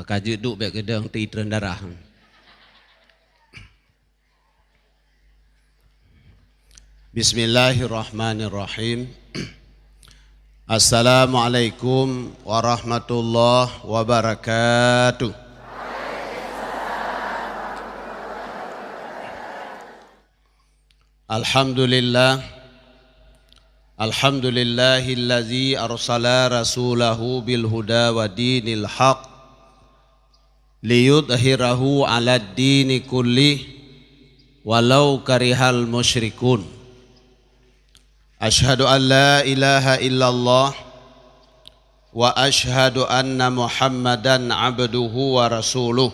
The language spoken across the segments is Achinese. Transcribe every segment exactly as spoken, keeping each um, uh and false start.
Ka jeuet duek bék keudong teuitrön darah. Bismillahirrahmanirrahim. Assalamualaikum warahmatullahi wabarakatuh. Alhamdulillah. Alhamdulillahillazi arsala rasulahu bil huda wa dinil haq liyudhhirahu 'alad dini kullih walau karihal musyrikun. Asyhadu an la ilaha illallah wa asyhadu anna Muhammadan abduhu wa rasuluh.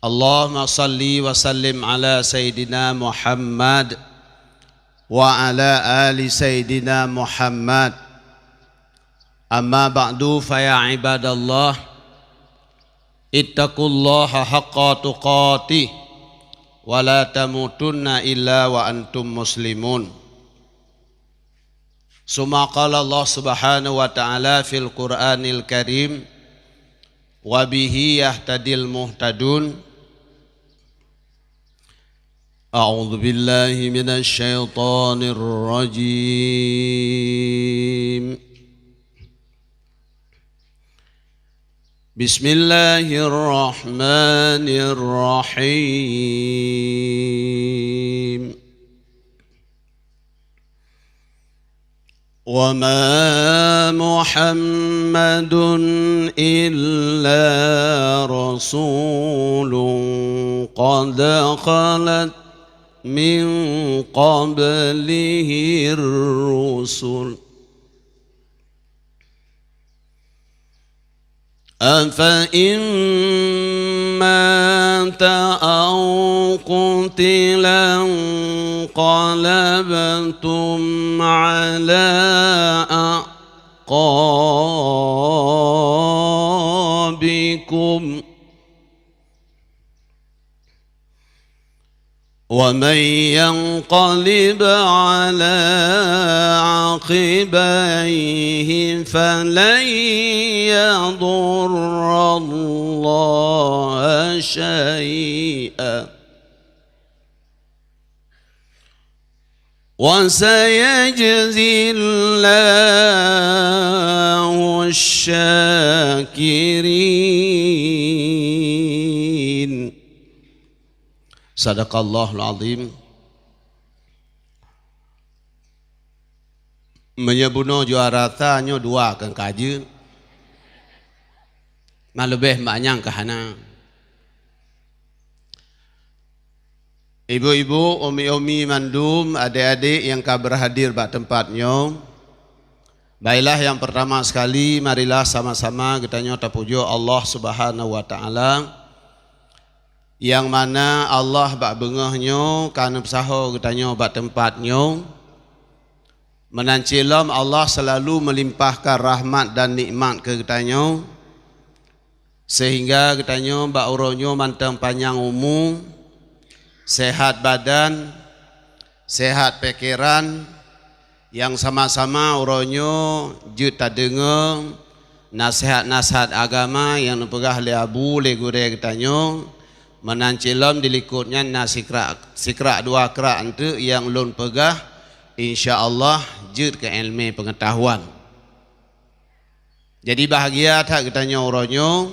Allahumma salli wa sallim ala Sayyidina Muhammad wa ala ali Sayyidina Muhammad. Amma ba'du, fa ya ibadallah, ittaqullaha haqqa tuqatih wa la tamutunna illa wa antum muslimun. Summa qala Allah Subhanahu wa Ta'ala fil Qur'anil Karim, wa bihi yahtadil muhtadun. A'udzu billahi minasy syaithanir rajim. Bismillahirrahmanirrahim. وما محمد إلا رسول قد خلت من قبله الرسل، أفإن مات أو قتل انقلبتم على أعقابكم، ومن ينقلب على عقبيه فلن يضر الله شيئا، وسيجزي الله الشاكرين. Sadaqallahul azim. Meunyoe bunoe juara sa nyoe dua keu ka jeuet. Na leubeh mak nyang ka hana. Ibu-ibu, umi-umi mandum, adék-adék nyang ka berhadir bak teumpat nyoe, baiklah, nyang peurtama sekali, marilah sama-sama geutanyoe tapujoe Allah Subhanahu wa Ta'ala, nyang mana Allah bak beungoh nyoe ka neupeusaho geutanyoe bak teumpat nyoe. Meunan cit lom Allah seulalu meulimpahkan rahmat dan nikmat keu geutanyoe, seuhingga geutanyoe bak uroe nyoe mantong panyang umu, seuhat badan, seuhat pikeran, nyang sama-sama uroe nyoe jeuet tadeungoe naseuhat-naseuhat agama nyang neupeugah lé abu, lé gurée geutanyoe. Meunan cit lom di likot nyan na sikrak, sikrak dua krak eunteuk nyang lôn peugah, insya Allah jeuet keu iéleumé peungeutahuan. Jadi, bahgia that geutanyoe uroe nyoe,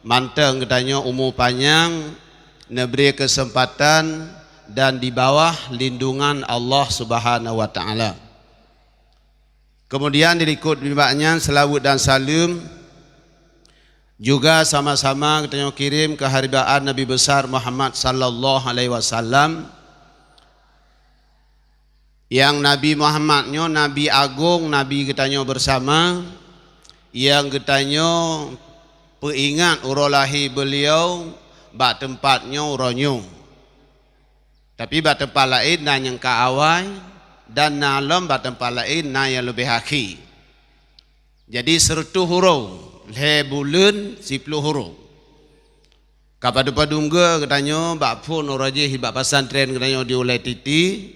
mantong geutanyoe umu panyang, neubri keuseumpatan dan di bawah lindungan Allah Subhanahu wa Ta'ala. Keumudian, di likot nibak nyan, seulaweuet dan saleuem juga sama-sama geutanyoe kirém keu haribaan Nabi Besar Muhammad sallallahu alaihi wasallam. Nyang Nabi Muhammad nyoe Nabi agong, Nabi geutanyoe beusama, nyang geutanyoe peuingat uroe lahé beuliau bak teumpat nyoe uroe nyoe. Tapi bak teumpat laén na nyang ka awai, dan na lom bak teumpat laén na nyang leubeh akhé. Jadi, seureutôh uroe, lhée buleuen, siploh uroe. Ka padub-padub geutanyoe bak phon uroe jih bak pesantren geutanyoe di Ulée Titi,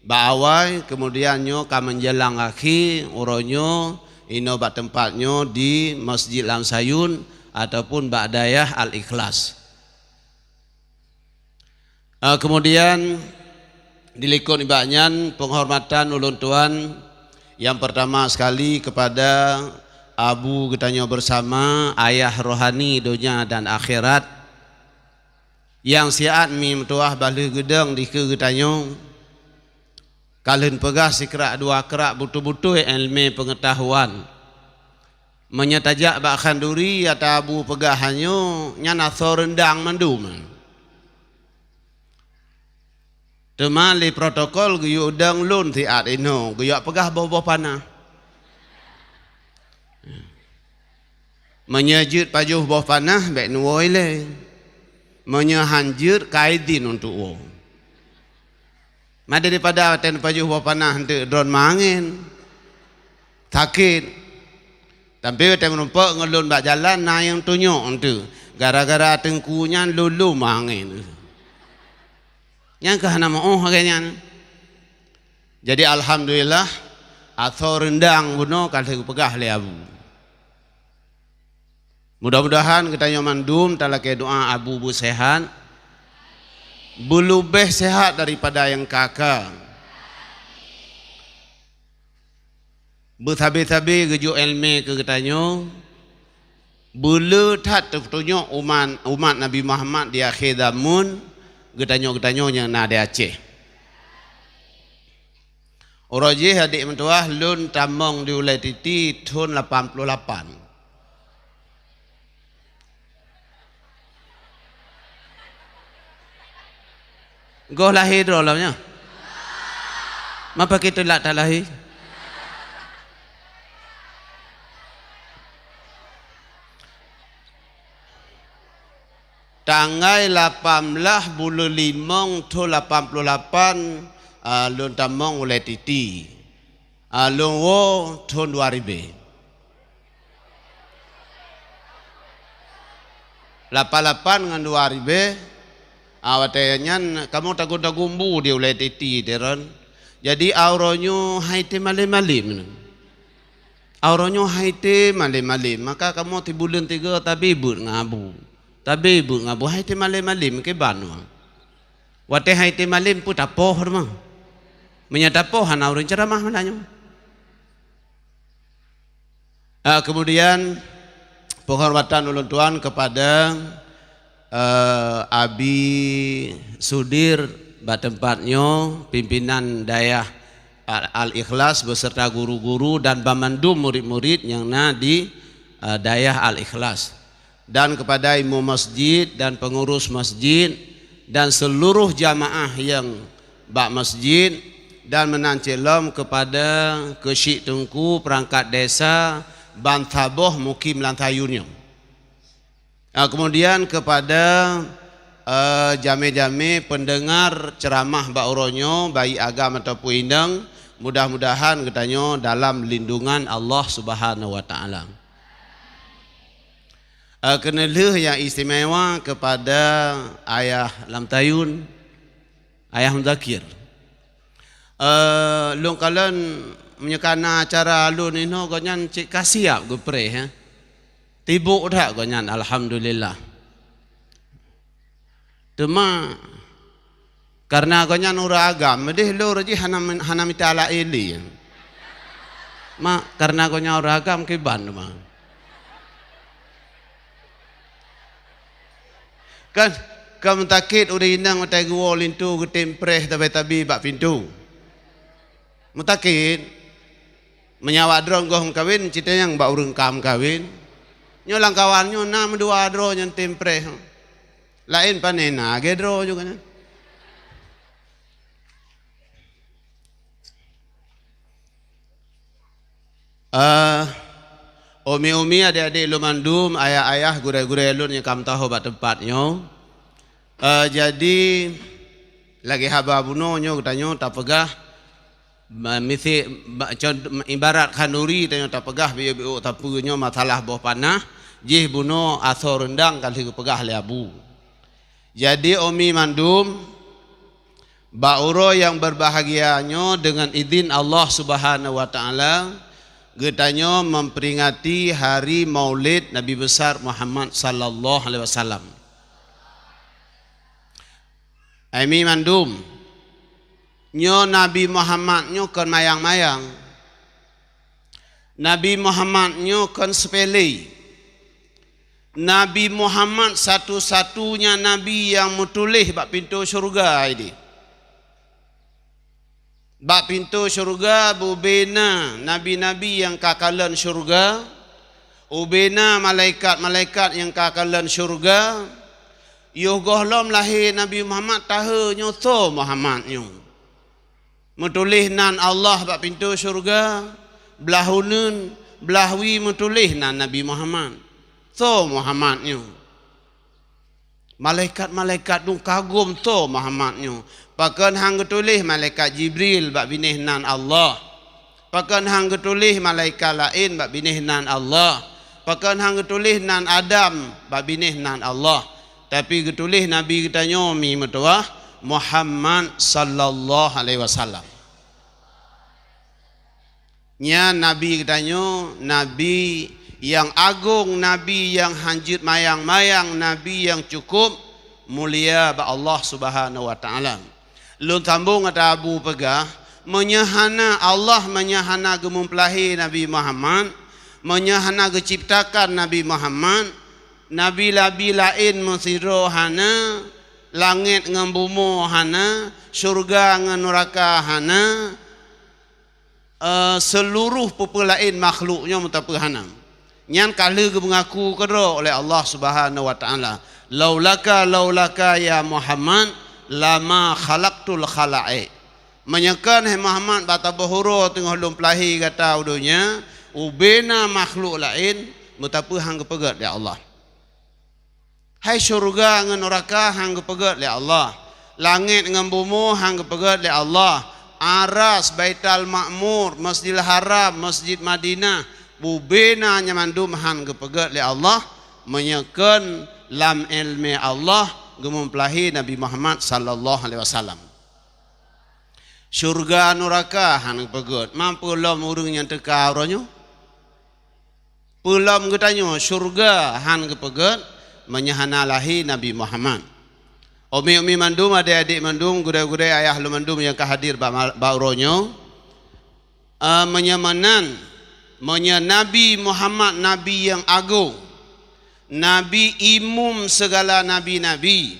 bak awai, keumudian nyoe ka meujalang akhé uroe nyoe, inoe bak teumpat nyoe di Masjid Lam Sayun, ataupun bak dayah Al-Ikhlas. Ah, kemudian, di likot nibak nyan, penghormatan ulôn tuan yang pertama sekali kepada Abu geutanyoe bersama, ayah rohani donya dan akhirat, nyang siat meutuah bah lheueh geudong dikeue geutanyoe, ka lheueh peugah sikrak dua krak beutôi-beutôi iéleumé peungeutahuan. Meunyoe tajak bak khanduri ata Abu peugah hanyoe, nyan asoe reundang mandum. Teuma lé protokol geuyue udang lôn siat inoe, geuyue peugah boh-boh panah. Meunyoe jeuet pajoh boh panah, bék neuwoe ilée. Meunyoe han jeuet, ka idhin untuk woe. Ma daripada watée neupajoh boh panah eunteuk droen meuangén, sakét. Tapi watée meurumpok ngon lôn bak jalan, na nyang tunyok eunteuk, gara-gara teungku nyan lôn lom meuangén. Nyang ka hana meuoh lagée nyan. Jadi, alhamdulillah, asoe reundang bunoe ka lheueh geupeugah lé Abu. Mudah-mudahan geutanyoe mandum talakée doa Abu beuseuhat, beuleubeh seuhat daripada nyang ka-ka. Beusabe-sabe geujok iéleumé keu geutanyoe, beuleu that teutunyok umat, umat Nabi Muhammad di akhé zamon, geutanyoe-geutanyoe nyang na di Aceh. Uroe jih adik meutuah lôn tamong di Ulée Titi thon lapan ploh lapan. Goh lahé droe lom nyoe? Ma pakri teulat that lahé? Tanggai lapan blaih buleuen limong thon lapan ploh lapan, a, lôn tamong Ulée Titi. A, lôn woe thon dua ribée. Lapan lapan ngon dua ribée, a, watée nyan kamoe tagun-tagun bu di Ulée Titi teron. Jadi, uroe nyoe han item malem-malem. Uroe nyoe han item malem-malem, maka kamoe sibuleuen tiga tabi beuet ngon Abu. Tabi beuet ngon Abu, han item malem-malem, kiban nyoe. Watée han item malem peue tapoh teuma. Meunyoe tapoh hana ureuëng ceuramah malam nyoe. Ah, kemudian, penghormatan ulôn tuan kepada, eh, Abi Sudir bak teumpat nyoe, pimpinan Dayah Al-, Al-Ikhlas beserta guru-guru dan banmandum murid-murid nyang na di, eh, Dayah Al-Ikhlas. Dan kepada imum masjid dan pengurus masjid dan seluruh jamaah nyang bak masjid, dan meunan cit lom kepada keuchik teungku peurangkat desa bansaboh mukim lam sayun nyoe. Ah, kemudian kepada, eh, jamé-jamé pendengar ceuramah bak uroe nyoe, baik agam ataupun inong, mudah-mudahan geutanyoe dalam lindungan Allah Subhanahu wa Taala. Eh, keuneulheueh nyang istimewa kepada Ayah Lam Tayun, Ayah Muzakir. Eh, lôn kalon meunyoe ka na acara lôn inoe gobnyan cit ka siap geupreh, eh. Sibok that gobnyan, alhamdulillah. Teuma, kareuna gobnyan ureuëng agam, meudeh lôn jih hana, hana mita laén lé. Ma, kareuna gobnyan ureuëng agam kiban teuma. Kan, ka meutakét ureuëng inong watée geuwoe linto geutem preh tabi-tabi bak pintoe. Meutakét, meunyoe awak droe goh meukawen, cit nyang bak ureuëng ka meukawen. Nyoe lam kawan nyoe na meudua droe nyang tem preh. Laén pane na lagée droe juga nyan. Eh, umi-umi, adik-adik lôn mandum, ayah-ayah, gurée-gurée lôn nyang ka meutuho bak teumpat nyoe. Eh, jadi, lagée haba bunoe nyoe geutanyoe tapeugah, ba-, misi-, ba-, con-, ibarat khanduri tanyoe tapeugah biôk-biôk sapeue nyoe masalah boh panah, jih bunoe asoe reundang ka lheueh geupeugah lé Abu. Jadi, umi mandum, bak uroe nyang beubahgia nyoe, deungon idhin Allah Subhanahu wa Taala, Geutanyoe memperingati hari Maulid Nabi Besar Muhammad sallallahu alaihi wasallam. Hai mi mandum, nyoe Nabi Muhammad nyoe kon mayang-mayang. Nabi Muhammad nyoe kon sepele. Nabi Muhammad satu-satunya nabi nyang meutuléh bak pintoe syeuruga idéh. Bak pintoe syeuruga bubena nabi-nabi nyang ka kalon syeuruga, ubena malaikat-malaikat nyang ka kalon syeuruga. Yoh gohlom lahé Nabi Muhammad, tahe nyoe soe Muhammad nyoe. Meutuléh nan Allah bak pintoe syeuruga, blah uneuen, blah wie meutuléh nan Nabi Muhammad. Soe Muhammad nyoe? Malaikat-malaikat dum kagum soe Muhammad nyoe. Pakon han geutuléh malaikat Jibril bak binéh nan Allah? Pakon han geutuléh malaikat laén bak binéh nan Allah? Pakon han geutuléh nan Adam bak binéh nan Allah? Tapi geutuléh Nabi geutanyoe mi meutuwah Muhammad sallallahu alaihi wasallam. Nyan Nabi geutanyoe, Nabi nyang agong, Nabi nyang han jeuet mayang-mayang, Nabi nyang cukup mulia bak Allah Subhanahu wa Taala. Lôn sambong ata Abu peugah, meunyoe hana Allah, meunyoe hana geumeupeuláhé Nabi Muhammad, meunyoe hana geuciptakan Nabi Muhammad, nabi-nabi laén meusidroe hana, langét ngon bumoe hana, syeuruga ngon nuraka hana, eh, seuluruh peue-peue laén makhluk nyoe meuteupeu hana. Nyan ka lheueh geumeungaku keudroe oleh Allah Subhanahu wa Taala, "Laulaka, laulaka ya Muhammad, lama khalaqtul khalaiq." Meunyoe kon, hai Muhammad, bak saboh uroe teungoh lôn peulahé gata u donya, ubena makhluk laén meuteupeu han geupeugét lé Allah. Hai syeuruga ngon nuraka han geupeugét lé Allah, langét ngon bumoe han geupeugét lé Allah, Aras, Baitul Makmur, Masjidil Haram, Masjid Madinah, bubena nyan mandum han geupeugét lé Allah, meunyoe kon lam iéleumé Allah geumeupeuláhé Nabi Muhammad sallallahu alaihi wasallam. Syeuruga nuraka han geupeugét, ma peue lom ureuëng nyang teuka uroe nyoe? Peulom geutanyoe syeuruga han geupeugét meunyoe hana lahé Nabi Muhammad. Umi-umi mandum, adék-adék mandum, gurée-gurée, ayah lôn mandum nyang ka hadir bak ma-, bak uroe nyoe, eh, meunyoe meunan, meunyoe Nabi Muhammad Nabi nyang agong, Nabi imum sigala nabi-nabi,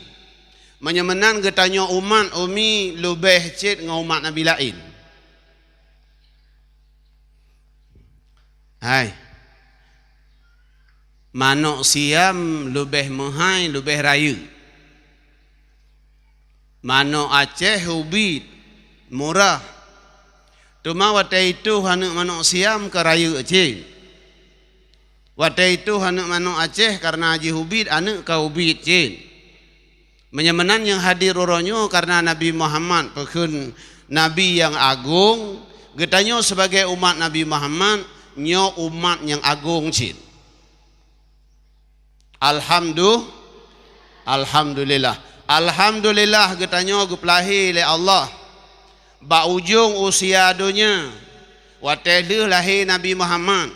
meunyoe meunan geutanyoe umat umi leubeh cit ngon umat nabi laén. Hai. Manök Siam leubeh meuhai, leubeh rayeuk. Manök Aceh ubit, murah. Teuma watée itoh aneuëk manök Siam ka rayeuk cit. Watée itoh aneuëk manök Aceh kareuna jih ubit, aneuëk ka ubit cit. Meunyoe meunan nyang hadir uroe nyoe kareuna Nabi Muhammad peukheun Nabi nyang agong, geutanyoe sibagai umat Nabi Muhammad nyoe umat nyang agong cit. Alhamdu-, Alhamdulillah. Alhamdulillah geutanyoe geupeulahé lé Allah bak ujong usia donya, watée lheueh lahé Nabi Muhammad.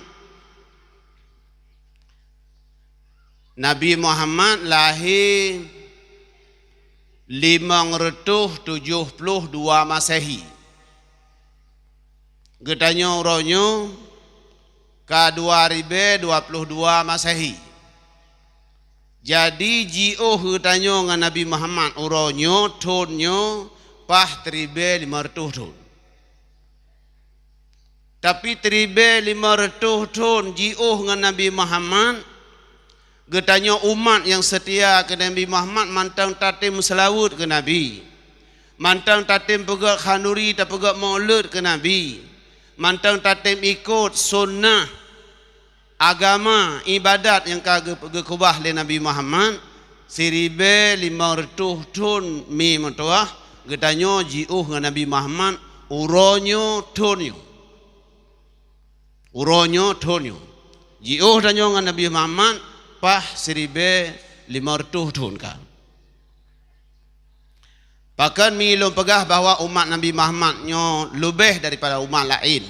Nabi Muhammad lahé limong reutôh tujoh ploh dua Masehi. Geutanyoe uroe nyoe ka dua ribée dua ploh dua Masehi. Jadi, jiôh geutanyoe ngon Nabi Muhammad uroe nyoe, thon nyoe, paih siribée limong reutôh thon. Tapi siribée limong reutôh thon jiôh ngon Nabi Muhammad, geutanyoe umat nyang seutia keu Nabi Muhammad mantong tatem meuseulaweuet keu Nabi, mantong tatem peugét khanduri, tapeugét maulud keu Nabi, mantong tatem ikot sunnah agama, iébadat nyang ka geu-, geukeubah lé Nabi Muhammad, siribée limong reutôh thon mi meutuwah, geutanyoe jiôh ngon Nabi Muhammad uroe nyoe thon nyoe. Uroe nyoe thon nyoe. Jiôh tanyoe ngon Nabi Muhammad paih siribée limong reutôh thon ka. Pakon mi lôn peugah bahwa umat Nabi Muhammad nyoe leubeh daripada umat laén?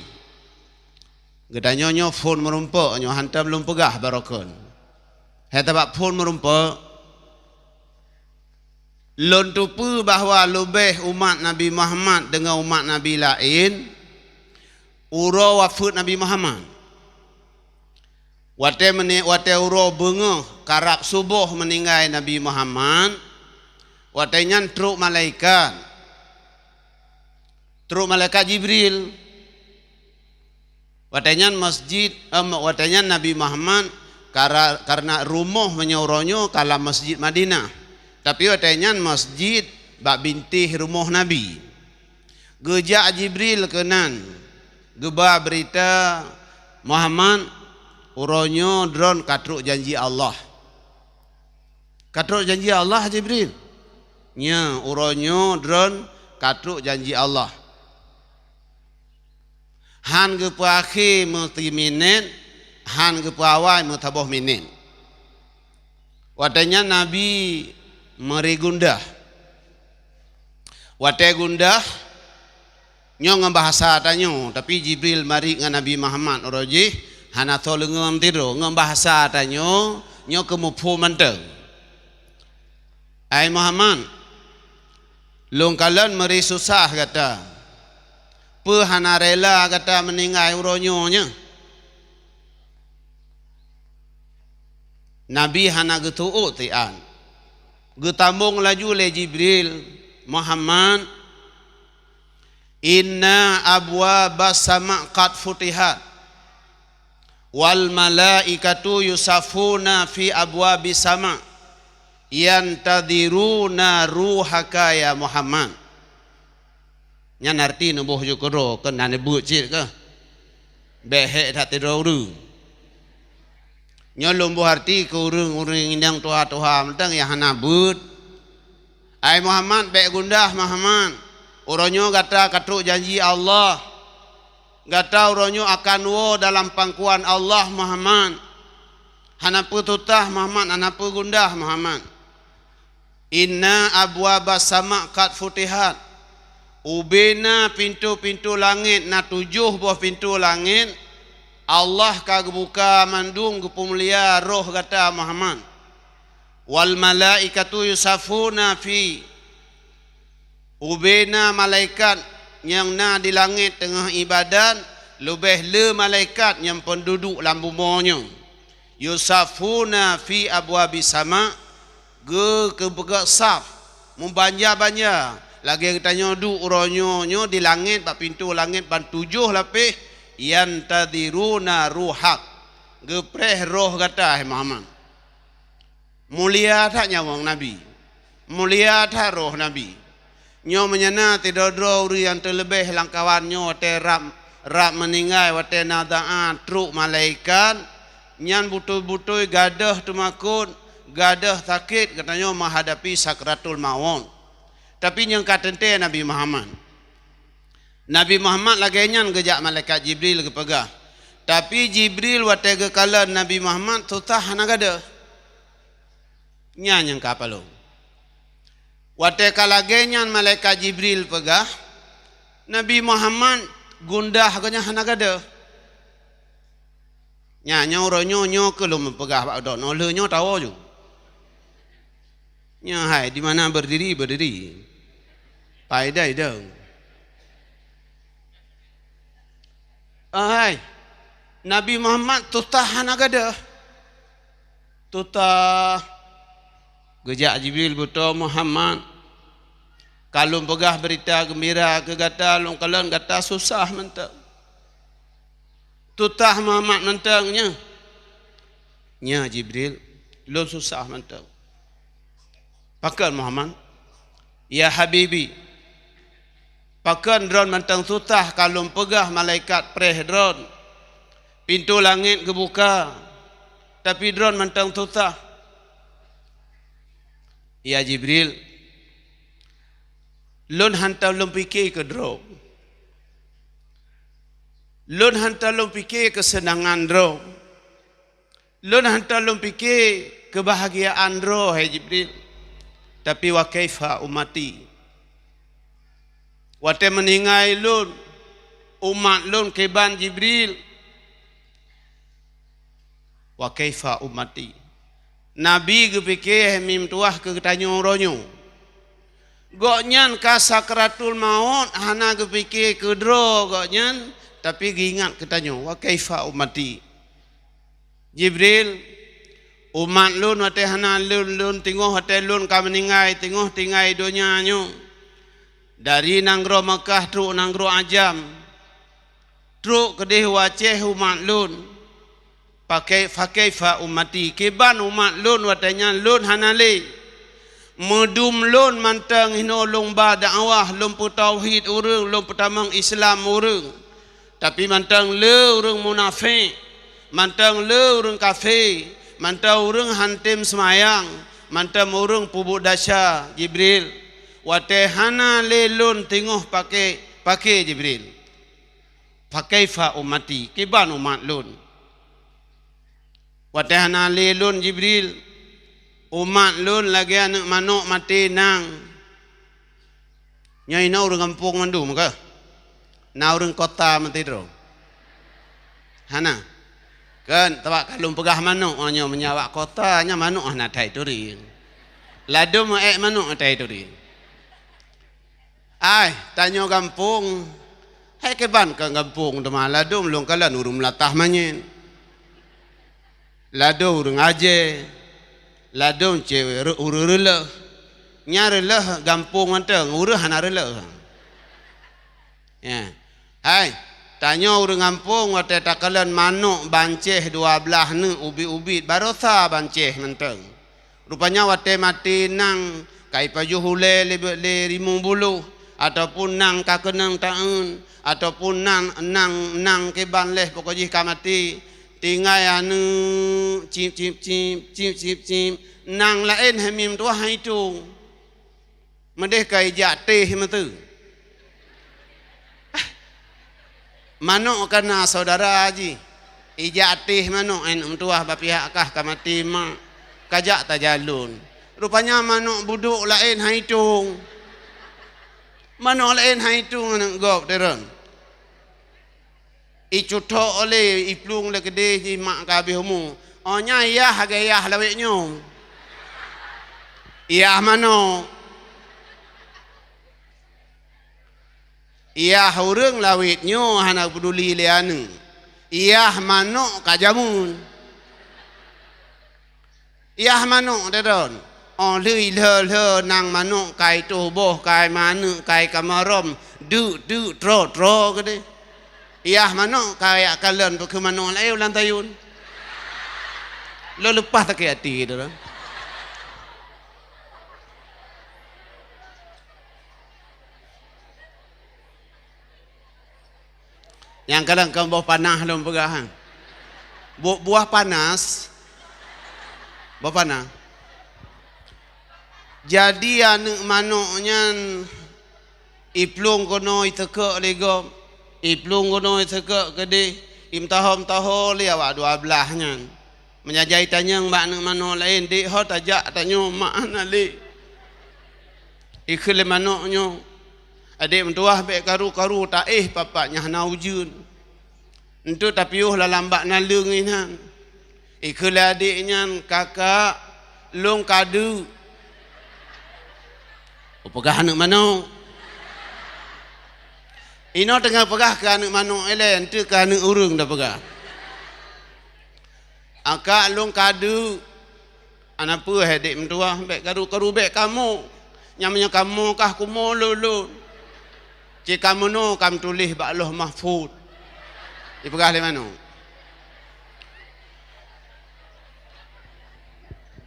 Geutanyoe nyoe phon meurumpok, nyoe hantom lôn peugah barokon. Hai tabak phon meurumpok, lôn teupeue bahwa leubeh umat Nabi Muhammad deungon umat nabi laén uroe wafeuet Nabi Muhammad. Watée meuni-, watée uroe beungoh karab suboh meuninggai Nabi Muhammad, watée nyan trok malaikat. Trok malaikat Jibril. Watée nyan masjid, em, watée nyan Nabi Muhammad kara-, karena rumoh meunyoe uroe nyoe ka lam Masjid Madinah. Tapi watée nyan masjid bak bintéh rumoh Nabi. Geujak Jibril keunan, geuba beurita, "Muhammad, uroe nyoe droen ka trok janji Allah." "Ka trok janji Allah, Jibril?" "Nyo, uroe nyoe droen ka trok janji Allah." Han geupeu akhé meuti minét, han geupeu awai meusaboh minét. Watée nyan Nabi meuri gundah. Watée gundah, nyoe ngon bahasa tanyoe, tapi Jibril marit ngon Nabi Muhammad uroe jih hana soe leungom sidroe. Ngon bahasa tanyoe, nyoe keu muphom mantong. "Ai Muhammad, lôn kalon meuri susah gata. Peue hana rela gata meuninggai uroe nyoe nyoe?" Nabi hana geuteuôt siat. Geutamong laju lé Jibril, "Muhammad, inna abwabas sama' qad futihat, wal malaikatu yusafuna fi abwabis sama', yantadhiruna ruhaka ya Muhammad." Nyan arti neuboh ju keudroe, keu na neubeuet cit keuh. Bék hék that sidroe ureuëng. Nyoe lôn boh arti keu ureuëng-ureuëng nyang tuha-tuha mantong nyang hana beuet. "Ai Muhammad, bék gundah Muhammad. Uroe nyoe gata ka trok janji Allah. Gata uroe nyoe akan woe dalam pangkuan Allah Muhammad. Hana peue tutah Muhammad, hana peue gundah Muhammad. Inna abwabas sama' qad futihat." Ubena pintoe-pintoe langét, na tujoh boh pintoe langét, Allah ka geubuka mandum geupeumulia roh gata Muhammad. "Wal malaikatu yusafuna fi." Ubena malaikat nyang na di langét teungoh iébadat, leubeh le malaikat nyang peududuek lam bumoe nyoe. "Yusafuna fi abwabis sama'," geu-, geupeugah saf, meubanja-banja, lagée geutanyoe duek uroe nyoe nyoe di langét bak pintoe langét ban tujoh lapéh, "yantadhiruna ruhak," geupreh roh gata, hai Muhammad. Mulia that nyawöng Nabi. Mulia that roh Nabi. Nyoe meunyoe na sidroe-droe ureuëng nyang teuleubeh lam kawan nyoe watée rab, rab meuninggai, watée na doá trok malaikat, nyan beutôi-beutôi gadôh teumakot, gadôh sakét geutanyoe meuhadapi sakratul maut. Tapi nyang ka teuntée Nabi Muhammad. Nabi Muhammad lagée nyan geujak malaikat Jibril geupeugah. Tapi Jibril watée geukalon Nabi Muhammad susah hana gadôh. Nyan nyang ka palong. Watée ka lagée nyan malaikat Jibril peugah, Nabi Muhammad gundah geuh nyan hana gadôh. Nyan, nyoe uroe nyoe, nyoe keuh lôn peugah bak droeneuh, lheueh nyoe tawoe ju. Nyan hai, di mana berdiri, berdiri. Pai dai dong. Hai, Nabi Muhammad tutah hana gadôh. Tutah. Geujak Jibril beutoe Muhammad. Ka lôn peugah beurita geumbira keu gata, lôn kalon gata susah mantong. Tutah Muhammad mantong nyoe. Nyoe Jibril, lôn susah mantong. Pakon Muhammad? Ya Habibi, pakon droen mantong susah ka lôn peugah malaikat preh droen? Pintoe langét geubuka, tapi droen mantong susah. Ya Jibril, lôn hantom lôn pike keu droe. Lôn hantom lôn pike keuseunangan droe. Lôn hantom lôn pike keubahgiaan droe, hai Jibril. Tapi wa kaifa ummati? Watée meuninggai lôn, umat lôn kiban Jibril, "Wa kaifa ummati?" Nabi geupike, "Hai meutuah, keu geutanyoe uroe nyoe." Gobnyan ka sakratul maut, hana geupike keu droe gobnyan, tapi geuingat keu tanyoe, "Wa kaifa ummati?" "Jibril, umat lôn watée hana lôn, lôn teungoh watée lôn ka meuninggai, teungoh tinggai donya nyoe, dari nanggroe Meukah trok nanggroe Ajam, trok keudeh u Aceh umat lôn. Pakai, fa kaifa ummati, kiban umat lôn watée nyan lôn hana lé. Meudum lôn mantong hinoe lôn ba dakwah, lôn peutauhid ureuëng, lôn peutamong Islam ureuëng. Tapi mantong le ureuëng munafék, mantong le ureuëng kafé, mantong ureuëng han tem seumayang, mantong ureuëng peubuet desya, Jibril. Watée hana lé lôn teungoh paké, paké Jibril." "Fa kaifa ummati, kiban umat lôn?" "Watée hana lé lôn, Jibril, umat lôn lagée aneuëk manök maté nang." Nyoe inoe ureuëng gampông mandum kah? Na ureuëng kota maté droe? Hana. Kan, tabak ka lôn peugah manök, oh, nyoe meunyo bak kota, nyan manök hana that ituri. Ladôm ék manök that ituri. Ai, tanyoe gampông, hai kiban ka gampông teuma ladôm lôn kalon ureuëng meulatah manyét. Ladôm ureuëng ajée, ladôm cewek re-, ureuëng reuleuh. Nyan reuleuh gampông mantong, ureuëng hana reuleuh. Ya. Hai, tanyoe ureuëng gampông watée takalon manök bancéh dua blaih neuk ubit-ubit, barosa bancéh mantong. Rupanya watée maté nang ka ipajoh ulée lé, lé rimueng buloh, ataupun nang ka keunong taeun, ataupun nang, nang, nang kiban lheueh pokok jih ka maté, tinggai aneuëk cip, cip, cip, cip, cip, cip, nang laén hai meutuah han itong. Meudeh ka ijak téh meuteue. Manök ka na syedara jih. Ijak téh manök, eh, meutuah bak pihak kah ka maté mak. Ka jak tajalon. Rupanya manök budok laén han itong. Manök laén han itong aneuëk gob teurön. Icutok lé, iplueng lé keudeh jih mak ka habéh umu. Oh, nyan yah lagée yah lawét nyoe. Yah manök. Yah ureuëng lawét nyoe hana peuduli lé aneuëk. Yah manök ka jameun. Yah manök teudon. Oh lheueh lheueh-lheueh nang manök kai toh boh, kai manök, kai kamarôm, deuk-deuk, troe-troe keudeh. Yah manök ka jak kalon peue keu manök laén u lam tayun. Lo leupah sakét até teudon. Nyang kadang kon boh panah lôn peugah, ha. Bu-, buah panas. Boh panah. Jadi aneuëk manök nyan iplueng keunoe iteukok lé gob, iplueng keunoe iteukok keudeh, imeutohô-meutohô lé awak dua blaih nyan. Meunyo jai tanyong bak aneuëk manök laén, "Dek, ho tajak tanyoe mak hana lé?" Ikheun lé manök nyoe, "Adék meutuah, bék karu-karu taéh papat nyang hana ujeuen. Enteuk tapiôh lam bak naleueng inan." Ikheun lé adék nyan, "Kakak, lôn ka deuk." Oh, peugah aneuëk manök. Inoe teungoh peugah keu aneuëk manök ilée, enteuk keu aneuëk ureuëng tapeugah. "Akak, lôn ka deuk." "Hana peue hai dék meutuah, bék karu-karu bék kamoe. Nyang meunyoe kamoe kah kumoe lôn-lôn. Cit kameunoe kameutuléh bak Lauh Mahfuz." Ipeugah lé manök.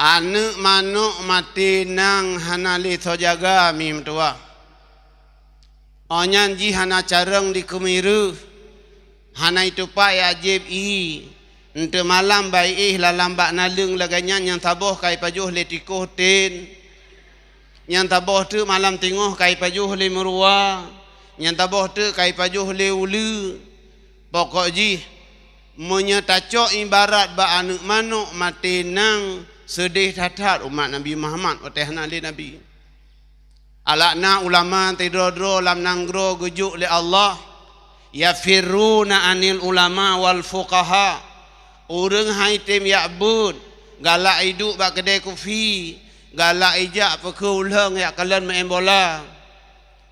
Aneuëk manök maté nang hana lé soe jaga mi meutuah. Oh nyan jih hana carông dikeumireuh, hana itupat jak jieb ié. Enteuk malam bak iéh lam bak naleueng lagée nyan, nyang saboh ka ipajoh lé tikoh ten, nyang saboh teuk malam teungoh ka ipajoh lé meuruwa, nyang saboh teuk ka ipajoh lé uleue. Pokok jih, meunyoe tacok ibarat bak aneuëk manök maté nang, seudeh that-that umat Nabi Muhammad watée hana lé Nabi. Alakna ulama sidroe-droe lam nanggroe geujok lé Allah, "Yafirruna anil ulama wal fuqaha." Ureuëng hai tem jak beuet, galak iduek bak keudè kufi, galak ijak peukeu uleueng jak kalon meu'en bola,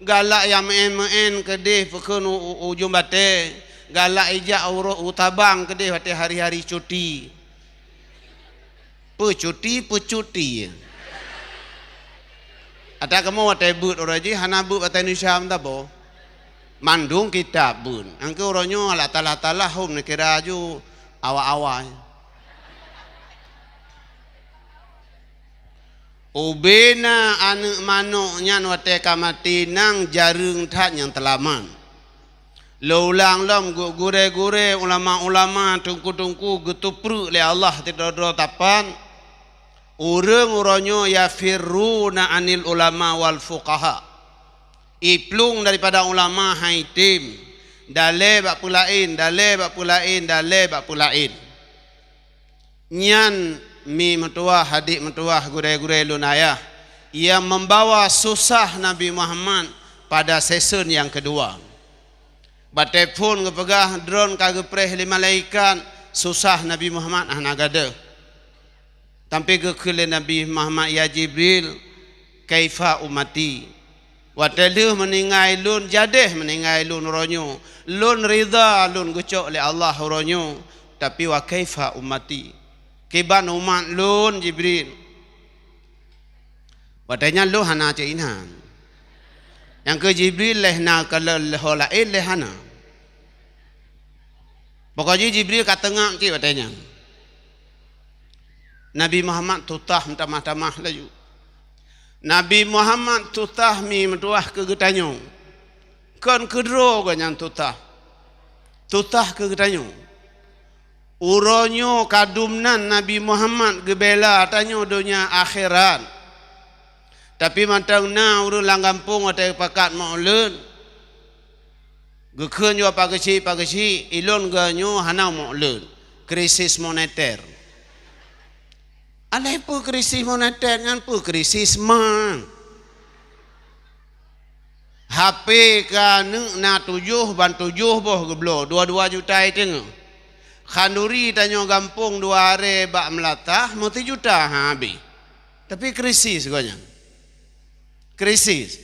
galak jak meu'en-meu'en keudeh peukeu u, u, ujong batée, galak ijak uroe u tabang keudeh watée hari-hari cuti. Peucuti, peucuti. Ata kamoe watée beuet uroe jih hana beuet watée Indonesia meutabô. Mandum kitab beuet. Angkeu uroe nyoe alah talah-talah hom neukira ju awai-awai. Ubena aneuëk manök nyan watée ka maté nang jareueng that nyang teulamat. Lôn ulang lom, gurée-gurée, ulama-ulama, teungku-teungku geuteupreuek lé Allah sidroe-droe tapan, ureuëng uroe nyoe yafirruna anil ulama wal fuqaha. Iplueng daripada ulama hai tem, dalée bak peulaén, dalée bak peulaén, dalée bak peulaén. Nyan mi meutuwah, adik meutuwah, gurée-gurée lôn ayah, nyang membawa susah Nabi Muhammad pada season nyang keudua. Bak telepon geupeugah droen ka geupreh lé malaikat, susah Nabi Muhammad hana gadôh. Tapi geukheun lé Nabi Muhammad, "Ya Jibril, kaifa ummati?" Watée lheueh meuninggai lôn, jadeh meuninggai lôn uroe nyoe, lôn ridha lôn geucok lé Allah uroe nyoe, tapi wa kaifa ummati? Kiban umat lôn, Jibril? Watée nyan lôn hana ceuingan. Nyang keu Jibril lé na kalon leuho laén lé hana. Pokok jih Jibril ka teungak cit watée nyan. Nabi Muhammad tutah meutamah-tamah laju. Nabi Muhammad tutah mi meutuwah keu geutanyoe. Kon keudroe geuh nyan tutah. Tutah keu geutanyoe. Uroe nyoe ka dum nan Nabi Muhammad geubela tanyoe donya akhirat. Tapi mantong na ureuëng lam gampông watée pakat meu'uleuen. Geukheun jua pageusik-pageusik, ilôn geuh nyoe hana meu'uleuen. Krisis moneter. Alah peue krisis moneter nyan, peue krisis ma? H P keu aneuëk na tujoh ban tujoh boh geubloe, dua-dua juta teungoh. Khanduri tanyoe gampông dua aré bak meulatah, meusijuta habéh. Tapi krisis geuh nyan. Krisis.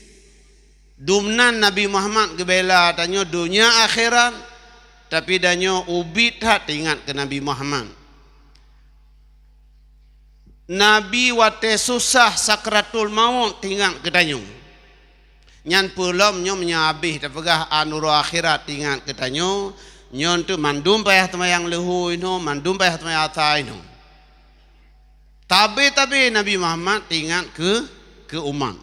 Dum nan Nabi Muhammad geubela tanyoe donya akhirat, tapi tanyoe ubit that teuingat keu Nabi Muhammad. Nabi watée susah sakratul maut teuingat keu tanyoe. Nyan peue lom nyoe meunyoe habéh tapeugah an uroe akhirat teuingat keu tanyoe, nyoe teuk mandum payah teumayang leuhô inoe, mandum payah teumayang asa inoe. Tabe-tabe Nabi Muhammad teuingat keu, keu umat.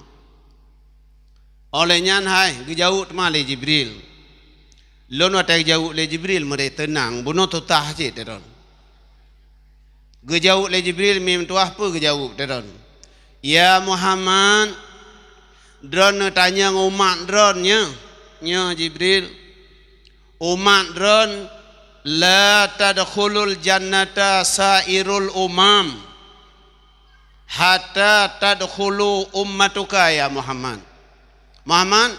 Óh lheueh nyan hai geujaweueb teuma lé Jibril. Lôn watée geujaweueb lé Jibril meuré teunang, bunoe tutah cit teudon. Geujaweueb lé Jibril mi meutuwah peue geujaweueb teudon. Ya Muhammad, droeneuh tanyong umat droeneuh nyoe, nyoe Jibril. Umat droeneuh, la tadkhulul jannata sairul umam hatta tadkhulu ummatuka ya Muhammad. Muhammad,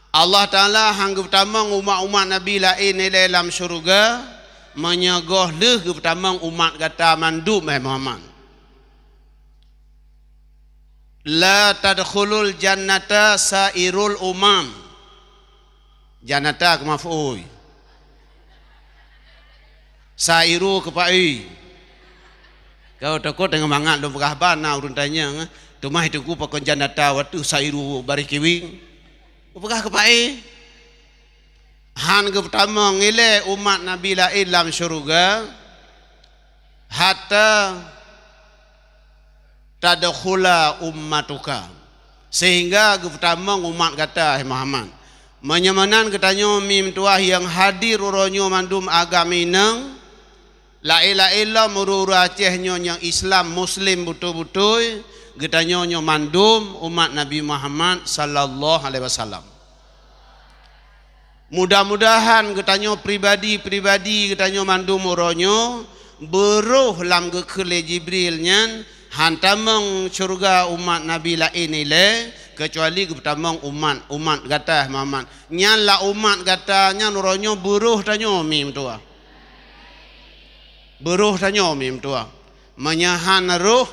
Allah Taala han geupeutamong umat-umat nabi laén ilée lam syeuruga, meunyoe goh lheueh geupeutamong umat gata mandum, hai Muhammad. La tadkhulul jannata sairul umam. Jannata keu maf'ul. Sairu keu pa'i. Kau takot deungon mangat lôn peugah ban na ureuëng tanyong, "Teuma Teungku pakon jannata watée sairu bareh kiwing?" Peugah keu pa'i. Han geupeutamong ilée umat nabi laén lam syeuruga, hatta tadkhula ummatuka, sehingga geupeutamong umat gata, hai Muhammad. Meunyoe meunan geutanyoe mi meutuwah nyang hadir uroe nyoe mandum agam inong, laén-laén lom ureuëng-ureuëng Aceh nyoe nyang Islam Muslim beutôi-beutôi, geutanyoe nyoe mandum umat Nabi Muhammad sallallahu alaihi wasallam. Mudah-mudahan geutanyoe pribadi-pribadi geutanyoe mandum uroe nyoe beurôh lam geukheun lé Jibril nyan han tamong syeuruga umat nabi laén ilée, keucuali geupeutamong umat, umat gata Muhammad. Nyan lam umat gata nyan uroe nyoe beurôh tanyoe mi meutuwah. Beuroh tanyoe mi meutuah. Meunyoe han roh,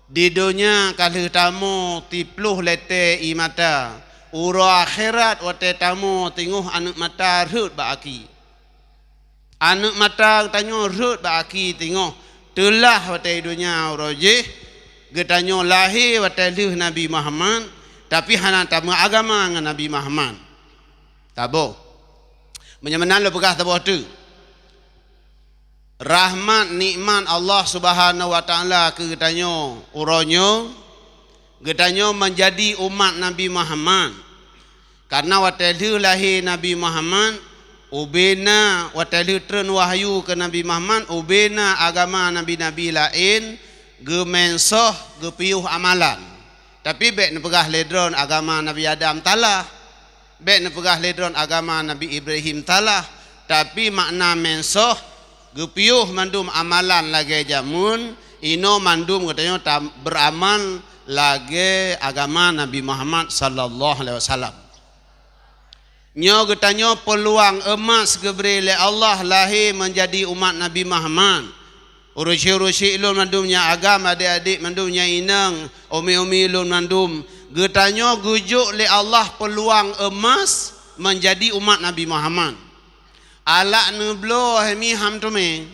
di donya ka lheueh tamoe siploh lhèe ié mata. Uroe akhirat watèe tamoe teungoh aneuk mata rhot bak aki. Aneuk mata geutanyoe rhot bak aki teungoh teulah watèe donya uroe jih, geutanyoe lahé watèe lheueh Nabi Muhammad, tapi hana tameuagama ngon Nabi Muhammad. Saboh. Meunyoe meunan lôn peugah saboh teuk. Rahmat nikmat Allah Subhanahu wa Taala keu geutanyoe uroe nyoe, geutanyoe meujadi umat Nabi Muhammad. Kareuna watèe lheueh lahé Nabi Muhammad, ubena watèe lheueh treun wahyu keu Nabi Muhammad, ubena agama nabi-nabi laén geumeunsoh, geupiôh amalan. Tapi bèk neupeugah lé droen agama Nabi Adam salah. Bèk neupeugah lé droen agama Nabi Ibrahim salah. Tapi makna meunsoh, geupiôh mandum amalan lagèe jameun, inoe mandum geutanyoe ta-, beuramal lagèe agama Nabi Muhammad sallallahu alaihi wasallam. Nyoe geutanyoe peuluang eumas geubri lé Allah lahé meujadi umat Nabi Muhammad. Ureueng syik-ureueng syik lôn mandum nyang agam, adék-adék mandum nyang inong, umi-umi lôn mandum, geutanyoe geujok lé Allah peuluang eumas meujadi umat Nabi Muhammad. Alak neubloe hai mi han meuteumé.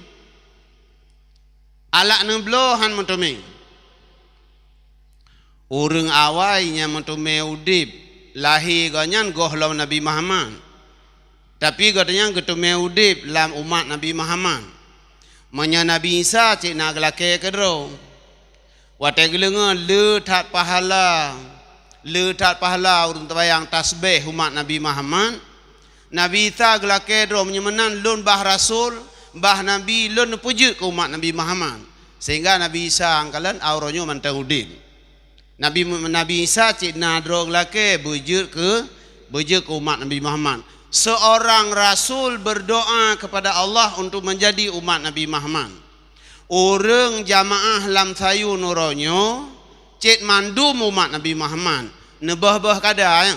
Alak neubloe han meuteumé. Ureueng awai nyang meuteumé udép lahé gobnyan gohlom Nabi Muhammad. Tapi gobnyan geuteumé udép lam umat Nabi Muhammad. Meunyoe Nabi Isa cit na geulakée keudroe. Watée geuleungeue le that pahala, le that pahala ureuëng teubayang tasbeh umat Nabi Muhammad, Nabi Isa geulakée droe, "Meunyoe meunan lôn bah rasul, bah nabi, lôn neupeujeuet keu umat Nabi Muhammad." Sehingga Nabi Isa nyang kalon uroe nyoe mantong udeb. Nabi, Nabi Isa cit na droe geulakée beujeuet keu, beujeuet keu umat Nabi Muhammad. Seorang rasul berdoa kepada Allah untuk menjadi umat Nabi Muhammad. Ureuëng jamaah lam sayun uroe nyoe cit mandum umat Nabi Muhammad. Neubeuh-beuh kada, ya?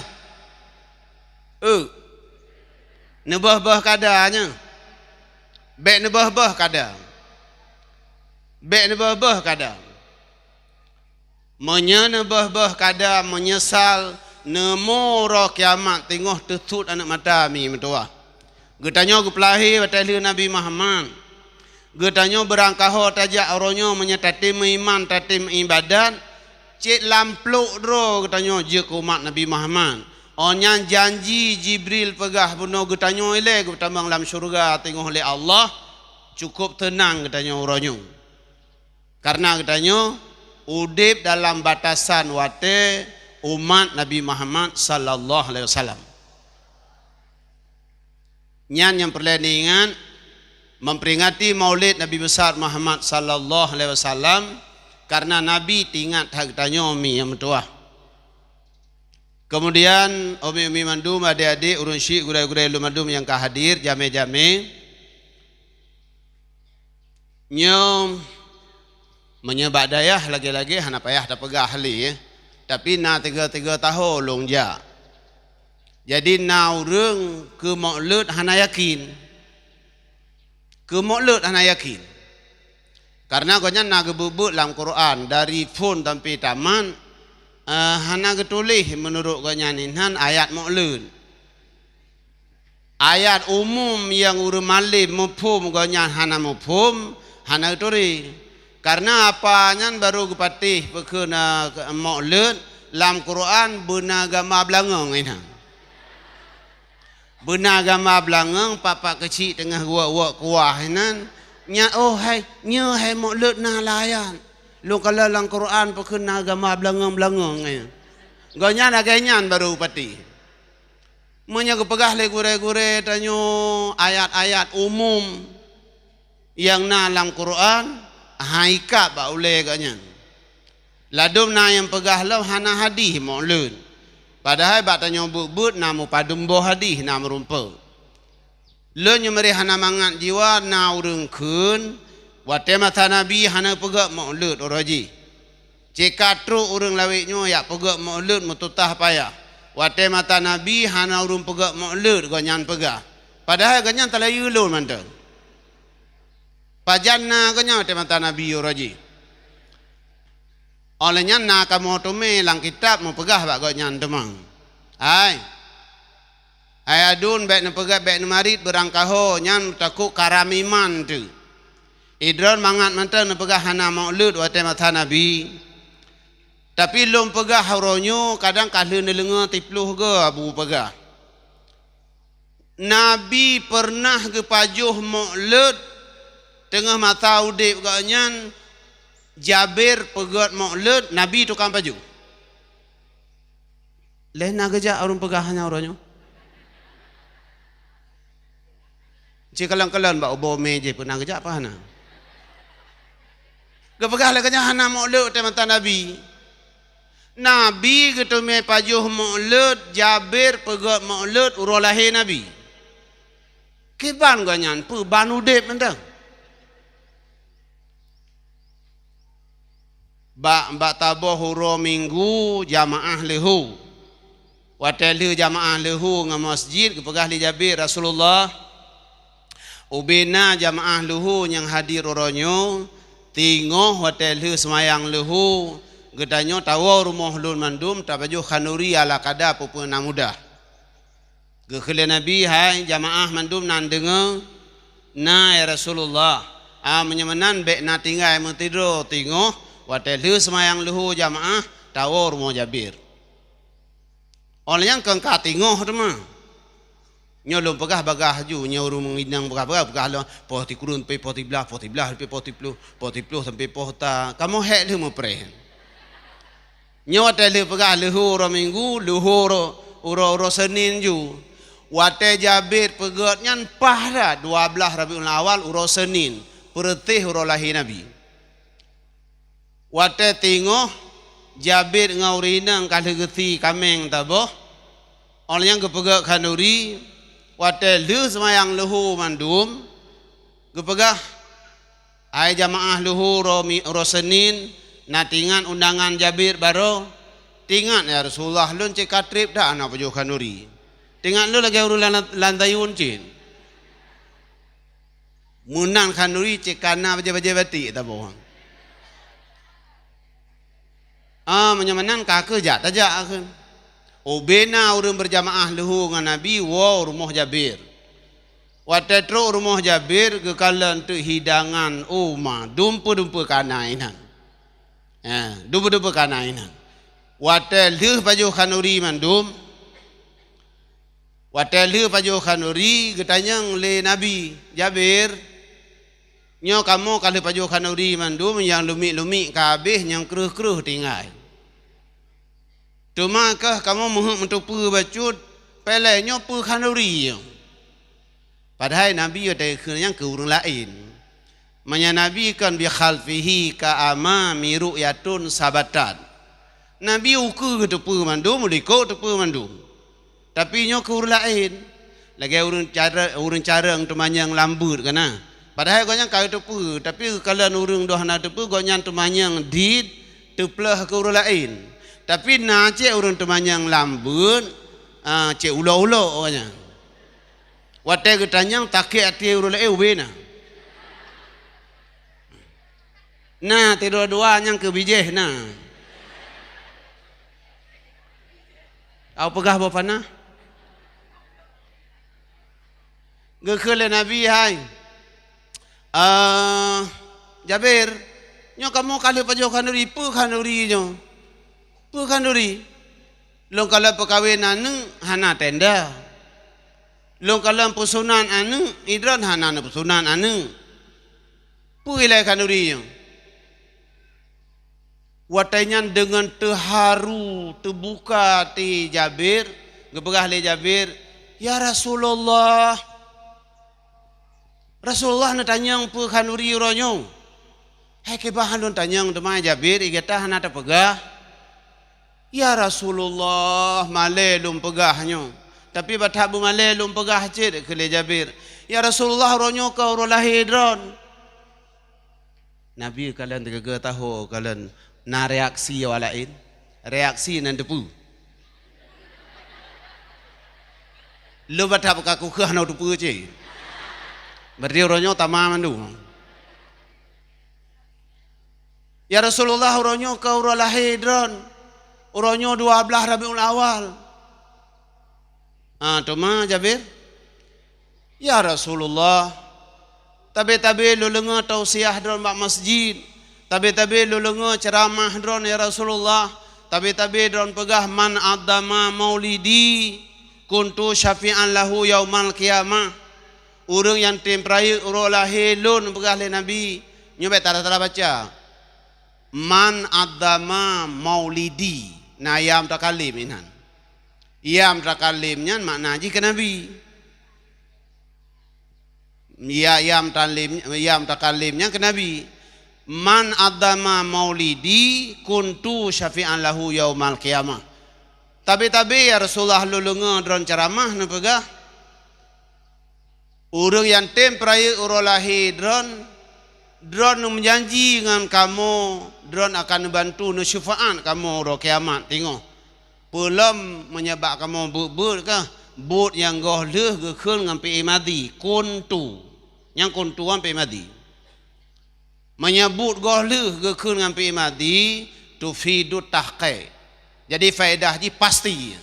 Eu. Neubeuh-beuh kada nyoe. Bék neubeuh-beuh kada. Bék neubeuh-beuh kada. Meunyoe neubeuh-beuh kada, meunyeusal, neumo uroe kiamat teungoh teusuet aneuëk mata mi meutuwah. Geutanyoe geupeulahé watée lheueh Nabi Muhammad. Geutanyoe beurangkaho tajak uroe nyoe meunyoe tatem meuiman, tatem meuibadat, cit lam plôk droe geutanyoe jeuet keu umat Nabi Muhammad. Óh nyan janji Jibril peugah bunoe geutanyoe ilée geupeutamong lam syeuruga teungoh lé Allah, cukup teunang geutanyoe uroe nyoe. Kareuna geutanyoe udeb dalam batasan watée umat Nabi Muhammad sallallahu alaihi wasallam. Nyan nyang peureulée neuingat, memperingati Maulid Nabi Besar Muhammad sallallahu alaihi wasallam, kareuna Nabi teuingat that geutanyoe mi nyang meutuwah. Kemudian, umi-umi mandum, adék-adék, ureuëng syiek, gurée-gurée lôn mandum nyang ka hadir, jamé-jamé. Nyoe, meunyoe bak dayah lagée-lagée hana payah tapeugah lé, tapi na tiga-tiga tahun lôn jak. Jadi na ureuëng keu Maulud hana yakin. Keu Maulud hana yakin. Kareuna gobnyan na geubeuet-beuet lam Quran, dari phon sampai tamat, eh, hana geutuléh meunurot gobnyan inan ayat Maulud. Ayat umum nyang ureuëng malém muphom gobnyan hana muphom, hana geuturi. Kareuna apa nyan barô geupatéh peukheun, eh, Maulud lam Quran beuna gamba beulangong inan. Beuna gamba beulangong, pak-pak keuchik teungoh geuwok-wok kuah inan. Nyan, oh hai, nyoe hai Maulud na lam ayat. Lôn kalon lam Quran peukheun na gamba beulangong-beulangong inan. Gobnyan lagée nyan barô geupatéh. Meunyoe geupeugah lé gurée-gurée tanyoe ayat-ayat umum nyang na lam Quran, hai kab bak ulée gobnyan. Ladôm na nyang peugah lom hana hadih Maulud. Padahai bak tanyoe beuet-beuet na mupadum boh hadih na meurumpok. Lôn nyoe meureh hana mangat jiwa na ureuëng kheun, watée masa Nabi hana peugét Maulud uroe jih. Cit ka trok ureuëng lawét nyoe jak peugét Maulud meututoh payah. Watée masa Nabi hana ureuëng peugét Maulud gobnyan peugah. Padahai gobnyan talayeue lôn mantong. Pajan na geuh nyan watée masa Nabi uroe jih. Óh lheueh nyan na kamoe teumé lam kitab meupeugah bak gobnyan teuma, "Hai, hai aduen, bék neupeugah, bék neumarit beurangkaho, nyan takot karam iman teuh. Idroen mangat mantong neupeugah hana Maulud watée masa Nabi. Tapi lôn peugah uroe nyoe kadang ka lheueh neudeungoe siploh goe abu peugah." Nabi peureunah geupajoh Maulud teungoh masa udeb gobnyan, Jabir peugét Maulud, Nabi tukang pajoh. Lé na geujak ureuëng peugah nyan uroe nyoe. Ci kalon-kalon bak ubo mé jih peue na geujak apa hana. Geupeugah lé geuhnyan hana Maulud watée masa Nabi. Nabi geuteumé pajoh Maulud, Jabir peugét Maulud uroe lahé Nabi. Kiban gobnyan peue ban udeb mantong. Bak, bak saboh uroe Minggu jamaah leuhô. Watée lheueh jamaah leuhô ngon masjid geupeugah lé Jabir, "Rasulullah, ubena jamaah leuhô nyang hadir uroe nyoe, teungoh watée lheueh seumayang leuhô, geutanyoe tawoe rumoh lôn mandum tapajoh khanuri ala kada peue-peue na mudah." Geukheun lé Nabi, "Hai jamaah mandum na neudeungoe?" "Na, ya Rasulullah." "Ah, meunyoe meunan bék na tinggai meusidroe teungoh, watée lheueh seumayang leuhô jamaah tawoe rumoh Jabir." Óh lheueh nyan keu ka teungoh teuma. Nyoe lôn peugah bagaih ju, nyoe ureuëng meunginang peugah-peugah, peugah lom poh sikureueng sampai poh siblaih, poh siblaih sampai poh siploh, poh siploh sampai poh sa, kamoe hék lheueh meupreh. Nyoe watée lheueh peugah leuhô uroe Minggu, leuhô uroe, uroe, uroe Senin ju. Watée Jabir peugét nyan paih that dua blaih Rabiul Awal uroe Senin, peureuséh uroe lahé Nabi. Watée teungoh Jabir ngon ureuëng inong ka lheueh geusie kaméng saboh, óh lheueh nyan geupeugét khanuri, watée lheueh seumayang leuhô mandum, geupeugah, "Hai jamaah leuhô uroe mi-, uroe Senin, na teuingat undangan Jabir baroe?" "Teuingat, ya Rasulullah, lôn cit ka treb that hana pajoh khanuri. Teuingat lôn lagée ureuëng lam, lam dayun cit." Meunan khanuri cit ka na bajée-bajée batik taboh. Ah, meunyoe meunan ka kheueh jak tajak kheun. Ubena ureuëng beujamaah leuhô ngon Nabi woe rumoh Jabir. Watée trok rumoh Jabir geukalon teuk hidangan uma dumpeue-dumpeue kana inan. Eh, dumpeue-dumpeue kana inan. Watée lheueh pajoh khanuri mandum, watée lheueh pajoh khanuri geutanyong lé Nabi, "Jabir, nyoe kamoe ka lheueh pajoh khanuri mandum, nyang lumiek-lumiek ka habéh, nyang kreueh-kreueh tinggai. Teuma keuh kamoe meuheuét meuteupeue bacut, peulée nyoe peue khanuri nyoe?" Padahai Nabi watée kheun nyan keu ureuëng laén. Meunyoe Nabi kon bi khalfihi ka ama miru yatun sabatat. Nabi ukeue geuteupeue mandum, likot teupeue mandum. Tapi nyoe keu ureuëng laén, lagée ureuëng careueng, ureuëng careueng teumanyong lam beuet kana. Padahai gobnyan ka geuteupeue, tapi geukalon ureuëng deuh hana teupeue, gobnyan teumanyong dit teupleuh keu ureuëng laén. Tapi na cit ureuëng teumanyong lam beuet, ah, cit ulok-ulok gobnyan. Watée geutanyong, sakét até ureuëng laén ubena. Na, sidua-dua nyang keu bijéh na. Au peugah boh panah. Geukheun lé Nabi, "Hai, ah, Jabir, nyoe kamoe ka lheueh pajoh khanuri, peue khanuri nyoe? Peue khanuri? Lôn kalon peukawen aneuëk hana tenda. Lôn kalon peusunat aneuëk, idroen hana neupeusunat aneuëk. Peue ilée khanuri nyoe?" Watée nyan deungon teuharu teubuka até Jabir, geupeugah lé Jabir, "Ya Rasulullah, Rasulullah neutanyong peue khanuri uroe nyoe. Hai kiban lôn tanyong teuma Jabir, i gata hana tapeugah." "Ya Rasulullah, malée lôn peugah nyoe. Tapi batat beumalée lôn peugah cit," kheun lé Jabir. "Ya Rasulullah, uroe nyoe ka uroe lahé droen." Nabi kalon teuga-ga taho kalon na reaksi awak laén. Reaksi nan teupeue. Lôn batat beukaku kheueh hana teupeue cit. Berarti uroe nyoe tamah mandum. "Ya Rasulullah, uroe nyoe ka uroe lahé droen. Uroe nyoe dua blaih Rabiul Awal." Ha, teuma Jabir, "Ya Rasulullah, tabe-tabe lôn deungoe tausiah droen bak masjid, tabe-tabe lôn deungoe ceuramah droen, ya Rasulullah, tabe-tabe droen peugah, 'Man azzama maulidi kuntu syafi'an lahu yaumal qiyamah.'" Ureuëng nyang tem peurayeuk uroe lahé lôn, peugah lé Nabi. Nyoe bék tara-tara baca. "Man azzama maulidi." Na ya mutakalim inan. Ya mutakalim nyan makna jih keu Nabi. Ya, ya mutalim, ya mutakalim nyan keu Nabi. "Man azzama maulidi kuntu syafi'an lahu yaumal qiyamah." Tabe-tabe, ya Rasulullah, lôn deungoe droen ceuramah neupeugah, "Ureuëng nyang tem peurayeuk uroe lahé droen, droen neumeujanji ngon kamoe, droen akan neubantu neusyeufaat kamoe uroe kiamat." Teungoh, peulom meunyoe bak kamoe buet-buet kah, buet nyang goh lheueh geukheun ngon fi'il madhi, kuntu. Nyang kuntu nyan fi'il madhi. Meunyoe buet goh lheueh geukheun ngon fi'il madhi, tufidut tahqiq. Jadi faedah jih pasti.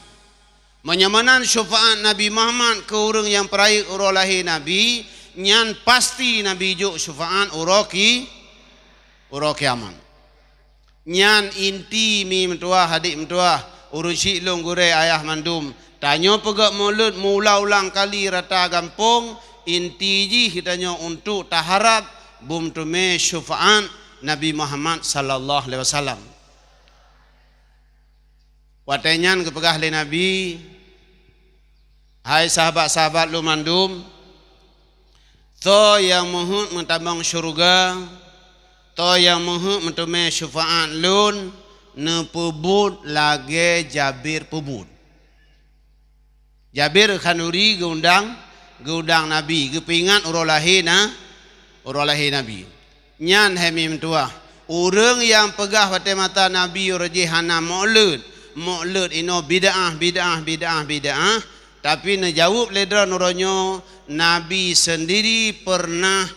Meunyoe meunan syufaat Nabi Muhammad keu ureuëng nyang peurayeuk uroe lahé Nabi, nyan pasti Nabi jok syufaat uroe ki-, uroe kiamat. Nyan inti mi meutuwah, adik meutuwah, ureuëng syiek lôn, gurée, ayah mandum. Tanyoe peugét mulod meuulang-ulang kali rata gampông, inti jih tanyoe untuk taharab beumeuteumé syufaat Nabi Muhammad sallallahu alaihi wasallam. Watée nyan geupeugah lé Nabi, "Hai sahabat-sahabat lôn mandum, soe nyang meuheuét meutamong syeuruga, soe nyang meuheuét meuteumé syufaat lôn, neupeubuet lagée Jabir peubuet." Jabir Khanduri geuundang, geuundang Nabi, geupeuingat uroe lahé na, uroe lahé Nabi. Nyan hai mi meutuwah, ureuëng nyang peugah watée masa Nabi uroe jih hana mulod, mulod inoe bid'ah, bid'ah, bid'ah, bid'ah, tapi neujaweueb lé droen uroe nyoe, Nabi seundiri peureunah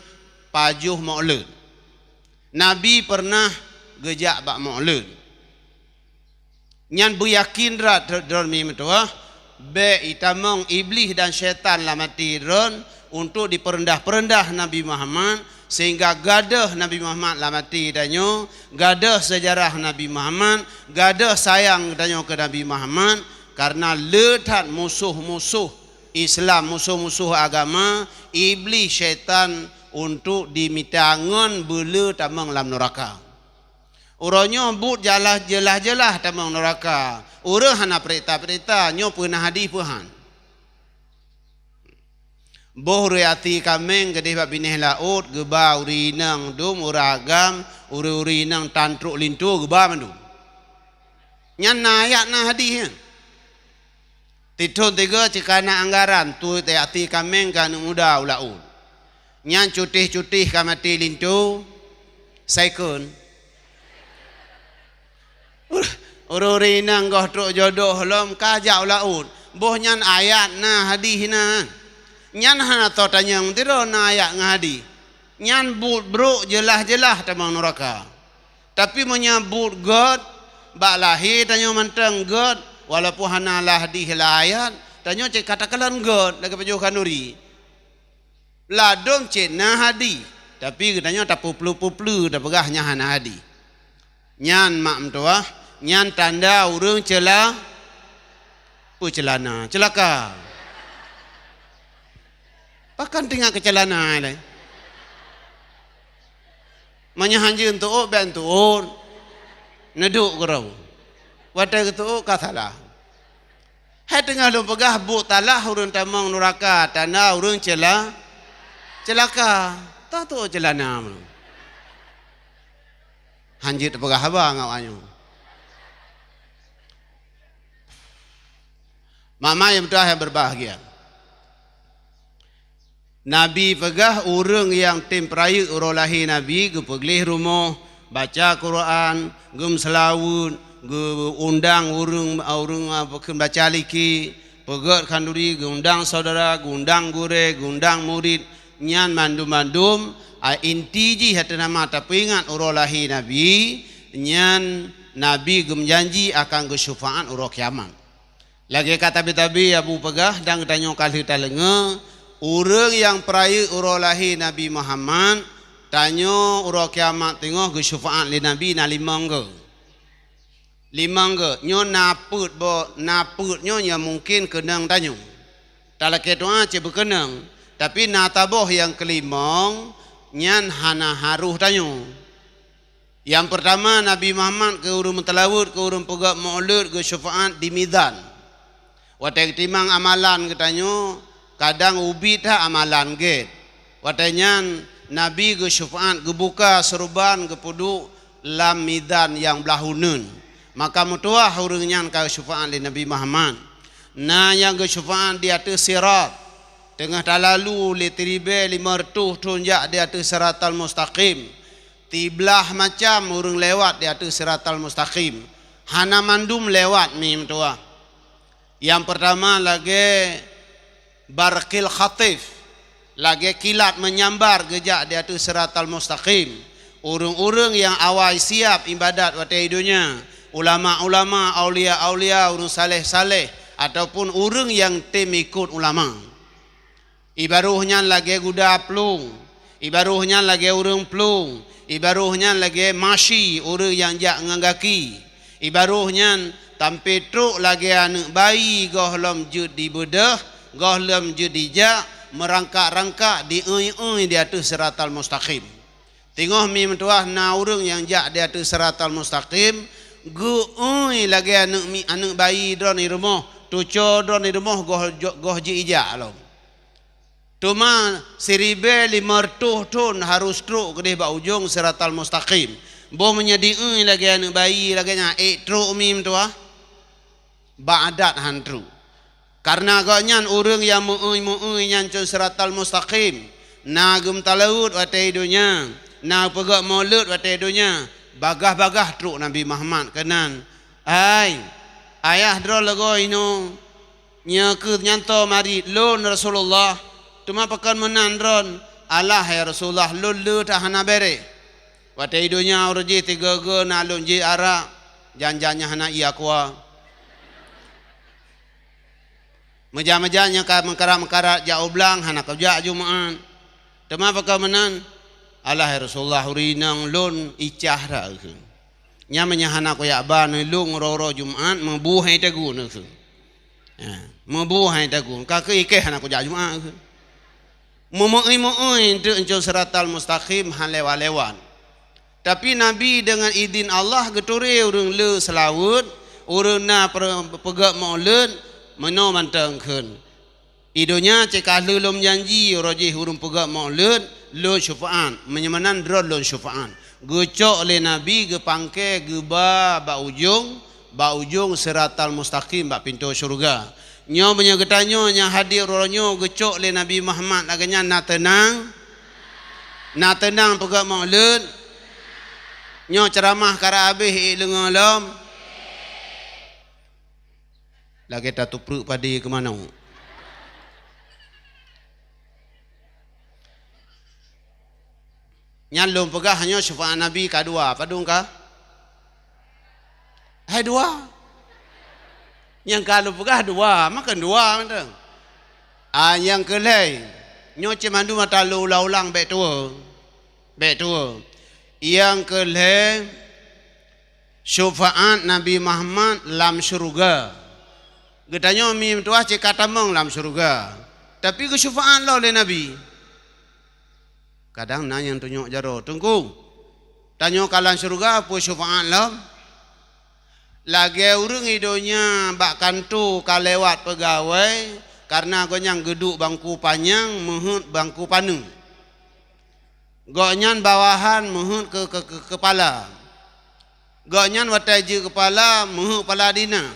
pajoh mulod. Nabi peureunah geujak bak mulod. Nyan beuyakén that droen mi meutuwah, bék itamong Iblih dan syaitan lam até droen untuk dipeureundah-peureundah Nabi Muhammad, sehingga gadôh Nabi Muhammad lam até tanyoe, gadôh seujarah Nabi Muhammad, gadôh sayang tanyoe keu Nabi Muhammad, kareuna le that musoh-musoh Islam, musoh-musoh agama, Iblih, syaitan untuk dimita ngon beule tamong lam nuraka. Uroe nyoe buet jeulaih-jeulaih tamong nuraka. Ureuëng hana peurita-peurita, nyoe peue na hadih peue han. Boh ureuëng até kaméng keudeh bak binéh laôt, geuba ureuëng inong dum, ureuëng agam, ureuëng-ureuëng inong tan trok linto, geuba mandum. Nyan na ayat na hadih nyan. Tithon tiga cit ka na anggaran, tu até kaméng keu aneuëk muda u laôt. Nyan cutéh-cutéh ka maté linto, saikon. Ureuëng-ureuëng inong goh trok jodoh lom ka jak u laôt. Boh nyan ayat na hadih na. Nyan hana soe tanyong sidroe na ayat ngon hadih. Nyan buet brok jeulaih-jeulaih tamong nuraka. Tapi meunyoe buet gét, bak lahé tanyoe mantong gét, walaupun hana lam hadih lam ayat, tanyoe cit ka takalon gét lagée pajoh khanduri. Ladôm cit na hadih, tapi geutanyoe tapeuplu-peuplu tapeugah nyan hana hadih. Nyan mak meutuwah, nyan tanda ureuëng ceula-, peue ceulana, ceulaka. Pakon teuingat keu ceulana lé? Meunyoe hanjeuet tuôt, bék tuôt. Neuduek keudroe. Watée geutuôt ka salah. Hai teungoh lôn peugah buet salah ureuëng tamong nuraka, tanda ureuëng ceula-, ceulaka. Tatuôt ceulana meunyoe. Hanjeuet teupeugah haba ngon awaknyoe. Mak-mak nyang meutuwah nyang berbahagia. Nabi peugah ureuëng nyang tem peurayeuk uroe lahé Nabi geupeugleh rumoh, baca Quran, geumeuseulaweuet, geuundang ureuëng, ureuëng, a, kheun baca liki, peugét khanduri, geuundang syedara, geuundang gurée, geuundang murit, Nyan mandum-mandum, a, inti jih ateueh nama tapeuingat uroe lahé Nabi, nyan Nabi geumeujanji akan geusyeufaat uroe kiamat. Lagée ka tabi-tabi Abu peugah dan geutanyoe ka lheueh taleungoe, ureuëng nyang peurayeuk uroe lahé Nabi Muhammad, tanyoe uroe kiamat teungoh geusyeufaat lé Nabi na limong goe. Limong goe, nyoe na peuet boh, na peuet nyoe nyang mungken keunong tanyoe. Talakée tuha cit beukeunong, tapi na taboh nyang keulimong nyan hana harôh tanyoe. Nyang peurtama, Nabi Muhammad keu ureuëng meuteulaweuet, keu ureuëng peugét meu'uleuet geusyeufaat di mizan. Watée geutimang amalan geutanyoe, kadang ubit that amalan gét. Watée nyan, Nabi geusyeufaat, geubuka seureuban, geupeuduek lam mizan nyang blaih uneuen. Maka meutuwah ureuëng nyan ka geusyeufaat lé Nabi Muhammad. Na nyang geusyeufaat di ateueh sirat, teungoh talalu lé siribée limong reutôh thon jak di ateueh siratal mustaqim. Siblaih macam ureuëng lewat di ateueh siratal mustaqim. Hana mandum lewat mi meutuwah. Nyang peurtama lagée barqil khatif, lagée kilat meunyambar geujak di ateueh siratal mustaqim. Ureuëng-ureuëng nyang awai siab iébadat watée i donya, ulama-ulama, aulia-aulia, ureuëng saleh-saleh, ataupun ureuëng nyang tem ikot ulama. Ié barôh nyan lagée guda plueng, ié barôh nyan lagée ureuëng plueng, ié barôh nyan lagée masyi, ureuëng nyang jak ngon gaki. Ié barôh nyan sampé trok lagée aneuëk bayi gohlom jeuet dibeudôh, gohlom jeuet dijak, meurangkak-rangkak, dieueng-eueng di ateueh siratal mustaqim. Teungoh mi meutuwah na ureuëng nyang jak di ateueh siratal mustaqim, geu-eueng lagée aneuëk mi-, aneuëk bayi droe i rumoh, tuco droe i rumoh goh jo-, goh jeuet ijak lom. Teuma siribée limong reutôh thon harôh trok keudeh bak ujong siratal mustaqim. Boh meunyoe dieueng lagée aneuëk bayi lagée nyan, ék trok mi meutuwah? Bak adat han trok. Kareuna gobnyan ureuëng nyang meu-eueng-meu-eueng nyan cong siratal mustaqim, na geumeutalaweuet watée i donya, na peugét meu'uleuet watée i donya, bagaih-bagaih trok Nabi Muhammad keunan. Hai, ayah droe lagoe inoe, nyoe kheueh nyan tô marit lôn Rasulullah, teuma pakon meunan droe? Alah, ya Rasulullah, lôn le that hana béréh. Watée i donya uroe jih tiga-tiga na lôn jieb arak, jan-jan nyan hana ié aqua. Meujan-meujan nyang ka meukarat-meukarat jak u blang hana kujak Jumat. Teuma pakon meunan? Alah, ya Rasulullah, ureuëng inong lôn icah that kheun. Nyan meunyoe hana kujak ba neulong uroe-uroe Jumat, meubu hai tagun kheun. Ha, meubu hai tagun. Ka keu ikéh hana kujak Jumat kheun. Meumeu-ui-meu-ui teuk cong siratal mustaqim han lewat-lewat. Tapi Nabi deungon idhin Allah geuturé ureuëng le seulaweuet, ureuëng na per-, peugét meu'uleuet, meunoe mantong kheun. I donya cit ka lheueh lôn janji uroe jih ureuëng peugét meu'uleuet, lôn syeufaat, meunyoe meunan droe lôn syeufaat. Geucok lé Nabi geupangke geuba bak ujong, bak ujong siratal mustaqim bak pintoe syeuruga. Nyoe meunyoe geutanyoe nyang hadir uroe nyoe geucok lé Nabi Muhammad lagée nyan na teunang? Na teunang peugét meu'uleuet? Nyoe ceuramah karab habéh ék leungoe lom? Lagée tatupreuk padé keu manok. Nyan lôn peugah nyoe syeufaat Nabi ka dua, padum ka? Hai dua. Nyang ka lôn peugah dua, makon dua mantong. Ah, nyang keu lhée, nyoe cit mandum ata lôn ulang-ulang bék tuwoe. Bék tuwoe. Nyang keu lhée, syeufaat Nabi Muhammad lam syeuruga. Geutanyoe mi meutuwah cit ka tamong lam syeuruga, tapi geusyeufaat lom lé Nabi. Kadang na nyang tunyok jaroe, "Teungku, tanyoe ka lam syeuruga peue syeufaat lom?" Lagée ureuëng i donya bak kantô ka lewat peugawée, kareuna gobnyan geuduek bangku panyang meuheuet bangku paneuk. Gobnyan bawahan meuheuet keu, keu, keu keupala. Gobnyan watée jeuet keupala, meuheuet pala dinah.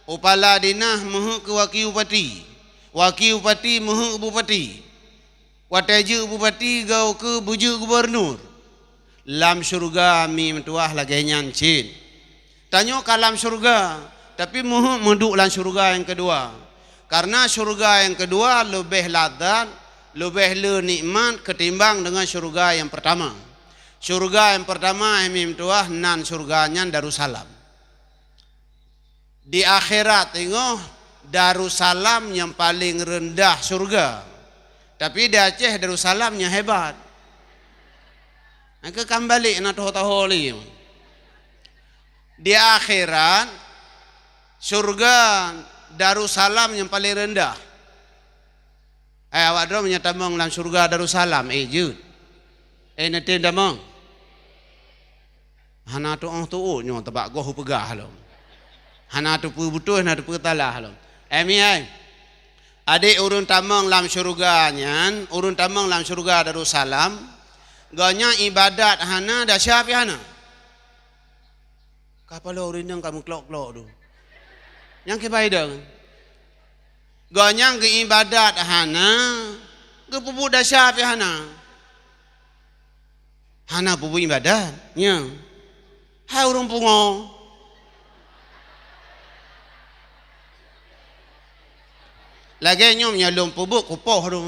U pala dinah meuheuet keu waki bupati. Waki bupati meuheuet bupati. Watée jeuet bupati, geu-, keu beujeuet gubunur. Lam syeuruga mi meutuwah lagée nyan cit. Tanyoe ka lam syeuruga, tapi meuheuet meuduek lam syeuruga nyang keudua. Kareuna syeuruga nyang keudua leubeh lazat, leubeh le nikmat ketimbang dengan syurga nyang pertama. Syurga nyang pertama, hai meutuah, nan syurga nyan Darussalam. Di akhirat teungoh Darussalam nyang paleng reundah syurga. Tapi di Aceh Darussalam nyang hebat. Nyang keu ka meubalek na toho-toho lé. Di akhirat, syurga Darussalam nyang paleng reundah. Eh, awak droe meunyoe tamong lam syurga Darussalam, eh, jeuet. Eh, neutem tamong. Hana tuoh-tuoh nyoe teubak goh peugah lom. Hana teupeue beutôi, hana teupeue salah lom. Eh, mi ai. Adik ureuëng tamong lam syurga nyan, ureuëng tamong lam syurga Darussalam, gobnyan ibadat hana, desya pih hana. Ka paloe ureuëng inong ka meuklok-klok tu. Nyang kibai dong. Gobnyan geuibadat hana, geupeubuet desya pih hana. Hana peubuet ibadat, nya. Hai ureuëng pungo. Lagée nyoe meunyoe lôn peubuet kupoh tu.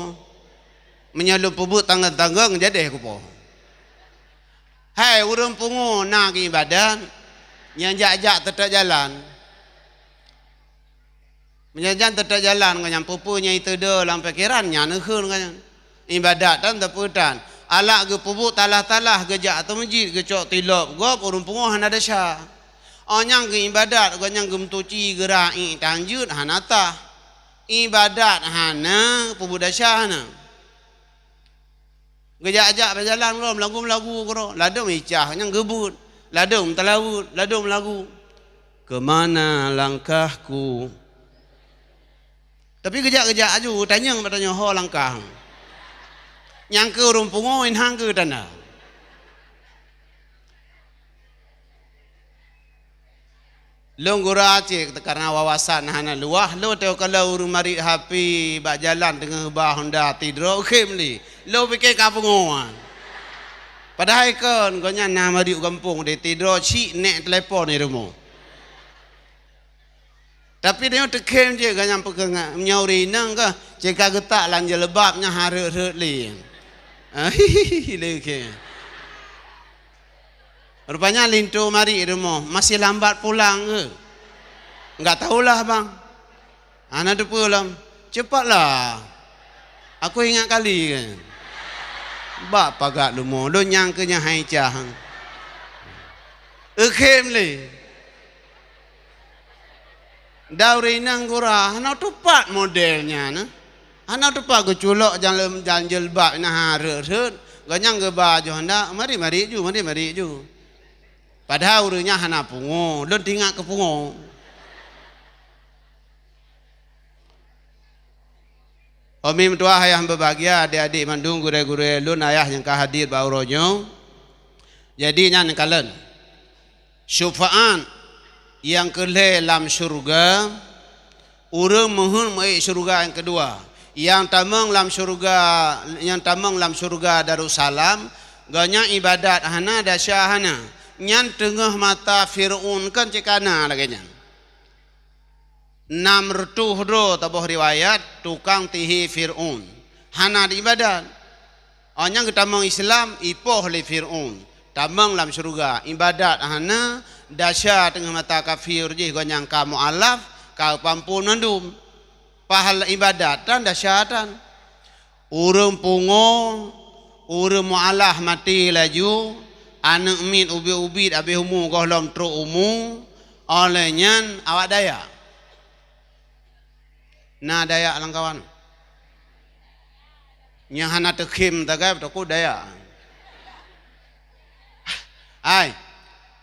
Meunyoe lôn peubuet tanggong-tanggong jadi kupoh. Hai ureuëng pungo na geuibadat, nyang jak-jak teutap jalan. Meunyoe jan teutap jalan ngon nyang peue-peue nyang iteudo lam pikeran nyan neukheun ngon nyan. Ibadat tan teupeutan. Alak geupeubuet talah-talah geujak ateueh meujid geucok tilop gob ureuëng pungo hana desya. Oh nyang geuibadat gobnyan geumeutuci geura iek tanjeuet hana tah. Ibadat hana peubuet desya hana. Geujak-jak bak jalan keudroe, meulagu-meulagu keudroe. Ladôm icah nyang geubeuet, ladôm teulaweuet, ladôm lagu. Keumana langkahku? Tapi geujak-geujak aju, tanyong bak tanyoe ho langkah. Nyang keu ureuëng pungo inhang keu tanda. Lôn gura cit karena wawasan hana luwah, lôn teuka lôn ureuëng marit hapi bak jalan teungoh ba honda tidroe khém lé. Lôn pike ka pungoan. Padahai kon gobnyan na marit gampông deh tidroe cit nek telepon di rumoh. Tapi nyoe teukhém cit gobnyan peukeuh ngat, meunyoe ureuëng inong kah cit ka geutak lam jilbab nyan hareuet-reuet lé. Lé khém. Rupanya linto marit rumoh masih lambat pulang ke? Enggak tahulah bang. Hana teupeue lom. Cepatlah. Aku ingat kali ke? Bak pagat lumo lôn nyang keu nyan hai cah. Eukhém lé. Dauri nyan gura hana tupat model nyan. Hana tupat geuculok jan lem jan jilbab na ha reuet-reuet. Gobnyan geuba joh handak marit-marit ju, marit-marit ju. Padahai ureuëng nyan hana pungo, lôn tingat keu pungo. Umi meutuah ayah meubahagia, adik-adik mandum gurée-gurée lôn ayah nyang ka hadir bak uroe nyoe. Jadi nyan kalon. Syufaat nyang keu lhée lam syeuruga, ureuëng meuheuet meuék syeuruga nyang keudua. Nyang tamong lam syeuruga, nyang tamong lam syeuruga Darussalam, gobnyan ibadat hana, desya hana. Nyan teungoh masa Fir'aun kan cit ka na lagée nyan. Nam reutôh droe taboh riwayat tukang tihé Fir'aun. Hana diibadat. Awak nyan geutamong Islam, ipoh lé Fir'aun. Tamong lam syeuruga, ibadat hana, desya teungoh masa kafé jih gobnyan ka mualaf, ka peuamphon mandum. Pahala ibadat tan desya tan. Ureuëng pungo, ureuëng mualaf maté laju, aneuëk miet ubit-ubit habéh umu gohlom trok umu, óh lheueh nyan awak dayak. Na dayak lam kawan. Nyang hana teukhém tagai beutôi dayak. Hai,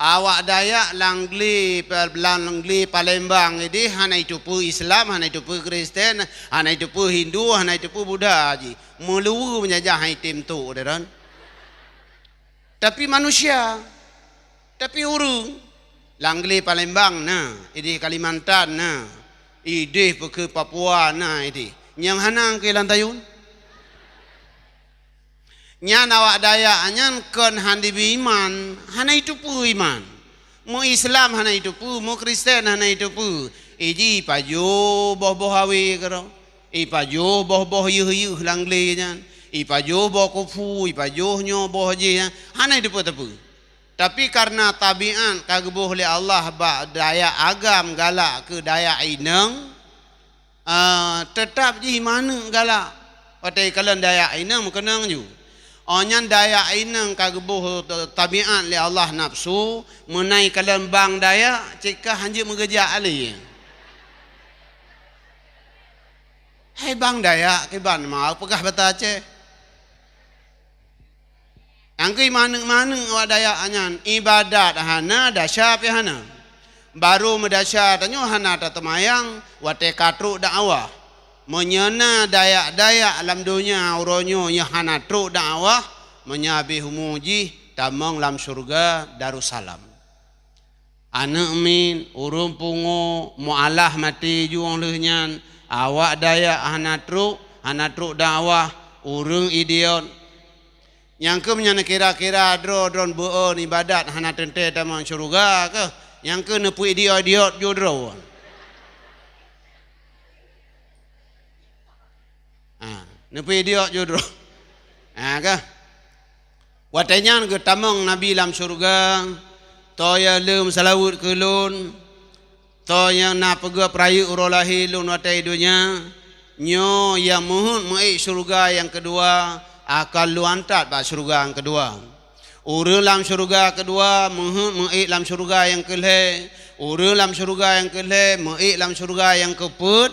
awak dayak lam glé, lam glé Palembang idéh hana iteupeue Islam, hana iteupeue Kristen, hana iteupeue Hindu, hana iteupeue Buddha jih. Meuluweue meujajah hai tem tok deh ron. Tapi manusia, tapi ureuëng lam glé Palembang na, idéh Kalimantan na, idéh peue keu Papua na idéh. Nyang hana keu lam tayun. Nyan awak dayak nyan kon han dibi iman, hana iteupeue iman. Meu Islam hana iteupeue, meu Kristen hana iteupeue. Iji pajoh boh-boh awé keudroe. Ipajoh boh-boh yeuh-yeuh lam glé nyan, ipajoh boh kufu, ipajoh nyoe boh jih nyan, hana jiteupeue-teupeue. Tapi kareuna tabiat ka geuboh lé Allah bak dayak agam galak keu dayak inong, ah, teutab jih maneuk galak. Watée kalon dayak inong meukeunong ju. Oh nyan dayak inong ka geuboh tabiat lé Allah nafsu, meunai kalon bang dayak, cit ka hanjeuet meugeujak lé. Hai bang dayak, kiban ma peugah bata Aceh. Nyang keu maneuk-maneuk awak dayak nyan, ibadat hana, desya pih hana. Barô meudesya tanyoe hana tateumayang watée ka trok dakwah. Meunyoe na dayak-dayak lam donya uroe nyoe nyang hana trok dakwah, meunyoe habéh umu jih tamong lam syeuruga Darussalam. Aneuëk miet, ureuëng pungo, mualah maté juong lheueh nyan, awak dayak hana trok, hana trok dakwah, ureuëng idiot. Nyang keuh meunyan kira-kira droe droen beuon ibadat hana teuntée tamong syeuruga keuh, nyang keuh neupeu idiot-idiot ju droe. Ha, neupeu idiot ju droe. Ha, kah? Watée nyan geutamong Nabi lam syeuruga, toh nyang leuem seulaweuet keu lôn, toh nyang na peugah peurayeuk uroe lahé lôn watée donya, nyoe nyang meuheuet meuék syeuruga nyang keudua akan lôn antat bak syeuruga nyang keudua. Ureuëng lam syeuruga keudua meuheuet meuék lam syeuruga nyang keulhée, ureuëng lam syeuruga nyang keulhée meuék lam syeuruga nyang keupeuet,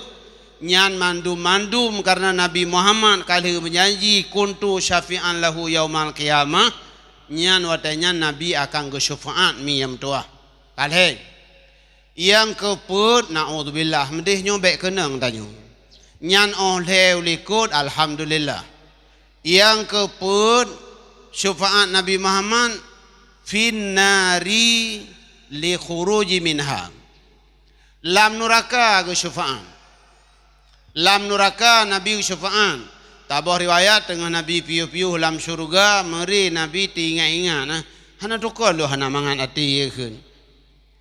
nyan mandum-mandum kareuna Nabi Muhammad ka lheueh meujanji, "Kuntu syafi'an lahu yaumal qiyamah," nyan watée nyan Nabi akan geusyeufaat mi nyang meutuwah. Ka lhée. Nyang keupeuet, naudzubillah, meudeh nyoe bék keunong tanyoe. Nyan óh lhée u likot, alhamdulillah. Nyang keupeuet, syeufaat Nabi Muhammad, "Fin nari li khuruji minha." Lam nuraka geusyeufaat. Lam nuraka Nabi geusyeufaat. Taboh riwayat teungoh Nabi piôh-piôh lam syeuruga, meuri Nabi teuingat-ingat, nah, hana teuka lôn hana mangat até kheun.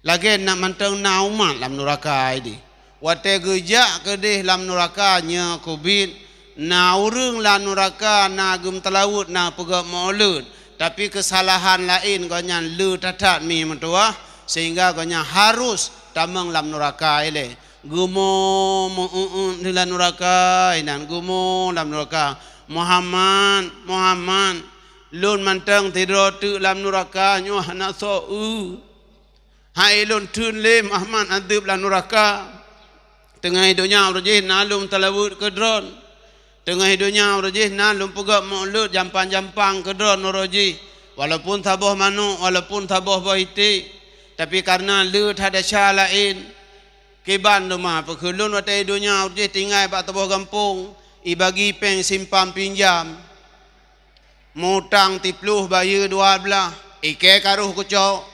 Lagée na mantong na umat lam nuraka ideh. Watée geujak keudeh lam nuraka nyoe keubiet, na ureuëng lam nuraka na geumeuteulaweuet na peugét meu'uleut, tapi keusalahan laén gobnyan le that-that mi meutuwah, sehingga gobnyan harus tamong lam nuraka ilée. Geumo meu-uet lam nuraka inan, geumo lam nuraka, "Muhammad, Muhammad, lôn mantong sidroe teuk lam nuraka nyoe hana soe eu." Hai lôn theun lé Muhammad adeueb lam nuraka. Teungoh donya uroe jih na lôn talaweuet keu droen. Teungoh donya uroe jih na lôn peugét meu'uleut jampang-jampang keu droen uroe jih. Walaupun saboh manok, walaupun saboh boh iték, tapi kareuna le that desya laén. Kiban teuma peukheun lôn watée donya uroe jih tinggai bak saboh gampông, ibagi péng simpan pinjam. Mutang siplôh bayeue dua blaih, ikée ka roh keucok.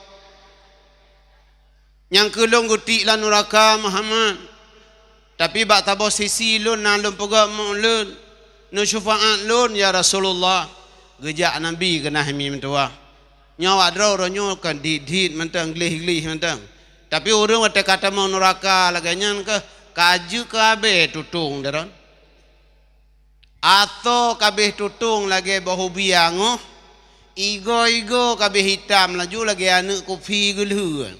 Nyang keu lôn geutiek lam nuraka Muhammad. Tapi bak saboh sisi lôn na lôn peugét meu'uleut, neusyeufaat lôn, ya Rasulullah. Geujak Nabi keunan mi meutuwah. Nyoe awak droe uroe nyoe kon dit-dit mantong, gleh-gleh mantong. Tapi ureuëng watée ka tamong nuraka lagée nyan keuh ka jeuet keu abée tutong droen. Asoe ka abéh tutong lagée boh ubi angoh, igoe-igoe ka abéh itam laju lagée aneuëk kupi geulhue.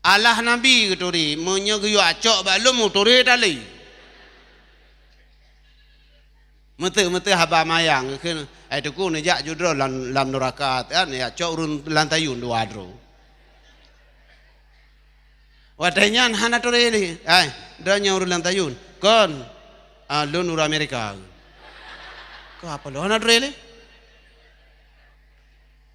Alah Nabi geuturi, meunyoe geuyue cok bak lôn meuturé tali. Meuteuk-meuteuk haba mayang, kheun, "Ai Teungku, neujak ju droe lam, lam nuraka, kan, ya cok ureuëng lam tayun dua droe." Watée nyan hana turé lé. "Ai, droeneuh ureuëng lam tayun." "Kon, ah, lôn ureuëng Amerika." "Keu apa lôn hana turé lé?"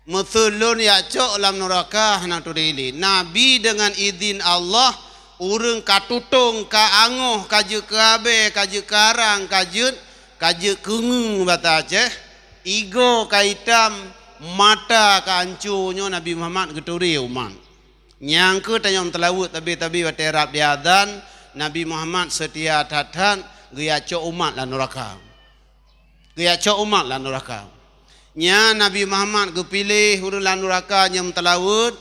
"Meuseu lôn jak cok lam nuraka hana turé lé." Nabi deungon idhin Allah, ureuëng ka tutong, ka angoh, ka jeuet keu abée, ka jeuet keu arang, ka jeuet, ka jeuet keu ngeue bata Aceh, igoe ka itam, mata ka anco, nyoe Nabi Muhammad geuturé umat. Nyang keuh tanyoe meuteulaweuet tabi-tabi watée rab di azan, Nabi Muhammad seutia that-that geujak cok umat lam nuraka. Geujak cok umat lam nuraka. Nyan Nabi Muhammad geupiléh ureuëng lam nuraka nyang meuteulaweuet.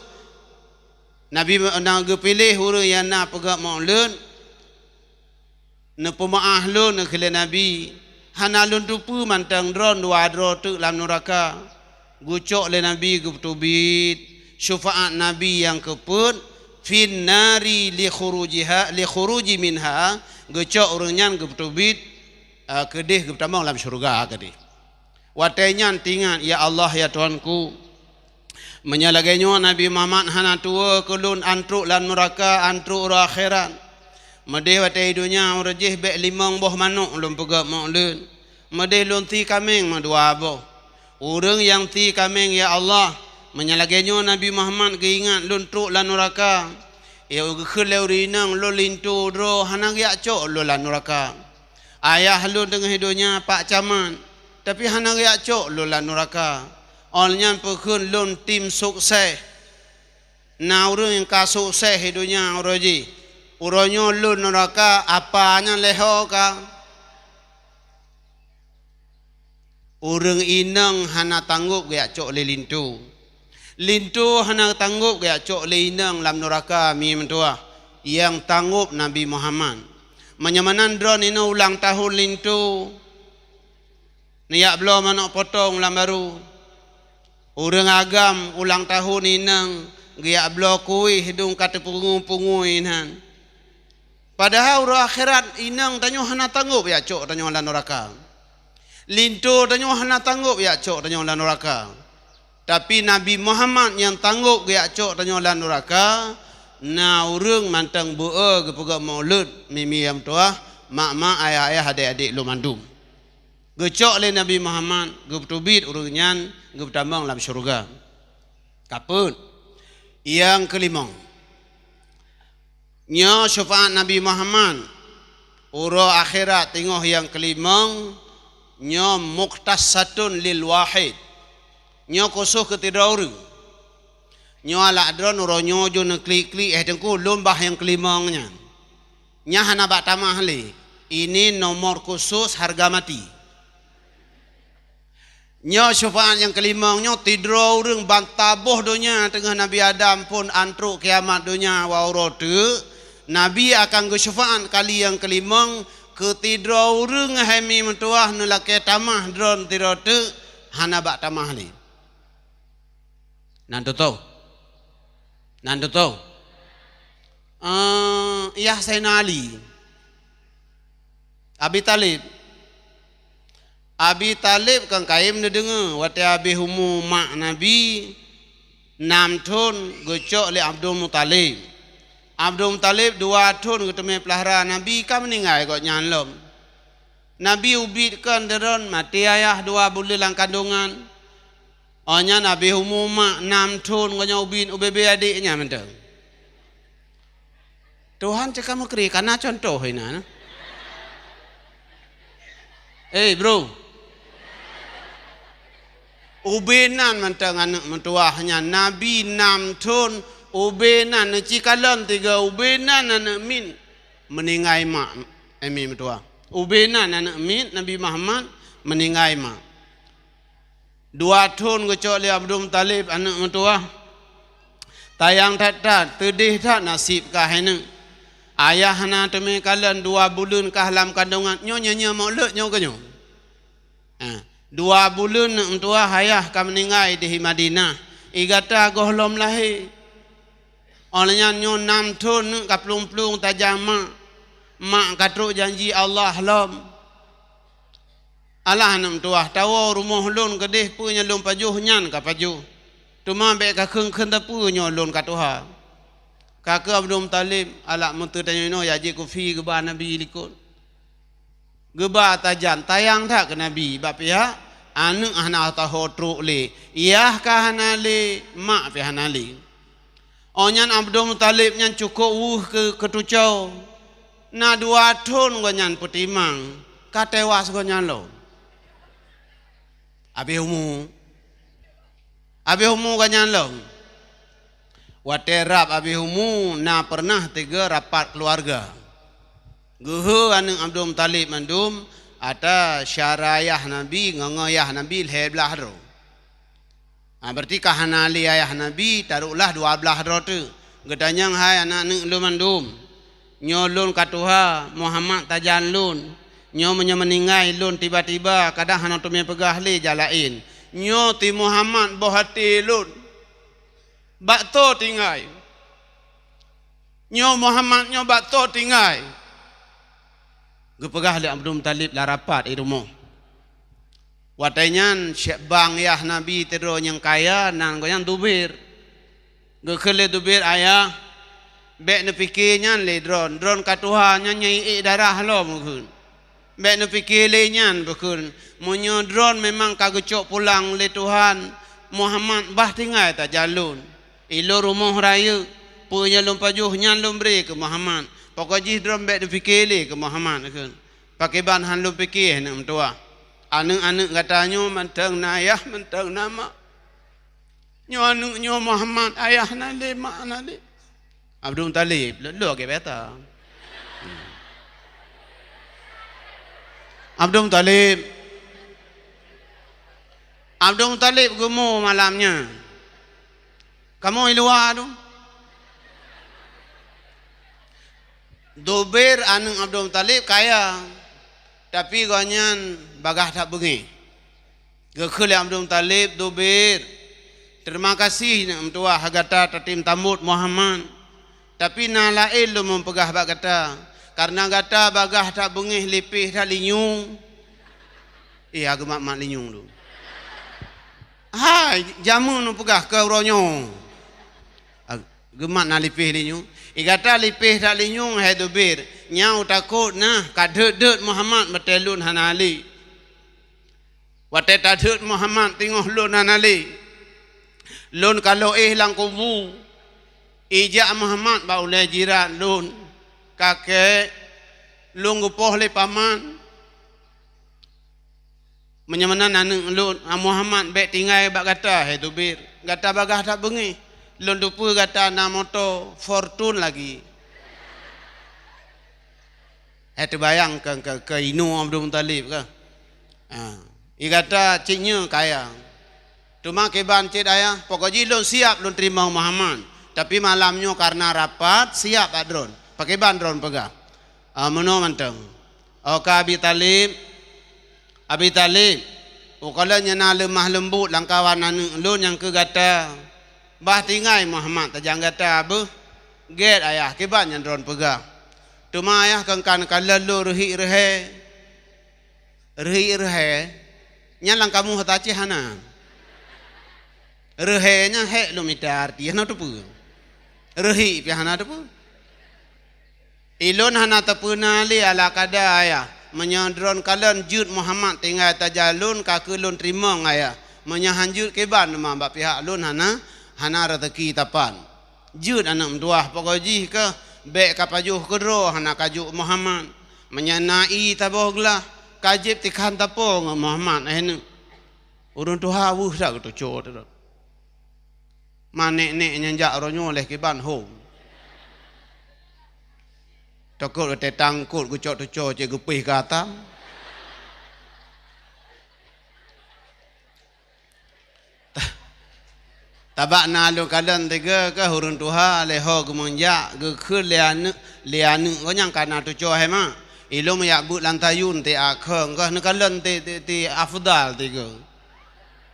Nabi na geupiléh ureuëng nyang na peugét meu'uleut. Neupeumeu'ah lôn," kheun lé Nabi, "hana lôn teupeue mantong droe dua droe teuk lam nuraka." Geucok lé Nabi, geupeutubiet syeufaat Nabi nyang keupeuet, "Fin nari li khurujiha, li khuruji minha," geucok ureuëng nyan geupeutubiet, eh, keudeh geupeutamong lam syeuruga keudeh. Watée nyan teuingat, "Ya Allah, ya Tuhanku, meunyoe lagée nyoe Nabi Muhammad hana tuwoe keu lôn, antrok lam nuraka, antrok uroe akhirat. Meudeh watée i donya uroe jih bék limong boh manok lôn peugét meu'leuet. Meudeh lôn sie kaméng meudua boh. Ureuëng nyang sie kaméng, ya Allah, meunyoe lagée nyoe Nabi Muhammad geuingat lôn trok lam nuraka, ya geukheun lé ureuëng inong lôn linto droe hana geujak cok lôn lam nuraka. Ayah lôn teungoh i donya Pak Camat, tapi hana geujak cok lôn lam nuraka. Óh lheueh nyan peukheun lôn tim sukses. Na ureuëng nyang ka sukses i donya uroe jih, uroe nyoe lôn nuraka, apa nyan lé ho ka?" Ureuëng inong hana tanggôp geujak cok lé linto. Linto hana tanggôp geujak cok lé inong lam nuraka, mi meutuwah. Nyang tanggôp Nabi Muhammad. Meunyoe meunan droeneuh ulang tahun linto, neujak bloe manok potong lam baru. Ureuëng agam ulang tahun inong geujak bloe kueh dong ka teupungu-pungu inan. Padahai uroe akhirat inong tanyoe hana tanggôp jak cok tanyoe lam nuraka. Linto tanyoe hana tanggôp jak cok tanyoe lam nuraka. Tapi Nabi Muhammad nyang tanggôp geujak cok tanyoe lam nuraka, na ureuëng mantong beu-e geupeugah maulud, mimi nyang meutuwah, mak-mak, ayah-ayah, adék-adék lôn mandum. Geucok lé Nabi Muhammad, geupeutubiet ureuëng nyan, geupeutamong lam syeuruga. Kapeuet. Nyang keulimong. Nyoe syeufaat Nabi Muhammad. Uroe akhirat teungoh nyang keulimong, nyoe mukhtassatun lil wahid. Nyoe khusos keu sidroe ureuëng. Nyoe alak droeneuh uroe nyoe jeuet neuklik-klik, eh, Teungku, lôn bah nyang keulimong nyan. Nyan hana bak tamah lé. Ini nomor khusus harga mati. Nyoe syeufaat nyang keulimong nyoe, sidroe ureuëng ban saboh donya teungoh Nabi Adam phon antrok kiamat donya wak uroe teuk, Nabi akan geusyeufaat kali nyang keulimong keu sidroe ureuëng, hai mi meutuwah, neulakée tamah droeneuh sidroe teuk, hana bak tamah lé. Nan tutoe. Nan tutoe. Eh, yah Saidina Ali. Abi Talib. Abi Talib kan kayém neudeungoe watée habéh umu mak Nabi nam thon geucok lé Abdul Muthalib. Abdul Muthalib dua thon geuteumé peulahra Nabi ka meuninggai gobnyan lom. Nabi ubit kon deron maté ayah dua buleuen lam kandongan. Oh nyan habéh umu mak nam thon gobnyan ubit ubé-bé adék nyan mantong. Tuhan ceuka meukri kana contoh inan. Eh, bro. Ubé nan mantong aneuëk meutuwah nyan Nabi nam thon ubé nan neucikalon tiga ubé nan aneuëk miet meuninggai mak, eh, miet meutuwah. Ubé nan aneuëk miet Nabi Muhammad meuninggai mak. Dua thon geucok lé Abdul Muthalib aneuëk meutuwah. Tayang that-that, teudeh that naseb kah hai neuk. Ayah hana teumé kalon dua buleuen kah lam kandongan nyoe nyoe nyoe mok leuek nyoe keu nyoe. Ha, dua buleuen neuk meutuwah ayah ka meuninggai di Madinah. I gata gohlom lahé. Óh lheueh nyan nyoe nam thon neuk ka plueng-plueng tajak mak. Mak ka trok janji Allah lom. Alah aneuk meutuwah, tawoe rumoh lôn keudeh peue nyang lôn pajoh nyan ka pajoh. Teuma bék ka kheun-kheun teupeu nyoe lôn ka tuha. Ka keu Abdul Muthalib, alak meuteutanyoe inoe jak jép kufi geuba Nabi likot. Geuba tajan tayang that keu Nabi bak pihak aneuk hana taho trok lé, yah ka hana lé, mak pih hana lé. Óh nyan Abdul Muthalib nyan cukôp weueh keu keutuco. Na dua thon gobnyan peutimang, ka tewas gobnyan lom. Habéh umu. Habéh umu gobnyan lom. Watée rab habéh umu, na peureunah tiga rapat keuluwarga. Geuheu aneuk Abdul Muthalib mandum, ata syara yah Nabi ngon yah Nabi lhée blaih droe. Ha, berarti ka hana lé ayah Nabi, taroklah dua blaih droe teuk. Geutanyong, "Hai aneuk-aneuk lôn mandum, Nyoe lôn ka tuha, Muhammad tajan lôn. Nyoe meunyoe meuninggai lôn tiba-tiba, kadang hana teumé peugah lé jak laén. Nyoe ti Muhammad boh até lôn. Bak toh tinggai. Nyoe Muhammad nyoe bak toh tinggai. Geupeugah lé Abdul Muthalib lam rapat i rumoh. Watée nyan, syek bang yah Nabi teudroe nyang kaya nan gobnyan Zubair. Geukheun lé Zubair, "Ayah, bék neupike nyan lé droen. Droen ka tuha nyan nyang ék darah lom," geukheun. "Bék neupike lé nyan," geukheun. "Meunyoe droen memang ka geucok pulang lé Tuhan, Muhammad bah tinggai tajan lôn. I lôn rumoh rayeuk, peue nyang lôn pajoh nyan lôn bri keu Muhammad. Pokok jih droen bék neupike lé keu Muhammad," geukheun. "Pakriban han lôn pike, aneuk meutuwah. Aneuk-aneuk gata nyoe mantong na ayah, mantong na mak. Nyoe aneuk nyoe Muhammad, ayah na lé, mak na lé." Abdul Muthalib, lôn lôn gét beta. Abdul Muthalib. Abdul Muthalib geumo malam nyan. Kamoe i luwa tu. Zubair aneuk Abdul Muthalib kaya, tapi gobnyan bagaih that beungéh. Geukheun lé Abdul Muthalib, "Zubair, terima kasih neuk meutuwah gata tatem tambot Muhammad. Tapi na laén lôn meupeugah bak gata, kareuna gata bagaih that beungéh lipéh that linyueng." Iya, geumat-mat linyueng tu. "Hai, jameun neupeugah keu uroe nyoe." Ah, geumat na lipéh linyueng. "I gata lipéh that linyueng, hai Zubair. Nyang takot na ka deuet-deuet Muhammad meutée lôn hana lé. Watée tadeuet Muhammad teungoh lôn hana lé, lôn ka lo éh lam kubu. Ijak Muhammad bak ulée jirat lôn, kakek lôn geupoh lé paman. Meunyoe meunan aneuk lôn, Muhammad bék tinggai bak gata, hai Zubair. Gata bagaih that beungéh. Lôn teupeue gata na moto Fortuner lagi." Hai teubayang keu, keu, keu inoe Abdul Muthalib ka. Ha, i gata cit nyoe kaya. Teuma kiban cit ayah, pokok jih lôn siab lôn teurimong Muhammad. Tapi malam nyoe kareuna rapat, siab bak droen. Pakriban droen peugah. Ah, meunoe mantong. Oh ka Abi Thalib, Abi Thalib, ukalon nyang na leumah leumbot lam kawan aneuk lôn nyang keu gata. Bah tinggai Muhammad tajan gata beuh. Gét ayah, kiban nyang droen peugah. Teuma ayah kon ka neukalon lôn reuhik reuhée. Reuhik reuhée, nyan lam kamus Aceh hana. Reuhée nyan hék lôn mita arti, hana teupeue. Reuhik pih hana teupeue. Ilôn hana teupeuna lé ala kada ayah. Meunyoe droen kalon jeuet Muhammad tinggai tajan lôn, ka keu lôn teurimong ayah. Meunyoe han jeuet kiban teuma bak pihak lôn hana, hana raseuki tapan. Jeuet aneuk meutuwah, pokok jih keuh bék ka pajoh keudroe hana kajok Muhammad. Meunyoe na ie taboh glah, ka jieb tikhan tapo ngon Muhammad, eh, neuk. Ureuëng tuha weueh that geutuco teuh. Ma nek-nek nyang jak uroe nyoe leh kiban hom. Takot watée tangkot geucok tuco cit geupéh keu atang. Ta-, tabak na lôn kalon tiga keuh ureuëng tuha lé ho geumeunjak geukheun lé aneuk, lé aneuk geuh nyang ka na tuco hai mak. Ilôn meujak beuet lam tayun ti akhong keuh neukalon ti, ti, ti afdal tiga.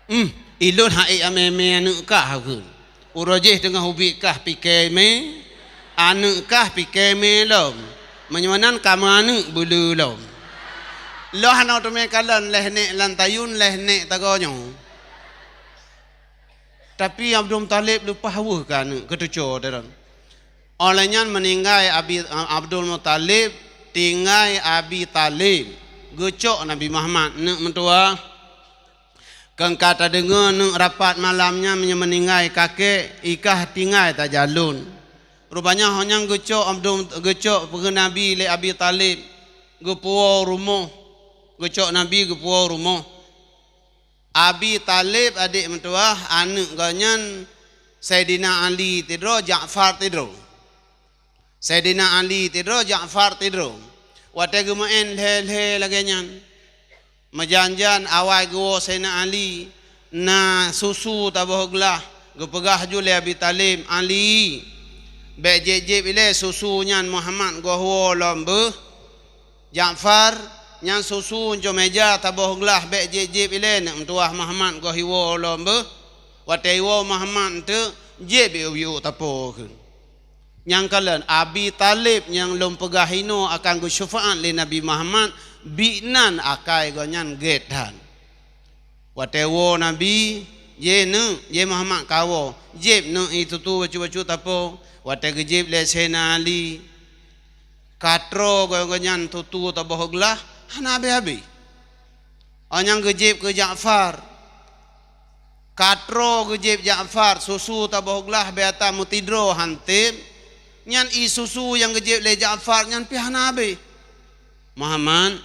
Hmm, ilôn hai amé-mé aneuk kah kheun. Uroe jih teungoh ubit kah pike mé, aneuk kah pike mé lom. Meunyoe nan ka meuaneuk beuleu lom. Lôn hana teumé kalon leh nek lam tayun leh nek tagoe nyoe. Tapi Abdul Muthalib leupah weueh keu aneuk keutuco teuh. Óh lheueh nyan meuninggai Abi, Abdul Muthalib, tinggai Abi Thalib. Geucok Nabi Muhammad neuk meutuwah. Keu ka tadeungoe neuk rapat malam nyan meunyoe meuninggai kakek, ikah tinggai tajan lôn. Rupanya ho nyang geucok Abdul, geucok peue Nabi lé Abi Thalib, geupuwoe rumoh, geucok Nabi geupuwoe rumoh. Abi Thalib adék meutuwah, aneuk gobnyan Saidina Ali tidroe, Ja'far tidroe. Saidina Ali tidroe, Ja'far tidroe. Watée geumeu'en lhée-lhée lagée nyan. Meujan-jan awai geuwoe Saidina Ali, na susu taboh glah, geupeugah ju lé Abi Thalib, "Ali, Bék jieb-jieb ilée susu nyan Muhammad goh woe lom beuh. Ja'far, nyan susu cue meja taboh glah, bék jieb-jieb ilée neuk meutuwah Muhammad goh iwoe lom beuh. Watée iwoe Muhammad teuk, jieb iék-iék tapo kheun. Nyang kalon Abi Thalib nyang lôn peugah inoe akan geusyeufaat lé Nabi Muhammad, biet nan akai gobnyan gét that. Watée woe Nabi, "Jih neuk, jih Muhammad kawoe." Jieb neuk ie susu bacut-bacut tapo. Watée geujieb lé Saidina Ali, ka troe gobnyan susu taboh glah, hana habéh-habéh. Óh nyang geujieb keu Ja'far. Ka troe geujieb Ja'far, susu taboh glah beu ata meutidroe han tem, nyan ie susu nyang geujieb lé Ja'far nyan pih hana habéh. Muhammad,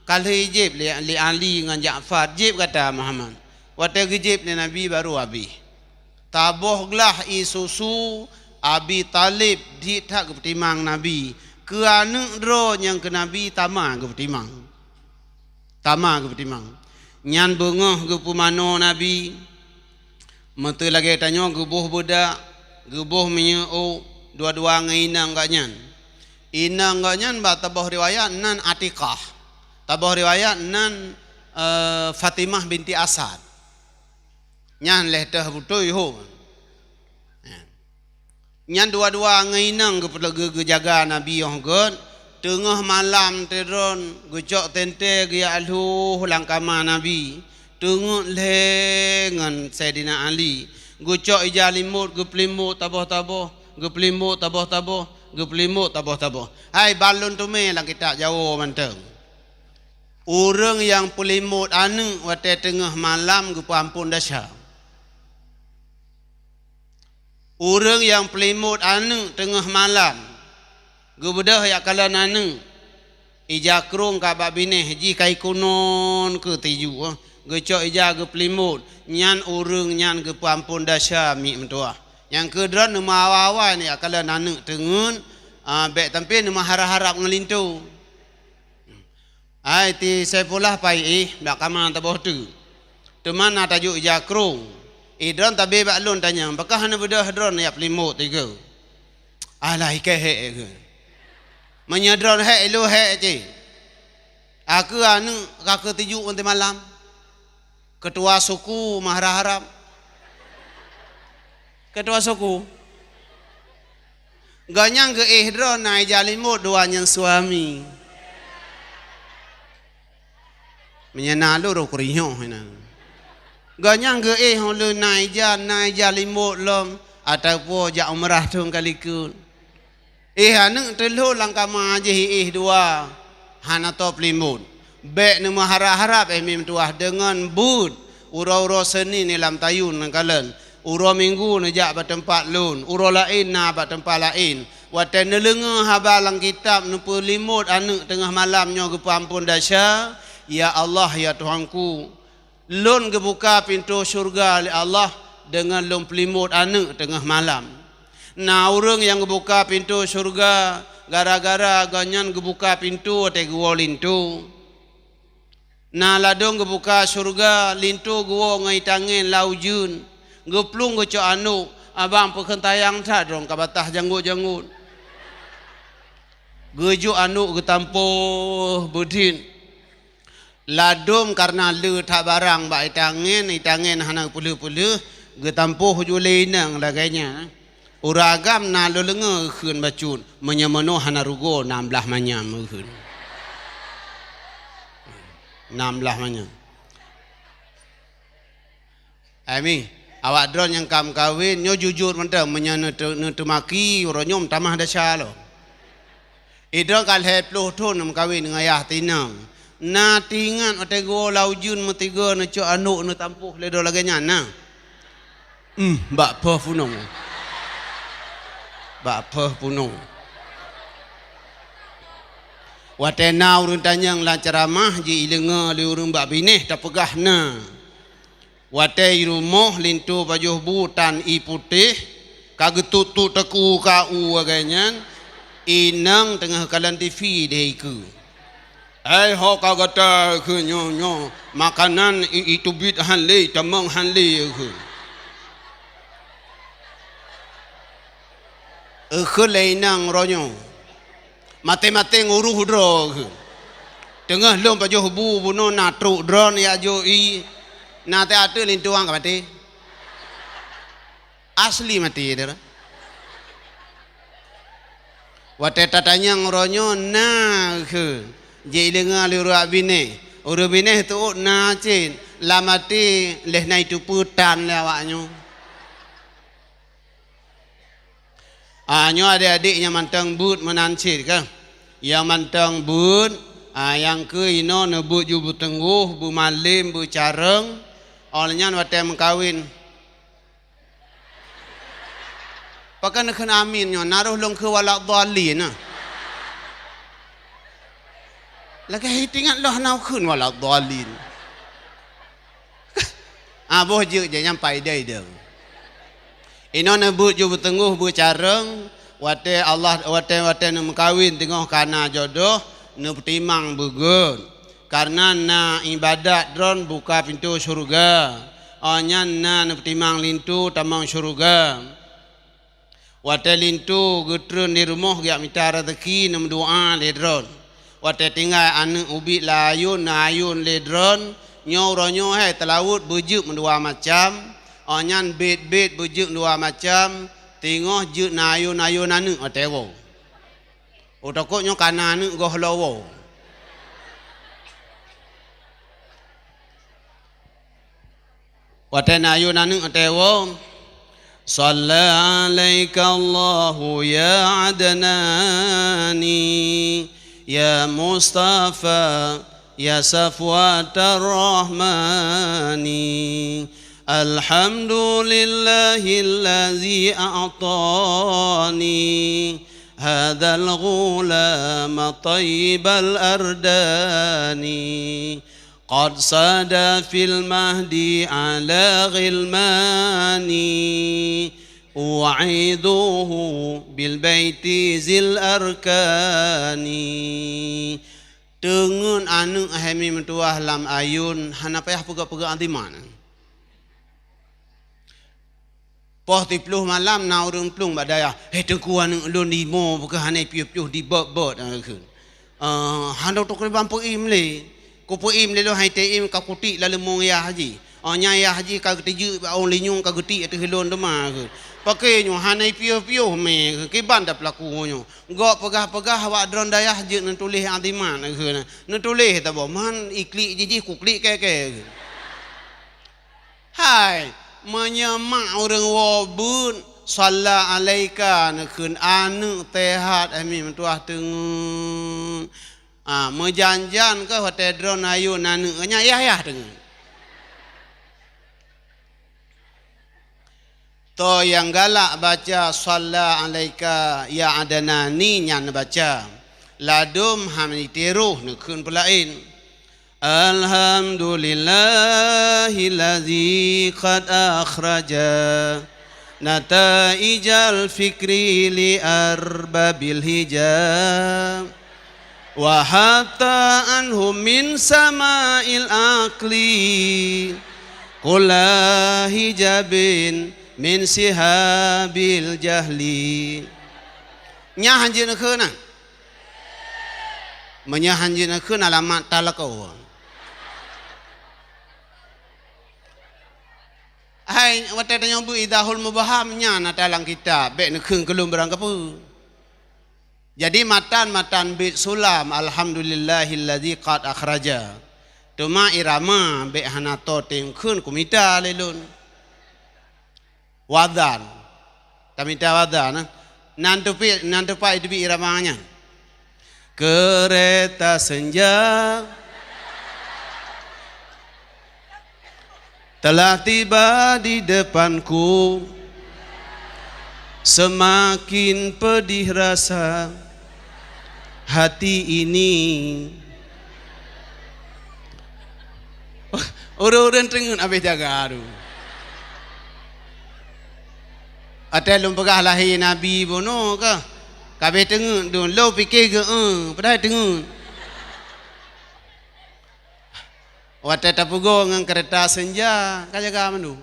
ka lheueh jieb lé, lé Ali ngon Ja'far, jieb gata Muhammad. Watée geujieb lé Nabi barô habéh. Taboh glah ie susu, Abi Thalib diet that geupeutimang Nabi. Keu aneuëk droe nyang keu Nabi tama geupeutimang. Tama geupeutimang. Nyan beungoh geupumanö Nabi. Meuteu lagée tanyoe geuboh beudak, geuboh minyeuk ôk, dua-dua ngon inong gobnyan. Inong gobnyan bak taboh riwayat nan Atiqah. Taboh riwayat nan, eh, Fatimah binti Asad. Nyan lheueh teuh beutôi ho. Nyan dua-dua ngon inong geupeu-, geu-, geujaga Nabi óh göt. Teungoh malam teudron, geucok teuntée geujak lhôh lam kama Nabi. Teungeut lhée ngon Saidina Ali. Geucok ija limot, geupeulimot taboh-taboh, geupeulimot taboh-taboh, geupeulimot taboh-taboh. Hai ban lôn teumé lam kitab Jawoe mantong. Ureuëng nyang peulimot aneuëk watée teungoh malam geupeuamphon desya. Ureuëng nyang peulimot aneuëk teungoh malam, geubeudôh jak kalon aneuëk, ija krông ka bak binéh jih ka ikunon keu tiju, geucok ija geupeulimot, nyan ureuëng nyan geupeuamphon desya miet meutuwah. Nyang keu droe neumeuawa-awa jak kalon aneuëk teungeut, ah, bék tampé neumeuharab-harab ngon linto. Hai ti Saifullah pai éh bak kama taboh teuk. Teuma na tajok ija krông. Éh droe tabe bak lôn tanyong, pakon hana beudôh droe jak peulimot tiga. Alah ikée hék keuh. Meunyoe droe hék ilôn hék cit. Akeu aneuëk ka keu tiju ngon teumalam. Ketua suku meuharab-harab. Ketua suku. Gobnyan geuéh droe na ija limot dua nyang suami. Meunyoe na lôn roh kurinyoh inan. Gobnyan geuéh ulôn na ija, na ija limot lom atawa jak umrah thon ka likot. Éh aneuëk teulhô lam kama jih éh dua, hana toe peulimot. Bék neumeuharab-harab éh miet meutuwah deungon buet uroe-uroe Senin lam tayue neukalon. Uroe Minggu neujak bak teumpat lôn, uroe laén na bak teumpat laén. Watée neuleungoe haba lam kitab neupeulimot aneuëk teungoh malam nyoe geupeuamphon desya, ya Allah, ya Tuhanku, lôn geubuka pintoe syeuruga lé Allah deungon lôn peulimot aneuëk teungoh malam. Na ureuëng nyang geubuka pintoe syeuruga gara-gara gobnyan geubuka pintoe watée geuwoe linto. Na ladôm geubuka syeuruga linto geuwoe ngon ié tangén lam ujeuen, geuplueng geucok aneuëk, abang peukeun tayang that droe ka bataih janggot-janggot. Geujok aneuëk geutampôh beudit. Ladôm kareuna le that barang bak ié tangén, ié tangén hana geupeulheueh-peulheueh, geutampôh ju lé inong lagée nyan. Ureuëng agam na lôn leungoe geukheun bacut, meunyoe meunoe hana rugoe nam blaih manyam geukheun. Nam blaih manyam. Ami, awak droe nyang ka meukawen nyoe jujur mantong meunyoe neute-, neuteumaki uroe nyoe meutamah desya lom. Idroe ka lhée ploh thon meukawen ngon ayah tinong. Na teuingat watée geuwoe lam ujeuen meusigoe neucok aneuëk neutampôh lé droe lagée nyan na? Em, bak peuh punong. Bak peuh punong. Watée na ureuëng tanyong lam ceuramah ji ileungoe lé ureuëng bak binéh tapeugah na. Watée i rumoh linto pajoh bu tan ié putéh, ka geutuk-tuk teukeu ka u lagée nyan, inong teungoh kalon TV di ikeue. "Hai ho ka gata keu nyoe-nyoe, makanan i-, iteubiet han lé, tamong han lé," kheun. Eukheun lé inong uroe nyoe. Maté-maté ngurôh droe eukheun. Teungoh lôn pajoh bu bunoe na trok droe jak jok ie. Na teuh ateueh linto ka maté. Asli maté droe. Watée tatanyong uroe nyoe na eukheun. Jeuet ileunga lé ureuëng binéh. Ureuëng binéh teuôt na cit. Lam até lheueh na iteupeue tan lé awaknyoe. Ah, nyoe adék-adék nyang mantong beuet meunan cit keuh. Nyang mantong beuet, ah, nyang keu inoe neubeuet ju beuteunggoh, beumalém, beucareueng, óh lheueh nyan watée meukawen. Pakon neukheun amin nyoe, na roh lôn kheun waladhdhallin na. Lagée hitingat lôn hana kheun waladhdhallin. Ah, boh jeuet jih nyang paidai deuh. Inoe neubeuet ju beuteunggoh beucareueng, watée Allah, watée, watée neumeukawen teungoh kana jodoh, neupeutimang beugét. Kareuna na iébadat droe buka pintoe syeuruga. Óh nyan na neupeutimang linto tamong syeuruga. Watée linto geutreun di rumoh geujak mita raseuki neumeudoá lé droe. Watée tinggai aneuëk ubit lam ayôn, na ayôn lé droe, nyoe uroe nyoe hai teulaweuet beujeuet meudua macam, óh nyan bét-bét beujeuet meudua macam, teungoh jeuet na ayôn-ayôn aneuëk watée woe. Oh, takot nyoe kana aneuëk goh lom woe. Watée na ayôn aneuëk watée woe, "Shalla 'alaika Allahu ya Adnani, ya Mustafa, ya Safwatar Rahmani. Alhamdulillahilladzi a'tani hadzal ghulama thayyibal ardani." Qad sada fil mahdi ala ghilmani, u'idhuhu bil baiti zil arkani. Teungeut aneuëk hai mi meutuwah lam ayôn hana payah peugah-peugah azimat. Poh siplôh malam na ureuëng plueng bak dayah, "Hei Teungku, aneuëk lôn limo bukon hana piôh-piôh dibot-bot," na kheun. "Eh, hana teukeureubeuen peuim lé. Kupeuim lé lôn hai teuim ka kutiek lam leumong yah jih. Oh, nyan yah jih ka geuteujeuet bak ôn linyueng ka geutiek ateueh lôn teuma," kheun. "Pakè nyoe hana piôh-piôh mé," kheun, "kiban tapeulaku nyoe. Gok peugah-peugah awak droe dayah jeuet neutuléh azimat," na kheun. "Neutuléh taboh, man iklik jih jih kuklik kèe-kèe," kheun. Hai, meunyoe mak ureuëng woe beuet, "Shalla 'alaika," na kheun, aneuëk teuhat hai mi meutuwah teungeut. Ah, meujan-jan keuh watée droe na ayôn aneuëk nyan yah-yah teungeut. Toh nyang galak baca "Shalla 'alaika ya Adnani" nyan baca. Ladôm hana jitiroh na kheun peulaén. Alhamdulillahilladzi qad akhraja nataijal fikri li arbabil hija, wa hatta anhum min sama'il aqli kulla hijabin min sihabil jahli. Nyan hanjeuet na kheun na. Meunyoe hanjeuet na kheun alamat talakoe. Hai, watée tanyoe beuet idahul mubham nyan ata lam kitab, bék neukheun keu lôn barang kapeue. Jadi matan-matan bét sulam, "Alhamdulillahilladzi qad akhraja." Teuma irama bék hana toe teueng kheun kumita lé lôn. Wazan. Tamita wazan, eh. Nan teupi-, nan teupat iteubiet irama nyan. Kereta senja telah tiba di depanku, semakin pedih rasa hati ini. Ureuëng-ureuëng teungeut habéh jaga tu. Watée lôn peugah lahé Nabi bunoe kah, ka habéh teungeut dum, lôn pike geu-, eh, padahai teungeut. Watée tapeugoe ngon keureta senja, ka jaga mandum.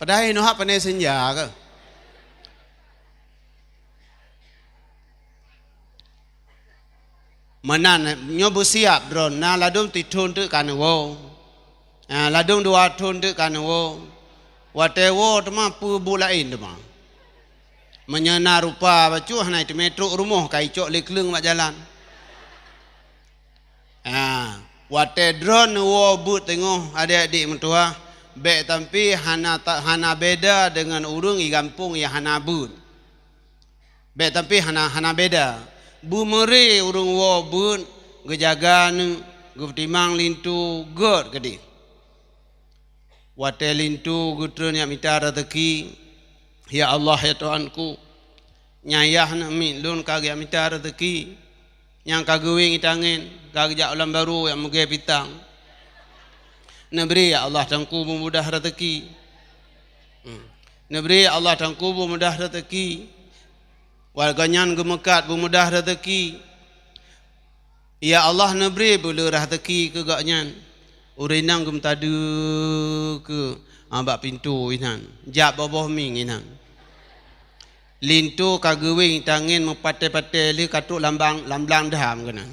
Padahai neuhab pane senja kah. Meunan nyoe beusiab droeneuh, na ladôm sithon teuk ka neuwoe. Ah, ladôm dua thon teuk ka neuwoe. Watée woe teuma peue buet laén teuma. Meunyoe na rupa bacut hana teumé trok rumoh ka icok lé kleueng bak jalan. Ah, watée droeneuh woe beuet teungoh adék-adék meutuwah, bék tampi hana ta-, hana beda deungon ureuëng i gampông nyang hana beuet. Bék tampi hana, hana beda. Beumeuré ureuëng woe beuet, geujaga neuh, geupeutimang linto, gét keudeh. Watée linto geutreun jak mita raseuki, "Ya Allah, ya Tuhanku, nyang yah neumiet lôn ka geujak mita raseuki, nyang ka geuwéng i tangén, ka geujak u lam barô jak meugée pitang. Neubri, ya Allah, Tuhanku, beumudah raseuki." Hmm. Neubri, ya Allah, Tuhanku, beumudah raseuki. Watée gobnyan geumeukat beumudah raseuki, "Ya Allah, neubri beuleu raseuki keu gobnyan." Ureuëng inong geumeuteudeu keu, ah, bak pintoe inan, jak boh-boh mieng inan. Linto ka geuwéng tangén meupatéh-patéh lé ka trok lam blang, lam blang dam keunan.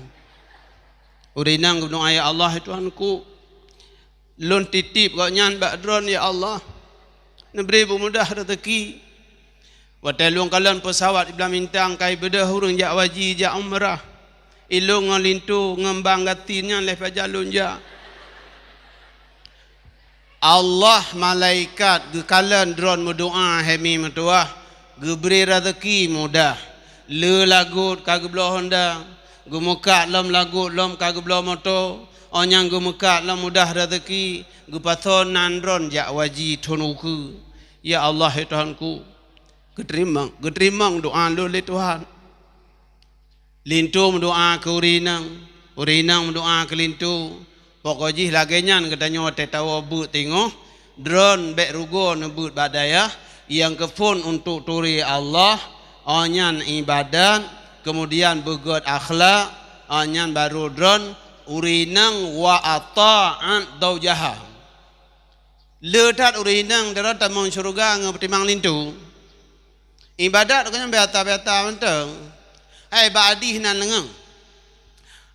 Ureuëng inong geumeudoá, "Ya Allah, Tuhanku, lôn titip gobnyan bak droeneuh, ya Allah. Neubri beumudah raseuki. Watée lôn kalon peusawat i Blang Bintang ka ibeudôh ureuëng jak haji, jak umrah, ilôn ngon linto ngon bang gaki nyan lheueh pajan lôn jak." Allah malaikat geukalon droeneuh meudoá, hai mi meutuwah, geubri raseuki mudah. Le lagot ka geubloe honda, geumeukat lom lagot lom ka geubloe moto, óh nyang geumeukat lom mudah raseuki, geupasoe nan droeneuh jak haji thon ukeue. Ya Allah, ya Tuhanku, geuteurimong, geuteurimong doá lôn lé Tuhan. Linto meudoá keu ureuëng inong, ureuëng inong meudoá keu linto. Pokok jih lagée nyan geutanyoe watée tawoe beuet teungoh, droeneuh bék rugoe neubeuet bak dayah nyang keuphon untuk turi Allah, óh nyan iébadat, keumudian beugét akhlak, óh nyan barô droeneuh ureuëng inong wa ata'at zaujaha. Le that ureuëng inong droeneuh tamong syeuruga ngon peutimang linto. Iébadat geuh nyan biasa-biasa mantong. Hai bak hadih nan leungeung.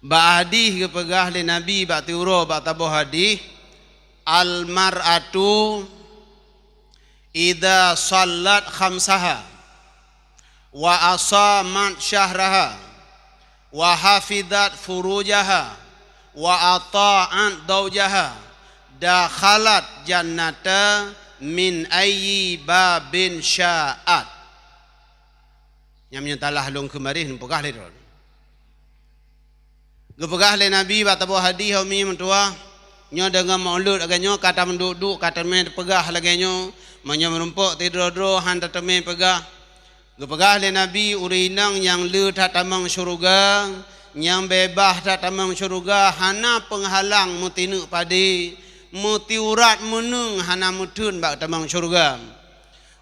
Bak hadih geupeugah lé Nabi bak tiuroe bak saboh hadih, "Al-mar'atu idza shallat khamsaha, wa asamat syahraha, wa hafizat furujaha, wa ata'at zaujaha, dakhalat jannata min ayyi babin sya'at." Nyang meunyoe talah lôn keumaréh neupeugah lé droeneuh. Geupeugah lé Nabi bak saboh hadih, hai mi meutuwah, nyoe deungon meu'uleut lagée nyoe ka tameuduek-duek ka teumé teupeugah lagée nyoe, meunyoe meurumpok sidroe-droe hán tateumé peugah. Geupeugah lé Nabi, ureuëng inong nyang le that tamong syeuruga, nyang beubaih that tamong syeuruga hana peunghalang meutineuk padé, meutiurat meuneueng hana meutheun bak tamong syeuruga.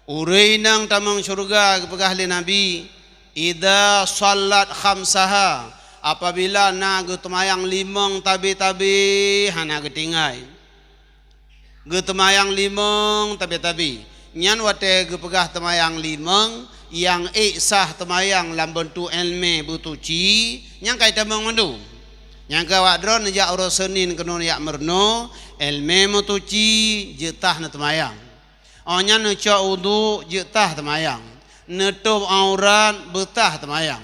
Ureuëng inong tamong syeuruga geupeugah lé Nabi, "Idza shallat khamsaha," apabila na geuteumayang limong tabi-tabi hana geutinggai. Geuteumayang limong tabi-tabi. Nyan watée geupeugah teumayang limong, nyang ék sah teumayang lam beuntuk éleumé beutuci, nyang ka itamong mandum. Nyang keu awak droeneuh jak uroe Seunin keunoe jak meurunoe, éleumé meutuci, jeuet tah neuteumayang. Óh nyan neucok uduk, jeuet tah teumayang. Neutôb aurat, beutah teumayang.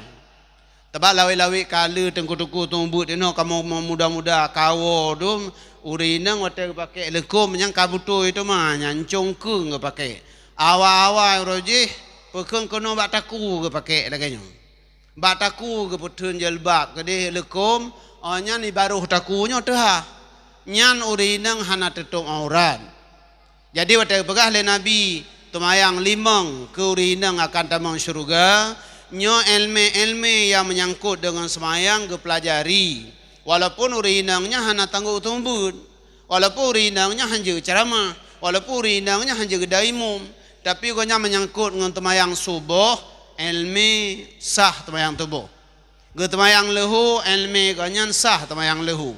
Teubak lawét-lawét ka le teungku-teungku tueng beuet inoe kamoe muda-muda kawoe dum, ureuëng inong watée geupakék leukôm nyang ka beutôi teuma nyan congkeung geupakék. Awai-awai uroe jih peukheun keunoe bak taku geupakék lagée nyoe. Bak taku geupeutheun jilbab keudeh leukôm, óh nyan ibaroh taku nyoe teuhah. Nyan ureuëng inong hana teutôb aurat. Jadi watée geupeugah lé Nabi, teumayang limong keu ureuëng inong akan tamong syeuruga, nyoe éleumé-éleumé nyang meunyangkot deungon seumayang geupeulajari. Walaupun ureuëng inong nyan hana tanggong teumeubeuet, walaupun ureuëng inong nyan hana jeuet ceuramah, walaupun ureuëng inong nyan hana jeuet geuda imum, tapi gobnyan meunyangkot ngon teumayang suboh, éleumé sah teumayang suboh. Geuteumayang leuhô, éleumé gobnyan sah teumayang leuhô.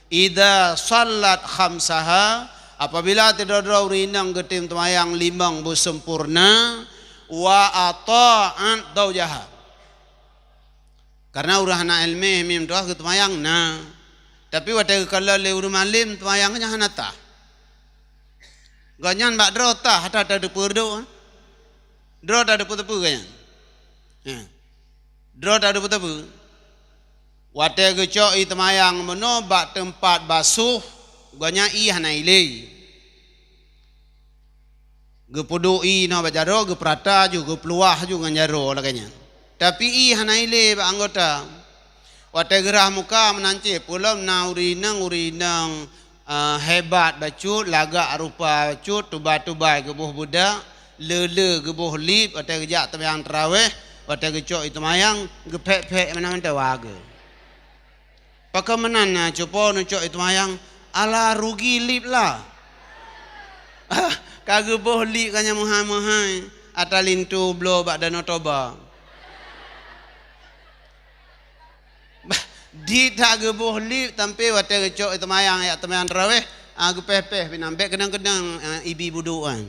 Idza shallat khamsaha, apabila sidroe-droe ureuëng inong geutem teumayang limong beuseumpoereuna, wa ata'at zaujaha. Karena ureuëng hana iéleumé mim tuah geuteumayang na. Tapi watée geukalon lé ureuëng malem teumayang nyan hana tah. Gobnyan bak droe tah, hana tateupeue-teupeue. Droe tateupeue-teupeue gobnyan. Ya. Droe tateupeue-teupeue. Watée geucok ié teumayang meunoe bak teumpat basoh, gobnyan ié hana ilé. Geupeuduek ié inoe bak jaroe, geupeurata ju, geupeuleubah ju ngon jaroe lagée nyan. Tapi ié hana ilé bak anggota. Watée geurhah muka meunan cit, peulom na ureuëng inong, ureuëng inong, eh, hebat bacut, lagak rupa bacut, tubai-tubai geuboh beudak, le-le geuboh lip, watée geujak teumayang taraweh, watée geucok ié teumayang, geuphek-phek meunan-meunan teuh wa geuh. Pakon meunan na cupo neucok ié teumayang, ala rugi lip la. Ka geuboh lip ka nyang meuhai-meuhai, ata linto bloe bak Danau Toba. Bah, di that geuboh lip sampai watée geucok ié teumayang, jak teumayang taraweh, ah, geupéh-péh pinang, bék keudang-keudang, ah, ibi budokan.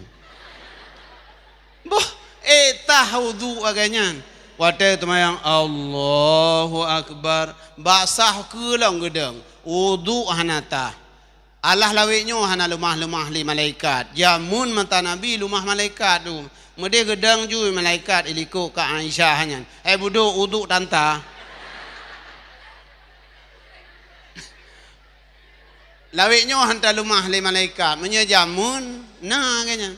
Boh, eh, tah uduk lagée nyan. Watée teumayang, Allahu Akbar. Basah keulong geudong. Uduk hana tah. Allah lawét nyoe hana leumah-leumah lé malaikat. Jameun masa Nabi leumah malaikat tu. Meudeh geudong ju malaikat ilikot keu Aisyah nyan. Eh, budok uduk tanta. Lawét nyoe hana leumah lé malaikat. Meunyoe jameun, na lagée nyan.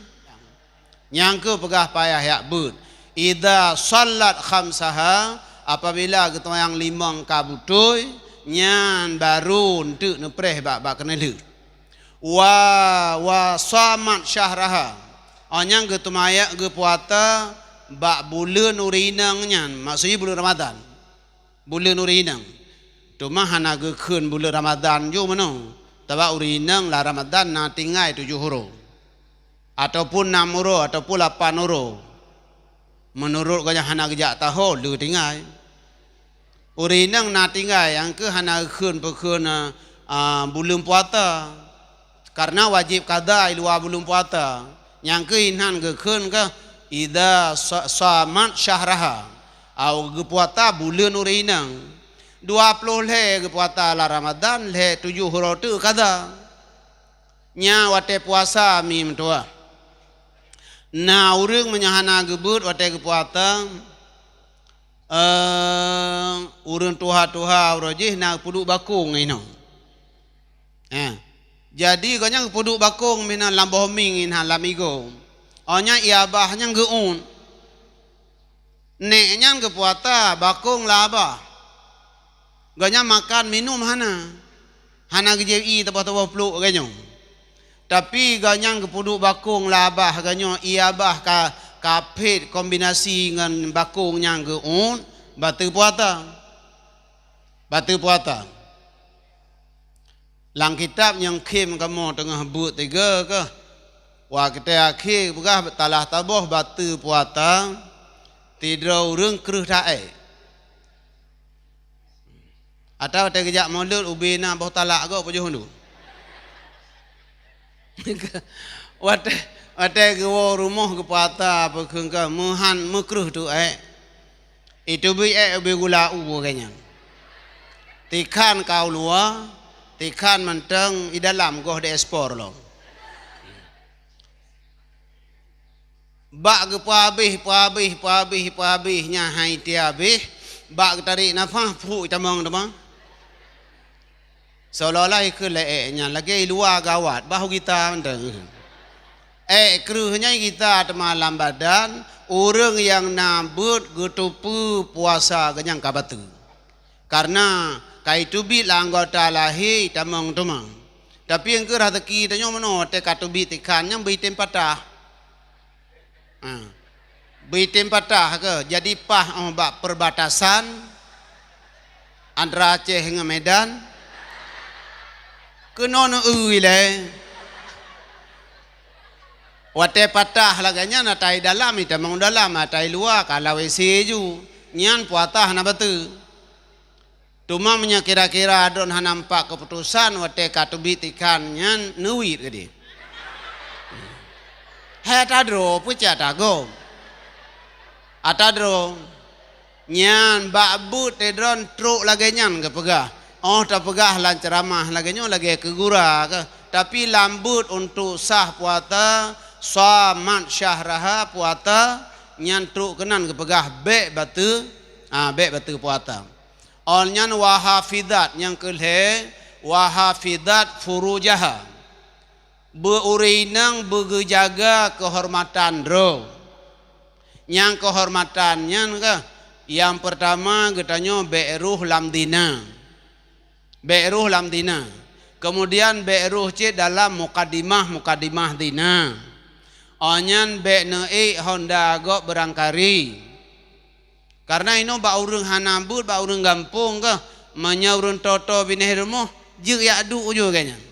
Nyang keuh peugah payah jak beuet. Idza shallat khamsaha, apabila geuteumayang limong ka beutôi, nyan barô eunteuk neupreh bak, bak keuneulheueh. Wa, wa shamat syahraha. Oh, nyang geuteumayang geupuasa bak buleuen ureuëng inong nyan, maksud jih buleuen Ramadhan. Buleuen ureuëng inong. Teuma hana geukheun buleuen Ramadhan ju meunoe. Sabab ureuëng inong lam Ramadhan na tinggai tujoh uroe. Ataupun nam uroe, ataupun lapan uroe. Meunurot gobnyan hana geujak taho, le tinggai. Ureuëng inong na tinggai, nyang keuh hana geukheun peukheun, a, a, buleuen puasa. Karena wajéb kada i luwa buleuen puasa. Nyang keuh inan geukheun keuh, idza sa-, shamat syahraha. Au geupuasa buleuen ureuëng inong. Dua ploh lhée geupuasa lam Ramadhan, lhée tujoh uroe teuk kada. Nyan watée puasa mi meutuwah. Na ureuëng meunyoe hana geubeuet watée geupuasa, eh, ureuëng tuha-tuha uroe jih na geupeuduk bakong inoe. Eh, jadi gobnyan geupeuduk bakong meunan lam boh mieng inan lam igoe. Oh nyan ié abah nyan geuôt. Nék nyan geupuasa bakong lam abah. Gobnyan makan minum hana. Hana geujép ié teubah-teubah pluek geuh nyoe. Tapi gobnyan geupeuduk bakong lam abah geuh nyoe, ié abah ka, ka phét kombinasi ngon bakong nyang geuôt, bateue puasa. Bateue puasa. Lam kitab nyang khém kamoe teungoh beuet tiga keuh. Watée akhé peugah talah taboh bateue puasa, sidroe ureuëng kreueh taék. Atawa watée geujak mulod ubé na boh talak gob pajoh ndu. Watée, watée geuwoe rumoh geupuasa peukheun keu meuhan meukreueh tu ék. Itu bi ék ubé gula u geuh nyan. Tikhan ka u luwa, tikhan mantong i dalam goh di ekspor lom. Bak geupeuhabéh, peuhabéh, peuhabéh, peuhabéh nyan hai tieb habéh, bak geutarek nafah phuek tamong teuma. Seolah-olah ikheun lé ék nyan lagée luwa gawat, bah gita mantong. Ék kreueh nyan gita teuma lam badan, ureuëng nyang na beuet geuteupeue puasa geuh nyan ka bateue. Karena ka iteubiet lam anggota lahé tamong teuma. Tapi nyang keu raseuki tanyoe meunoe teuka teubiet tikhan nyang beuitem patah. Ha. Beuitem patah keuh, jadi paih óh bak perbatasan antara Aceh ngon Medan. Keunoe neu-eu ilée. Watée patah lagée nyan ata i dalam, itamong dalam, ata i luwa ka lam W C ju. Nyan puasa hana bateue. Teuma meunyoe kira-kira droen hana nampak keuputosan watée ka teubiet tikhan nyan neuwiet keudeh. Hai ata droe, peue cit ata gob? Ata droe. Nyan bak beuet teuh droen trok lagée nyan geupeugah. Oh tapeugah lam ceuramah lagée nyoe lagée keu gura keuh. Tapi lam beuet untuk sah puasa, shamat syahraha puasa, nyan trok keunan geupeugah bék bateue, ha, bék bateue puasa. Awai nyan wa hafizat nyang keu lhée, wa hafizat furujaha. Beu ureuëng inong beugeujaga keuhormatan droe. Nyang keuhormatan nyan keuh, nyang peurtama geutanyoe bék rôh lam zina. Bék rôh lam zina. Keumudian bék rôh cit dalam mukadimah-mukadimah zina. Awai nyan bék neuék honda gob beurangkari. Kareuna inoe bak ureuëng hana beuet, bak ureuëng gampông keuh, meunyoe ureuëng toe-toe binéh rumoh, jeuet jak duek ujoe geuh nyan.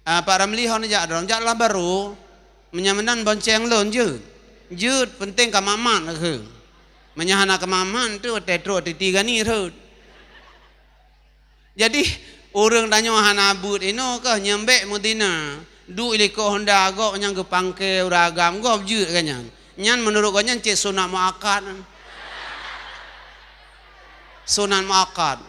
Ah, Pak Ramli hon jak droen, jak lam barô, meunyoe meunan bonceng lôn jeuet. Jeuet, peunteng ka mat-mat keuh. Meunyoe hana ka mat-mat, tu watée trok titi gani rhot. Jadi, ureuëng tanyoe hana beuet inoe keuh nyang bék meuzina. Duek likot honda gob nyang geupangke ureuëng agam gob jeuet geuh nyan. Nyan meunurot geuh nyan cit sunat muakkad. Sunat muakkad.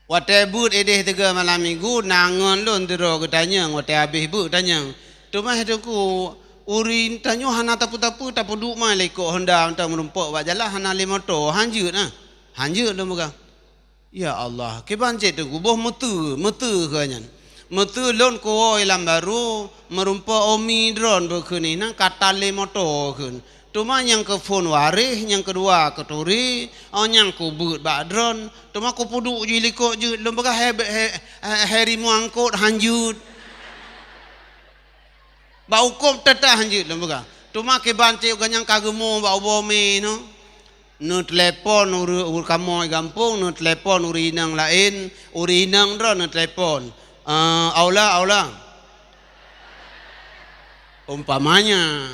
Watée beuet idéh tiga malam minggu, na ngon lôn sidroe geutanyong watée habéh beuet tanyong, "Teuma hai Teungku, ureuëng tanyoe hana tapeue-tapeue tapeuduek mai likot honda mantong meurumpok bak jalan hana lé moto, hanjeuet na?" "Hanjeuet," lôn peugah. Ya Allah, kiban cit Teungku boh meuteue, meuteue keu nyan. Meuteue lôn kuwoe lam barô, meurumpok umi droen beukheun inan ka tan lé moto kheun. Teuma nyang keu phon waréh, nyang keudua keu turi, oh nyang keu beuet bak droen. Teuma keu peuduek jih likot jeuet, lôn peugah hai, hai, hai, hai rimueng angkot hanjeuet. Bak hukôm teutah hanjeuet lôn peugah. Teuma kiban cit geuh nyang ka geumo bak ubo mi nyoe. Neuteulepon ureuëng, ureuëng kamoe gampông, neuteulepon ureuëng inong laén, ureuëng inong droen neuteulepon. "Eh, Aula, Aula." Umpamanya,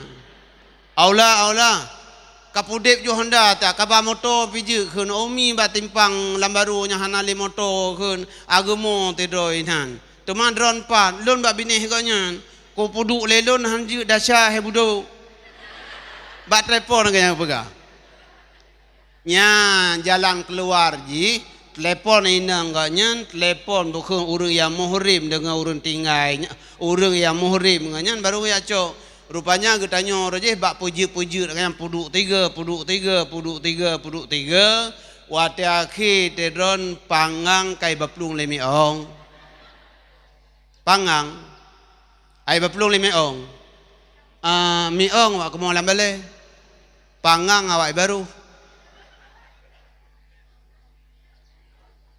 "Aula, Aula, ka pudeb ju honda ta, ka ba moto pih jeuet," kheun, "Umi bak timpang lam barô nyang hana lé moto," kheun, "ageumo tidroe inan." Teuma droen pat, lôn bak binéh gobnyan, keu peuduek lé lôn hanjeuet dasya hai budok. Bak telepon gobnyan peugah. Nyan jalan keuluar jih, telepon inong gobnyan, telepon bukon ureuëng nyang muhrim deungon ureuëng tinggai, ureuëng nyang muhrim gobnyan baru jak cok. Rupanya geutanyoe roh jih bak peujeuet-peujeuet gobnyan peuduek tiga, peuduek tiga, peuduek tiga, peuduek tiga. Watée akhé teudroen pangang kai baplueng lé miong. Pangang, ai baplueng lé miong. Ah, miong awak keumoe lam balée. Pangang awak ibaroh.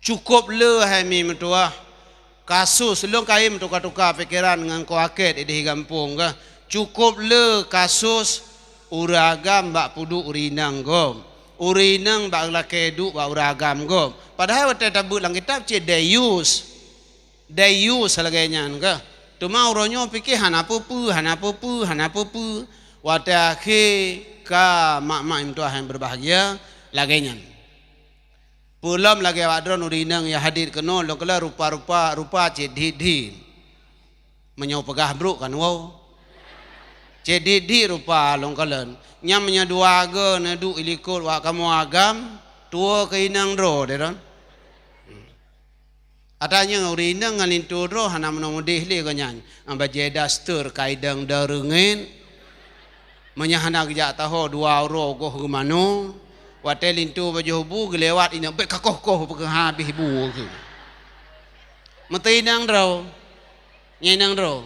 Cukôp le hai mi meutuwah. Kasus lôn kayém tuka-tuka pikeran ngon keu akét idéh gampông gah. Cukôp le kasus ureuëng agam bak peuduek ureuëng inong gob. Ureuëng inong bak lakée duek bak ureuëng agam gob. Padahai watée tabeuet lam kitab cit dayus. Dayus lagée nyan keuh. Teuma uroe nyoe pike hana peue-peue, hana peue-peue, hana peue-peue. Watée akhé ka mak-mak meutuwah nyang beubahgia lagée nyan. Peulom lagée awak droen ureuëng inong nyang hadit keunoe lôn kala rupa-rupa, rupa cit dhit-dhit. Meunyoe peugah brok kan woe. Cit dhit-dhit rupa lôn kalon. Nyan meunyoe dua goe neuduek ilikot wak kamoe agam, tuwoe keu inong droe deh droen. Ata nyang ureuëng inong ngon linto droe hana meunoe mudeh lé gobnyan. Ngon bajée daster kai dang dareungen. Meunyoe hana geujak taho dua uroe goh geumanoe, watée linto bajoh bu geulewat inong bék kakoh-koh peue habéh bu keuh. Meuteuinong droe, nyan inong droe.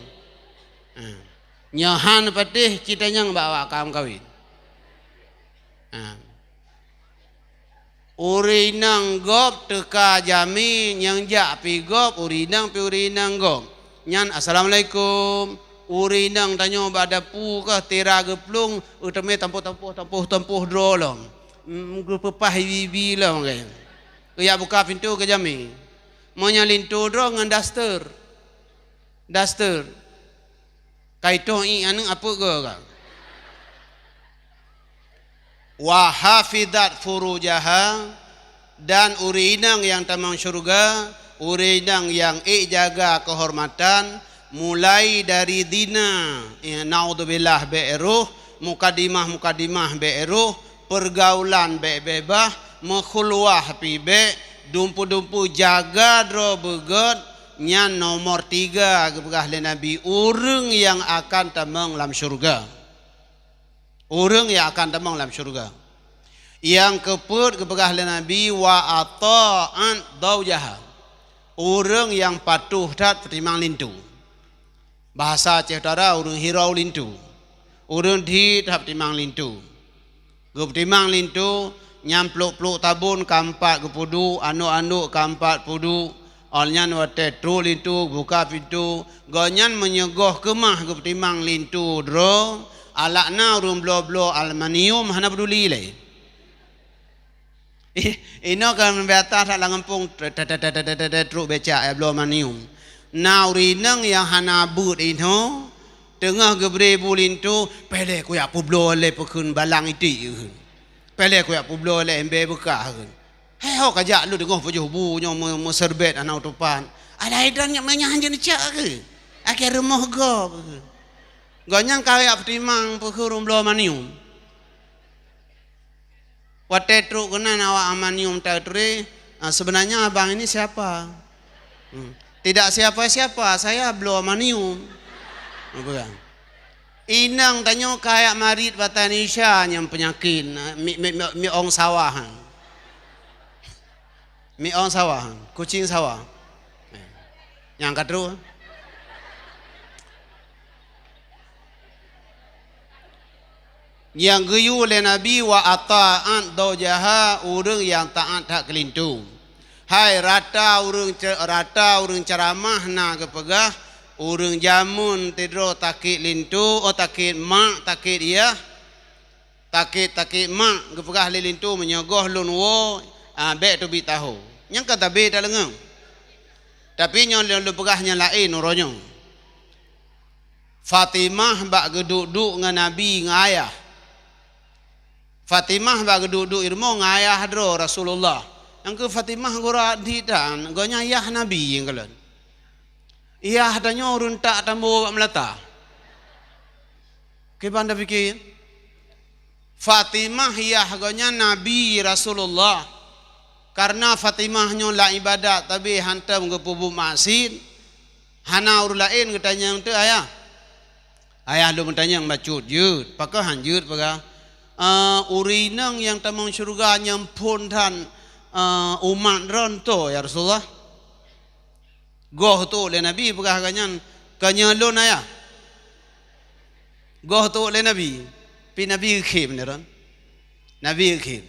Ha. Nyoe han patéh cit tanyong bak awak kam kawin. Ha. Ureuëng inong gob teuka jamé nyang jak pi gob, ureuëng inong pi ureuëng inong gob. Nyan, "Assalamualaikum." Ureuëng inong tanyoe bak dapu kah tira geuplueng, euteumé tampoh-tampoh, tampoh-tampoh droe lom. Mm, geupeupah ibi-ibi lom, kan. Geujak buka pintoe keu jamé. Meunyoe linto droe ngon daster. Daster. Kai toh ié aneuëk apeuek goe ka. "Wa hafizat furujaha," dan ureuëng inong nyang tamong syeuruga, ureuëng inong nyang ék jaga keuhormatan, Mulai dari zina, ya, naudzubillah, bék rôh, mukadimah-mukadimah bék rôh, peurgaulan bék beubaih, meukhulwah pih bék, dumpeue-dumpeue jaga droe beugét, nyan nomor tiga geupeugah lé Nabi, ureuëng nyang akan tamong lam syeuruga. Ureuëng nyang akan tamong lam syeuruga. Nyang keupeuet geupeugah lé Nabi, "Wa atha'at zaujaha." Ureuëng nyang patuh that peutimang linto. Bahasa Aceh Utara, ureuëng hirau linto. Ureuëng dhi that peutimang linto. Geupeutimang linto, nyang plôk-plôk tabôn ka meupat geupeuduek, anôk-anôk ka meupat peuduek, Awaknyan watée trok linto, buka pintoe, gobnyan meunyoe goh keumah geupeutimang linto droe, alak na ureuëng bloe-bloe aluminium hana peuduli lé. Ih, inoe ka biasa that lam gampông, trok becak ya bloe aluminium. Na ureuëng inong nyang hana beuet inoe, teungoh geubri bu linto, "Pih lé kuyak peubloe lé peukheun balang iték," kheun. "Pih lé kuyak peubloe lé embée beukah," kheun. "Hei, ho kajak lôn teungoh peujoh bu nyoe meu-, meuserbet hana utupan. Alah, idan nyak meunyan hanjeuet neucak keu? Akhé rumoh gob." Gobnyan ka jak peutimang peukheun ureuëng bloe aluminium. Watée trok keunan awak aluminium taturi, "Ah, sebenarnya abang ini siapa?" Hmm. "Tidak siapa-siapa, saya bloe aluminium." Apa kan? Inong tanyoe kajak marit bak Indonesia nyang peunyakét, mi, mi, mi, miong sawah. Miong sawah, kucing sawah. Nyang ka trok. Nyang geuyue lé Nabi, "Wa atha'at zaujaha," ureuëng nyang taát that keu linto. Hai, rata ureuëng ce-, rata ureuëng ceuramah na geupeugah, ureuëng jameun sidroe takét linto, oh, takét mak, takét yah, takét, takét mak, geupeugah lé linto, "Meunyoe goh lôn woe, ah, bék teubiet taho." Nyang ka tabé taleungeung. Tapi nyoe lôn, lôn peugah nyang laén uroe nyoe. Fatimah bak geuduek-duek ngon Nabi ngon ayah. Fatimah bak geuduek-duek i rumoh ngon ayah droe Rasulullah. Nyang keu Fatimah gura di tan, gobnyan yah Nabi nyang kalon. Yah tanyoe ureuëng tak tambo bak meulata. Kiban tapike? Fatimah yah gobnyan Nabi Rasulullah. Karena Fatimah nyoe lam ibadat tapi hantom geupeubuet maksiet, hana ureuëng laén geutanyong teuk ayah. Ayah lôn meutanyong bacut jeuet, pakon han jeuet peugah, "Eh, ureuëng inong nyang tamong syeuruga nyang phon that, eh, umat droe toh, ya Rasulullah?" Goh teuh lé Nabi peugah gobnyan, "Keu nyoe lôn ayah." Goh teuh lé Nabi, pi Nabi geukheun nyan. Nabi geukheun,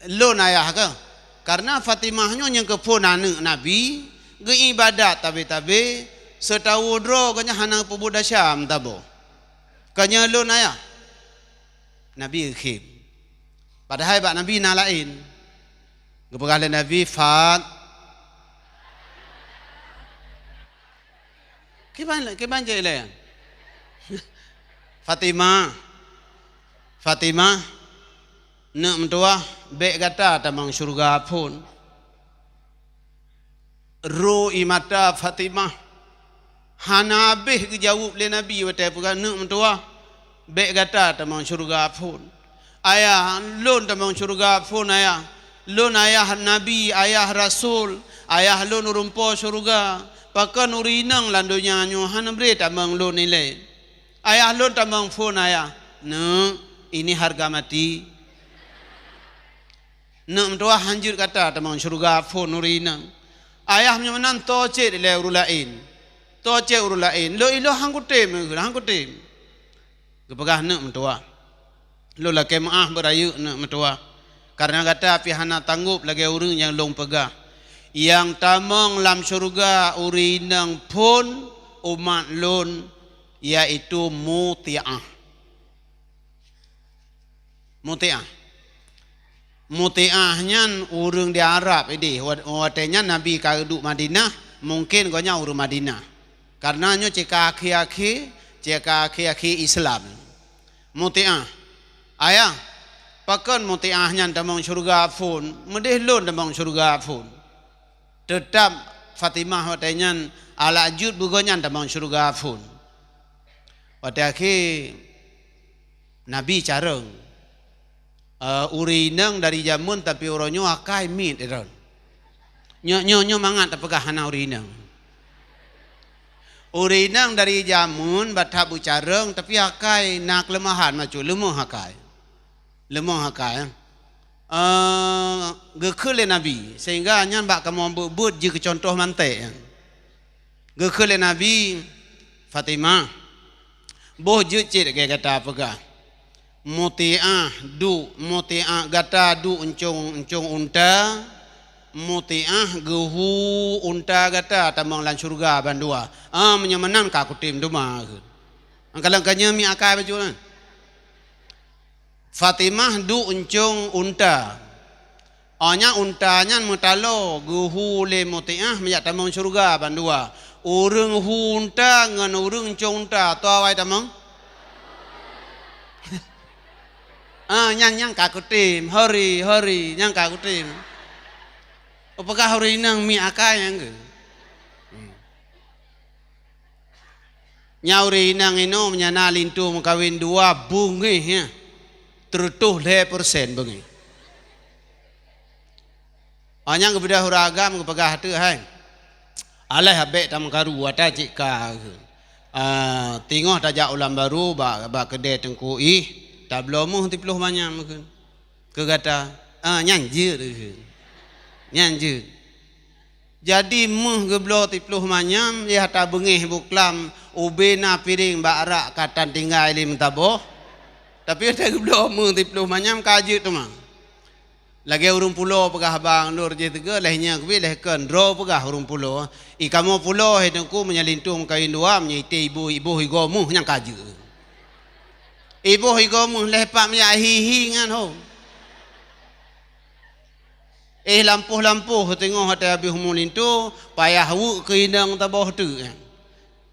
"Lôn ayah keuh." Karena Fatimah nyoe nyang keuphon aneuëk Nabi, geuibadat tabe-tabe, seutawö droe gobnyan hana peubuet desya meutabô. "Keu nyoe lôn ayah." Nabi geukheun. Padahai bak Nabi na laén. Geupeugah lé Nabi, "Fat-," kiban, kiban cit lé. "Fatimah, Fatimah, neuk meutuwah, bék gata tamong syeuruga phon." Ro ie mata Fatimah hana habéh geujaweueb lé Nabi watée peugah, "Neuk meutuwah, bék gata tamong syeuruga phon." "Ayah, lôn tamong syeuruga phon, ayah. Lôn ayah Nabi, ayah Rasul, ayah lôn ureuëng po syeuruga. Pakon ureuëng inong lam donya nyoe hana bri tamong lôn ilée. Ayah lôn tamong phon, ayah." "Neuk, ini harga mati. Neuk meutuwah, han jeuet gata tamong syeuruga phon ureuëng inong. Ayah meunyoe meunan, toe cit ilée ureuëng laén. Toe cit ureuëng laén. Lôn ilôn han kutem, han kutem." Geupeugah, "Neuk meutuwah. Lôn lakée meuáh beurayeuk neuk meutuwah. Karena gata pih hana tanggôp lagée ureuëng nyang lôn peugah. Nyang tamong lam syeuruga ureuëng inong phon umat lôn, yaitu Mutiah." Mutiah. Mutiah nyan ureuëng di Arab ideh. Wa-, watée nyan Nabi ka duek Madinah, mungken gobnyan ureuëng Madinah. Karena nyoe cit ka akhé-akhé, cit ka akhé-akhé Islam. Mutiah. "Ayah, pakon Mutiah nyan tamong syeuruga phon, meudeh lôn tamong syeuruga phon?" Teutab Fatimah watée nyan, alak jeuet beugoe nyan tamong syeuruga phon. Watée akhé Nabi carông. Eh, ureuëng inong dari jameun, tapi uroe nyoe akai miet droe. Nyoe, nyoe, nyoe mangat tapeugah hana ureuëng inong. Ureuëng inong dari jameun batat beucarông, tapi akai na keuleumahan macut, leumoh akai. Leumoh akai. Eh, geukheun lé Nabi, sehingga nyan bak kamoe beuet-beuet jeuet keu cuntoh manté. Geukheun lé Nabi, "Fatimah, boh jeuet cit lagée gata peugah. Mutiah duek, mutiah gata duek euncong-euncong unta, mutiah geuhu unta gata tamong lam syeuruga bandua. Ah, meunyoe meunan ka kutem teuma," kheun. Angkalang ka nyoe mi akai bacut nyan. Fatimah duek euncong unta. Óh nyan unta nyan meutaloe geuhu lé Mutiah meujak tamong syeuruga bandua. Ureuëng hu unta ngon ureuëng euncong unta, toh awai tamong? Ah, nyan, nyan ka kutem, hori, hori, nyan ka kutem. Peugah ureuëng inong mi akai nyang keu. Hmm. Nyan ureuëng inong inoe meunyo na linto meukawen dua beungéh nyan, teureutôh lhée persen beungéh. Óh nyan geubeudôh ureuëng agam geupeugah teuk hai, "Alah abék tameukaru ata cit ka," kheun. "Ah, teungoh tajak u Lambaru bak, bak keudée teungku ih, tabloe méuh siploh manyam," kheun. Keu gata, ah, nyan jeuet, nyan jeuet. Jadi méuh geubloe siploh manyam, yah tabeungéh buklam, ubé na piréng bak rak ka tan tinggai lé meusaboh. Tapi watée geubloe méuh siploh manyam ka jeuet teuma. Lagée ureuëng pulo peugah haba ngon lôn jih teuga, lheueh nyan keubiet lheueh kon droe peugah ureuëng pulo, "I kamoe pulo, hai teungku, meunyo linto meukawen dua, meunyo ité iboh, iboh igoe méuh nyan ka jeuet." Iboh igoe méuh lheueh pat meujak hi-hi nyan ho. Eh, lampôh-lampôh teungoh watée habéh umu linto, payah weuek keu inong saboh teuk nyan.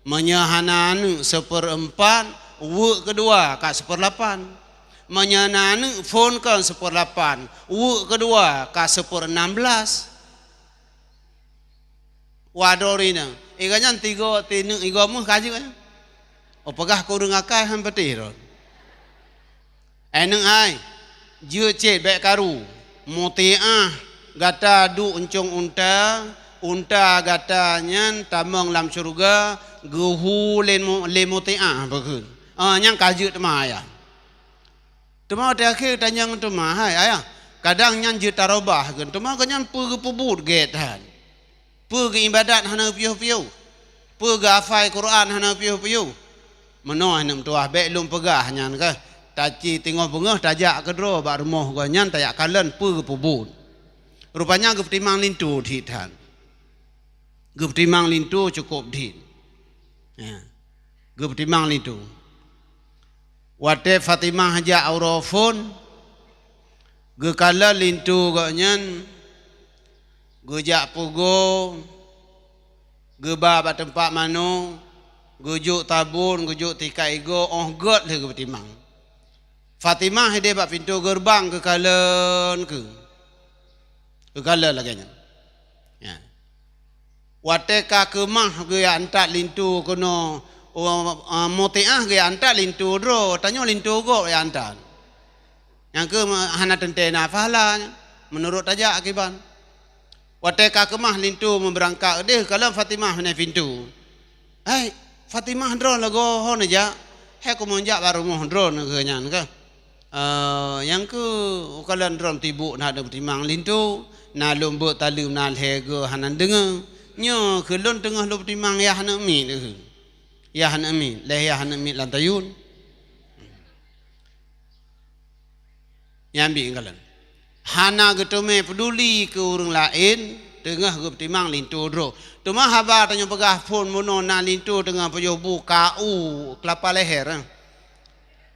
Meunyo hana aneuëk seupeureuempat, weuek keudua ka seupeurlapan. Meunyo na aneuëk phon kon seupeurlapan, weuek keudua ka seupeureuenam blaih. Wadoe ureuëng inong, "Eh, gobnyan tigo, tineuk igoe méuh ka jeuet nyan." Oh, peugah keu ureuëng akai han patéh droe. "Eh, neuk hai, jeuet cit bék karu. Mutiah gata duek euncong unta, unta gata nyan tamong lam syeuruga geuhu lé Mu-, lé Mutiah," bukon. Ah, nyan ka jeuet teuma ayah. Teuma watée akhé tanyong teuma, "Hai ayah, kadang nyan jeuet tarubah," kheun. Teuma gobnyan peue geupeubuet gét that. Peue geuibadat hana piôh-piôh. Peue geuhafai Quran hana piôh-piôh. Meunoe aneuk meutuwah bék lôn peugah nyan keuh. Taci teungoh beungoh tajak keudroe bak rumoh gobnyan tajak kalon peue geupeubuet. Rupanya geupeutimang linto that. Geupeutimang linto cukôp that. Ya. Geupeutimang linto. Watée Fatimah jak uroe phon, geukalon linto gobnyan, geujak pugo, geuba bak teumpat manoe, geujok tabon, geujok tikat igoe, óh gét lheueh geupeutimang. Fatimah ideh bak pintoe geureubang geukalon keu. Geukalon lagée nyan. Ya. Watée ka keumah geujak antat linto keunoe, oh, ah, Mutiah geujak antat linto droe, tanyoe linto gob jak antat. Nyang keuh hana teuntée na pahala nyan, meunurot tajak akiban. Watée ka keumah linto meubeurangkat, deh kalon Fatimah meunan pintoe. "Hai, Fatimah droe lagoe ho neujak?" "Hai, kumeung jak bak rumoh droe," kheun nyan keuh. Eh, nyang keuh ukalon droe tibuk na deuh peutimang linto, na lôn beuet taleuem na lhée goe hana deungoe. Nyoe keuh lôn teungoh lôn peutimang yah aneuk miet keuh. Yah aneuk miet, lhée yah aneuk miet lam tayun. Nyan biet kalon. Hana geuteumé peuduli keu ureuëng laén, teungoh geupeutimang linto droe. Teuma haba tanyoe peugah phon bunoe na linto teungoh peuyoh bu ka u keulapa leher, eh.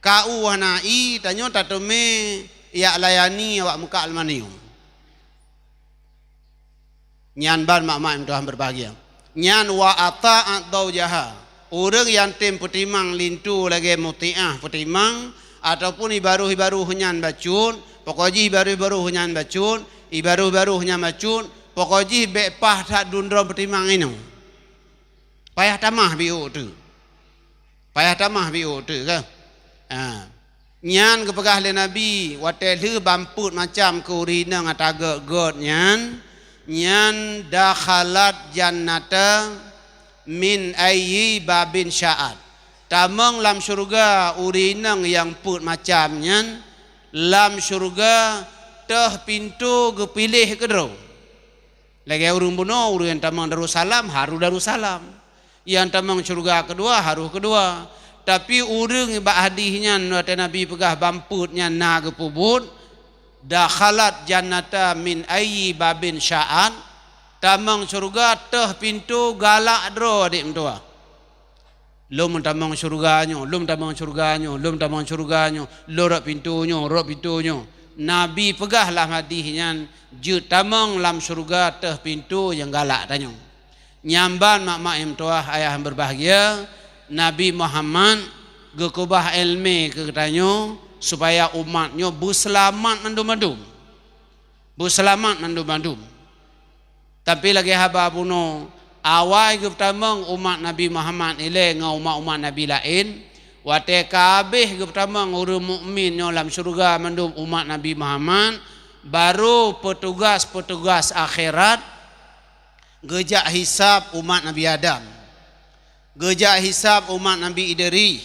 Ka u hana ie, tanyoe tateumé jak layani awak meukat aluminium. Nyan ban mak-mak nyang tuha beubahgia. Nyan wa ata'at zaujaha. Ureuëng nyang tem peutimang linto lagée Mutiah peutimang, ataupun ibaroh-ibaroh nyan bacut, pokok jih ibaroh-ibaroh nyan bacut, ibaroh-ibaroh nyan bacut, Pokok jih bék paih that dundrom peutimang inoe. Payah tamah biôk teuk. Payah tamah biôk teuk ka. Ha. Nyan geupeugah lé Nabi, watée lheueh ban peuet macam keu ureuëng inong ata gét-gét nyan, nyan dakhalat jannata min ayyi babin sya'at. Tamong lam syeuruga ureuëng inong nyang peuet macam nyan, lam syeuruga teuh pintoe geupiléh keudroe. Lagée ureuëng bunoe, ureuëng nyang tamong Darussalam, harôh Darussalam. Nyang tamong syeuruga keudua, harôh keudua. Tapi ureuëng bak hadih nyan, watée Nabi peugah ban peuet nyan na geupeubuet, dakhalat jannata min ayyi babin sya'at, tamong syeuruga teuh pintoe galak droe, adik meutuah. Lôn tamong syeuruga nyoe, lôn tamong syeuruga nyoe, lôn tamong syeuruga nyoe, lôn rot pintoe nyoe, rot pintoe nyoe. Nabi peugah lam hadih nyan, jeuet tamong lam syeuruga teuh pintoe nyang galak tanyoe. Nyan ban mak-mak nyang meutuah, ayah nyang beubahgia, Nabi Muhammad geukeubah iéleumé keu geutanyoe supaya umat nyoe beuseulamat mandum-mandum. Beuseulamat mandum-mandum. Tapi lagée haba bunoe, awai geupeutamong umat Nabi Muhammad ilée ngon umat-umat Nabi laén, watée ka habéh geupeutamong ureuëng mukmin nyoe lam syeuruga mandum umat Nabi Muhammad, barô peutugas-peutugas akhirat geujak hisab umat Nabi Adam, geujak hisab umat Nabi Idris,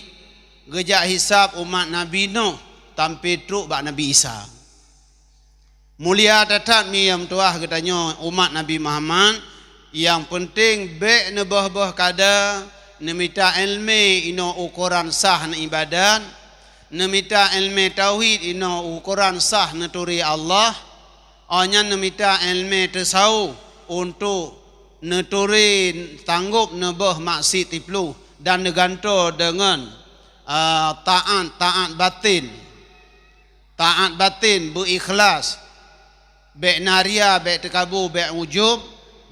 geujak hisab umat Nabi Nuh, sampoe trok bak Nabi Isa. Mulia that-that mi nyang meutuah geutanyoe umat Nabi Muhammad, nyang peunteng bék neuboh-boh kada, neumita iéleumé inoe ukoran sah neuibadat, neumita iéleumé tauhid inoe ukoran sah neuturi Allah, óh nyan neumita iéleumé teusawôh untuk neuturi tanggôp neuboh maksiet siploh dan neugantoe deungon, a, taát, taát batin. Taát batin, beu ikhlas, bék na ria, bék teukabu, bék ujub,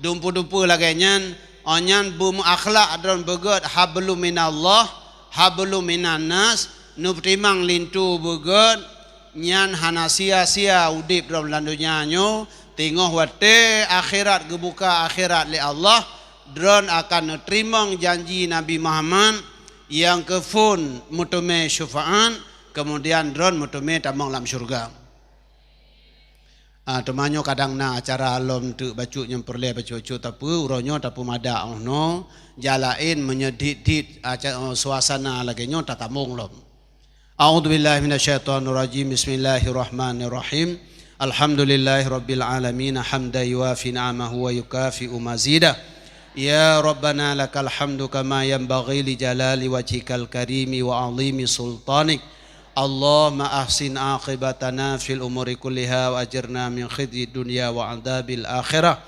dumpeue-dumpeue lagée nyan, óh nyan beumeuakhlak droe beugét hablum minallah, hablum minannas, neupeutimang linto beugét, nyan hana sia-sia udeb droe lam donya nyoe, teungoh watée akhirat geubuka akhirat lé Allah, droe akan neuteurimong janji Nabi Muhammad nyang keuphon meuteumé syeufaát, keumudian droe meuteumé tamong lam syeuruga. Ah, teuma nyoe kadang na acara lom teuk bacut nyang peureulée bacut-bacut, tapi uroe nyoe tapeumada óh noe, jak laén meunyoe dit-dit aca-, suasana lagée nyoe tatamong lom. A'udzubillahi minasyaitonirrajim. Bismillahirrahmanirrahim. Alhamdulillahirabbil alamin, hamdan yuwafi ni'amahu wa yukafi'u mazidah. Ya Rabbana lakal hamdu kama yanbaghi li jalali wajhikal karimi wa azimi sultanik. Allahumma ahsin aqibatana fil umuri kulliha wa ajirna min khizyid dunya wa adzabil akhirah.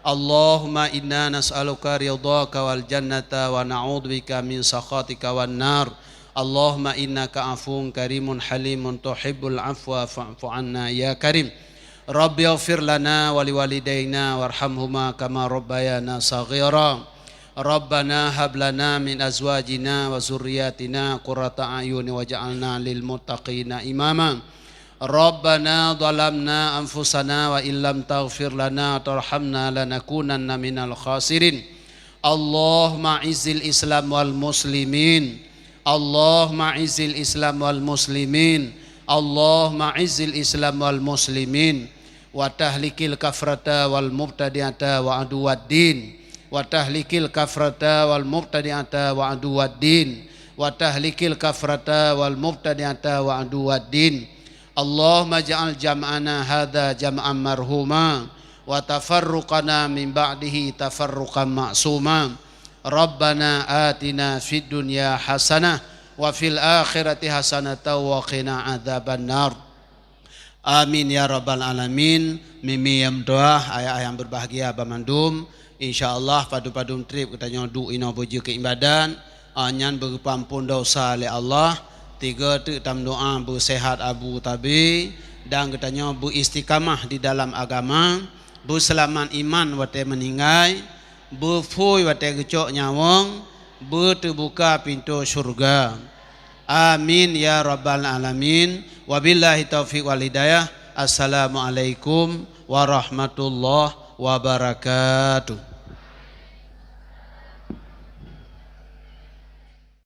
Allahumma inna nas'aluka ridhaka wal jannata wa na'udzubika min sakhatika wan nar. Allahumma innaka afuwun karimun halimun tuhibbul afwa fa'fu anna ya karim. Rabbighfir lana wa liwalidaina warhamhuma kama rabbayana saghira. Rabbana hab lana min azwajina wa dzurriyyatina qurrata a'yun waj'alna lil muttaqina imama. Rabbana zalamna anfusana wa illam taghfir lana wa tarhamna lanakunanna minal khasirin. Allahumma izzil Islam wal muslimin. Allahumma izzil Islam wal muslimin. Allahumma izzil Islam wal muslimin. Wa tahlikil kafarata wal mubtadi'ata wa aduwaddin. Wa tahlikil kafarata wal mubtadi'ata wa aduwaddin. Wa tahlikil kafarata wal mubtadi'ata wa aduwaddin. Allahumma ij'al jam'ana hadza jam'an marhuma, wa tafarruqana min ba'dihi tafarruqan ma'suma. Rabbana atina fid dunya hasanah, wa fil akhirati hasanatan wa qina adzabannar. Amin ya rabbal alamin. Mimi nyang meutuah, ayah-ayah nyang beubahgia banmandum, insya Allah padum-padum treb geutanyoe duek inoe beujeuet keu ibadat, ah, nyan beugeupampon dosa lé Allah. Tiga teuk tameudoa beuseuhat Abu Tabi dan geutanyoe beuistiqamah di dalam agama, beuseulamat iman watée meuninggai, beuphui watée geucok nyawöng, beuteubuka pintoe syeuruga. Amin ya rabbal alamin. Wabillahi taufiq wal hidayah. Assalamualaikum warahmatullahi wabarakatuh.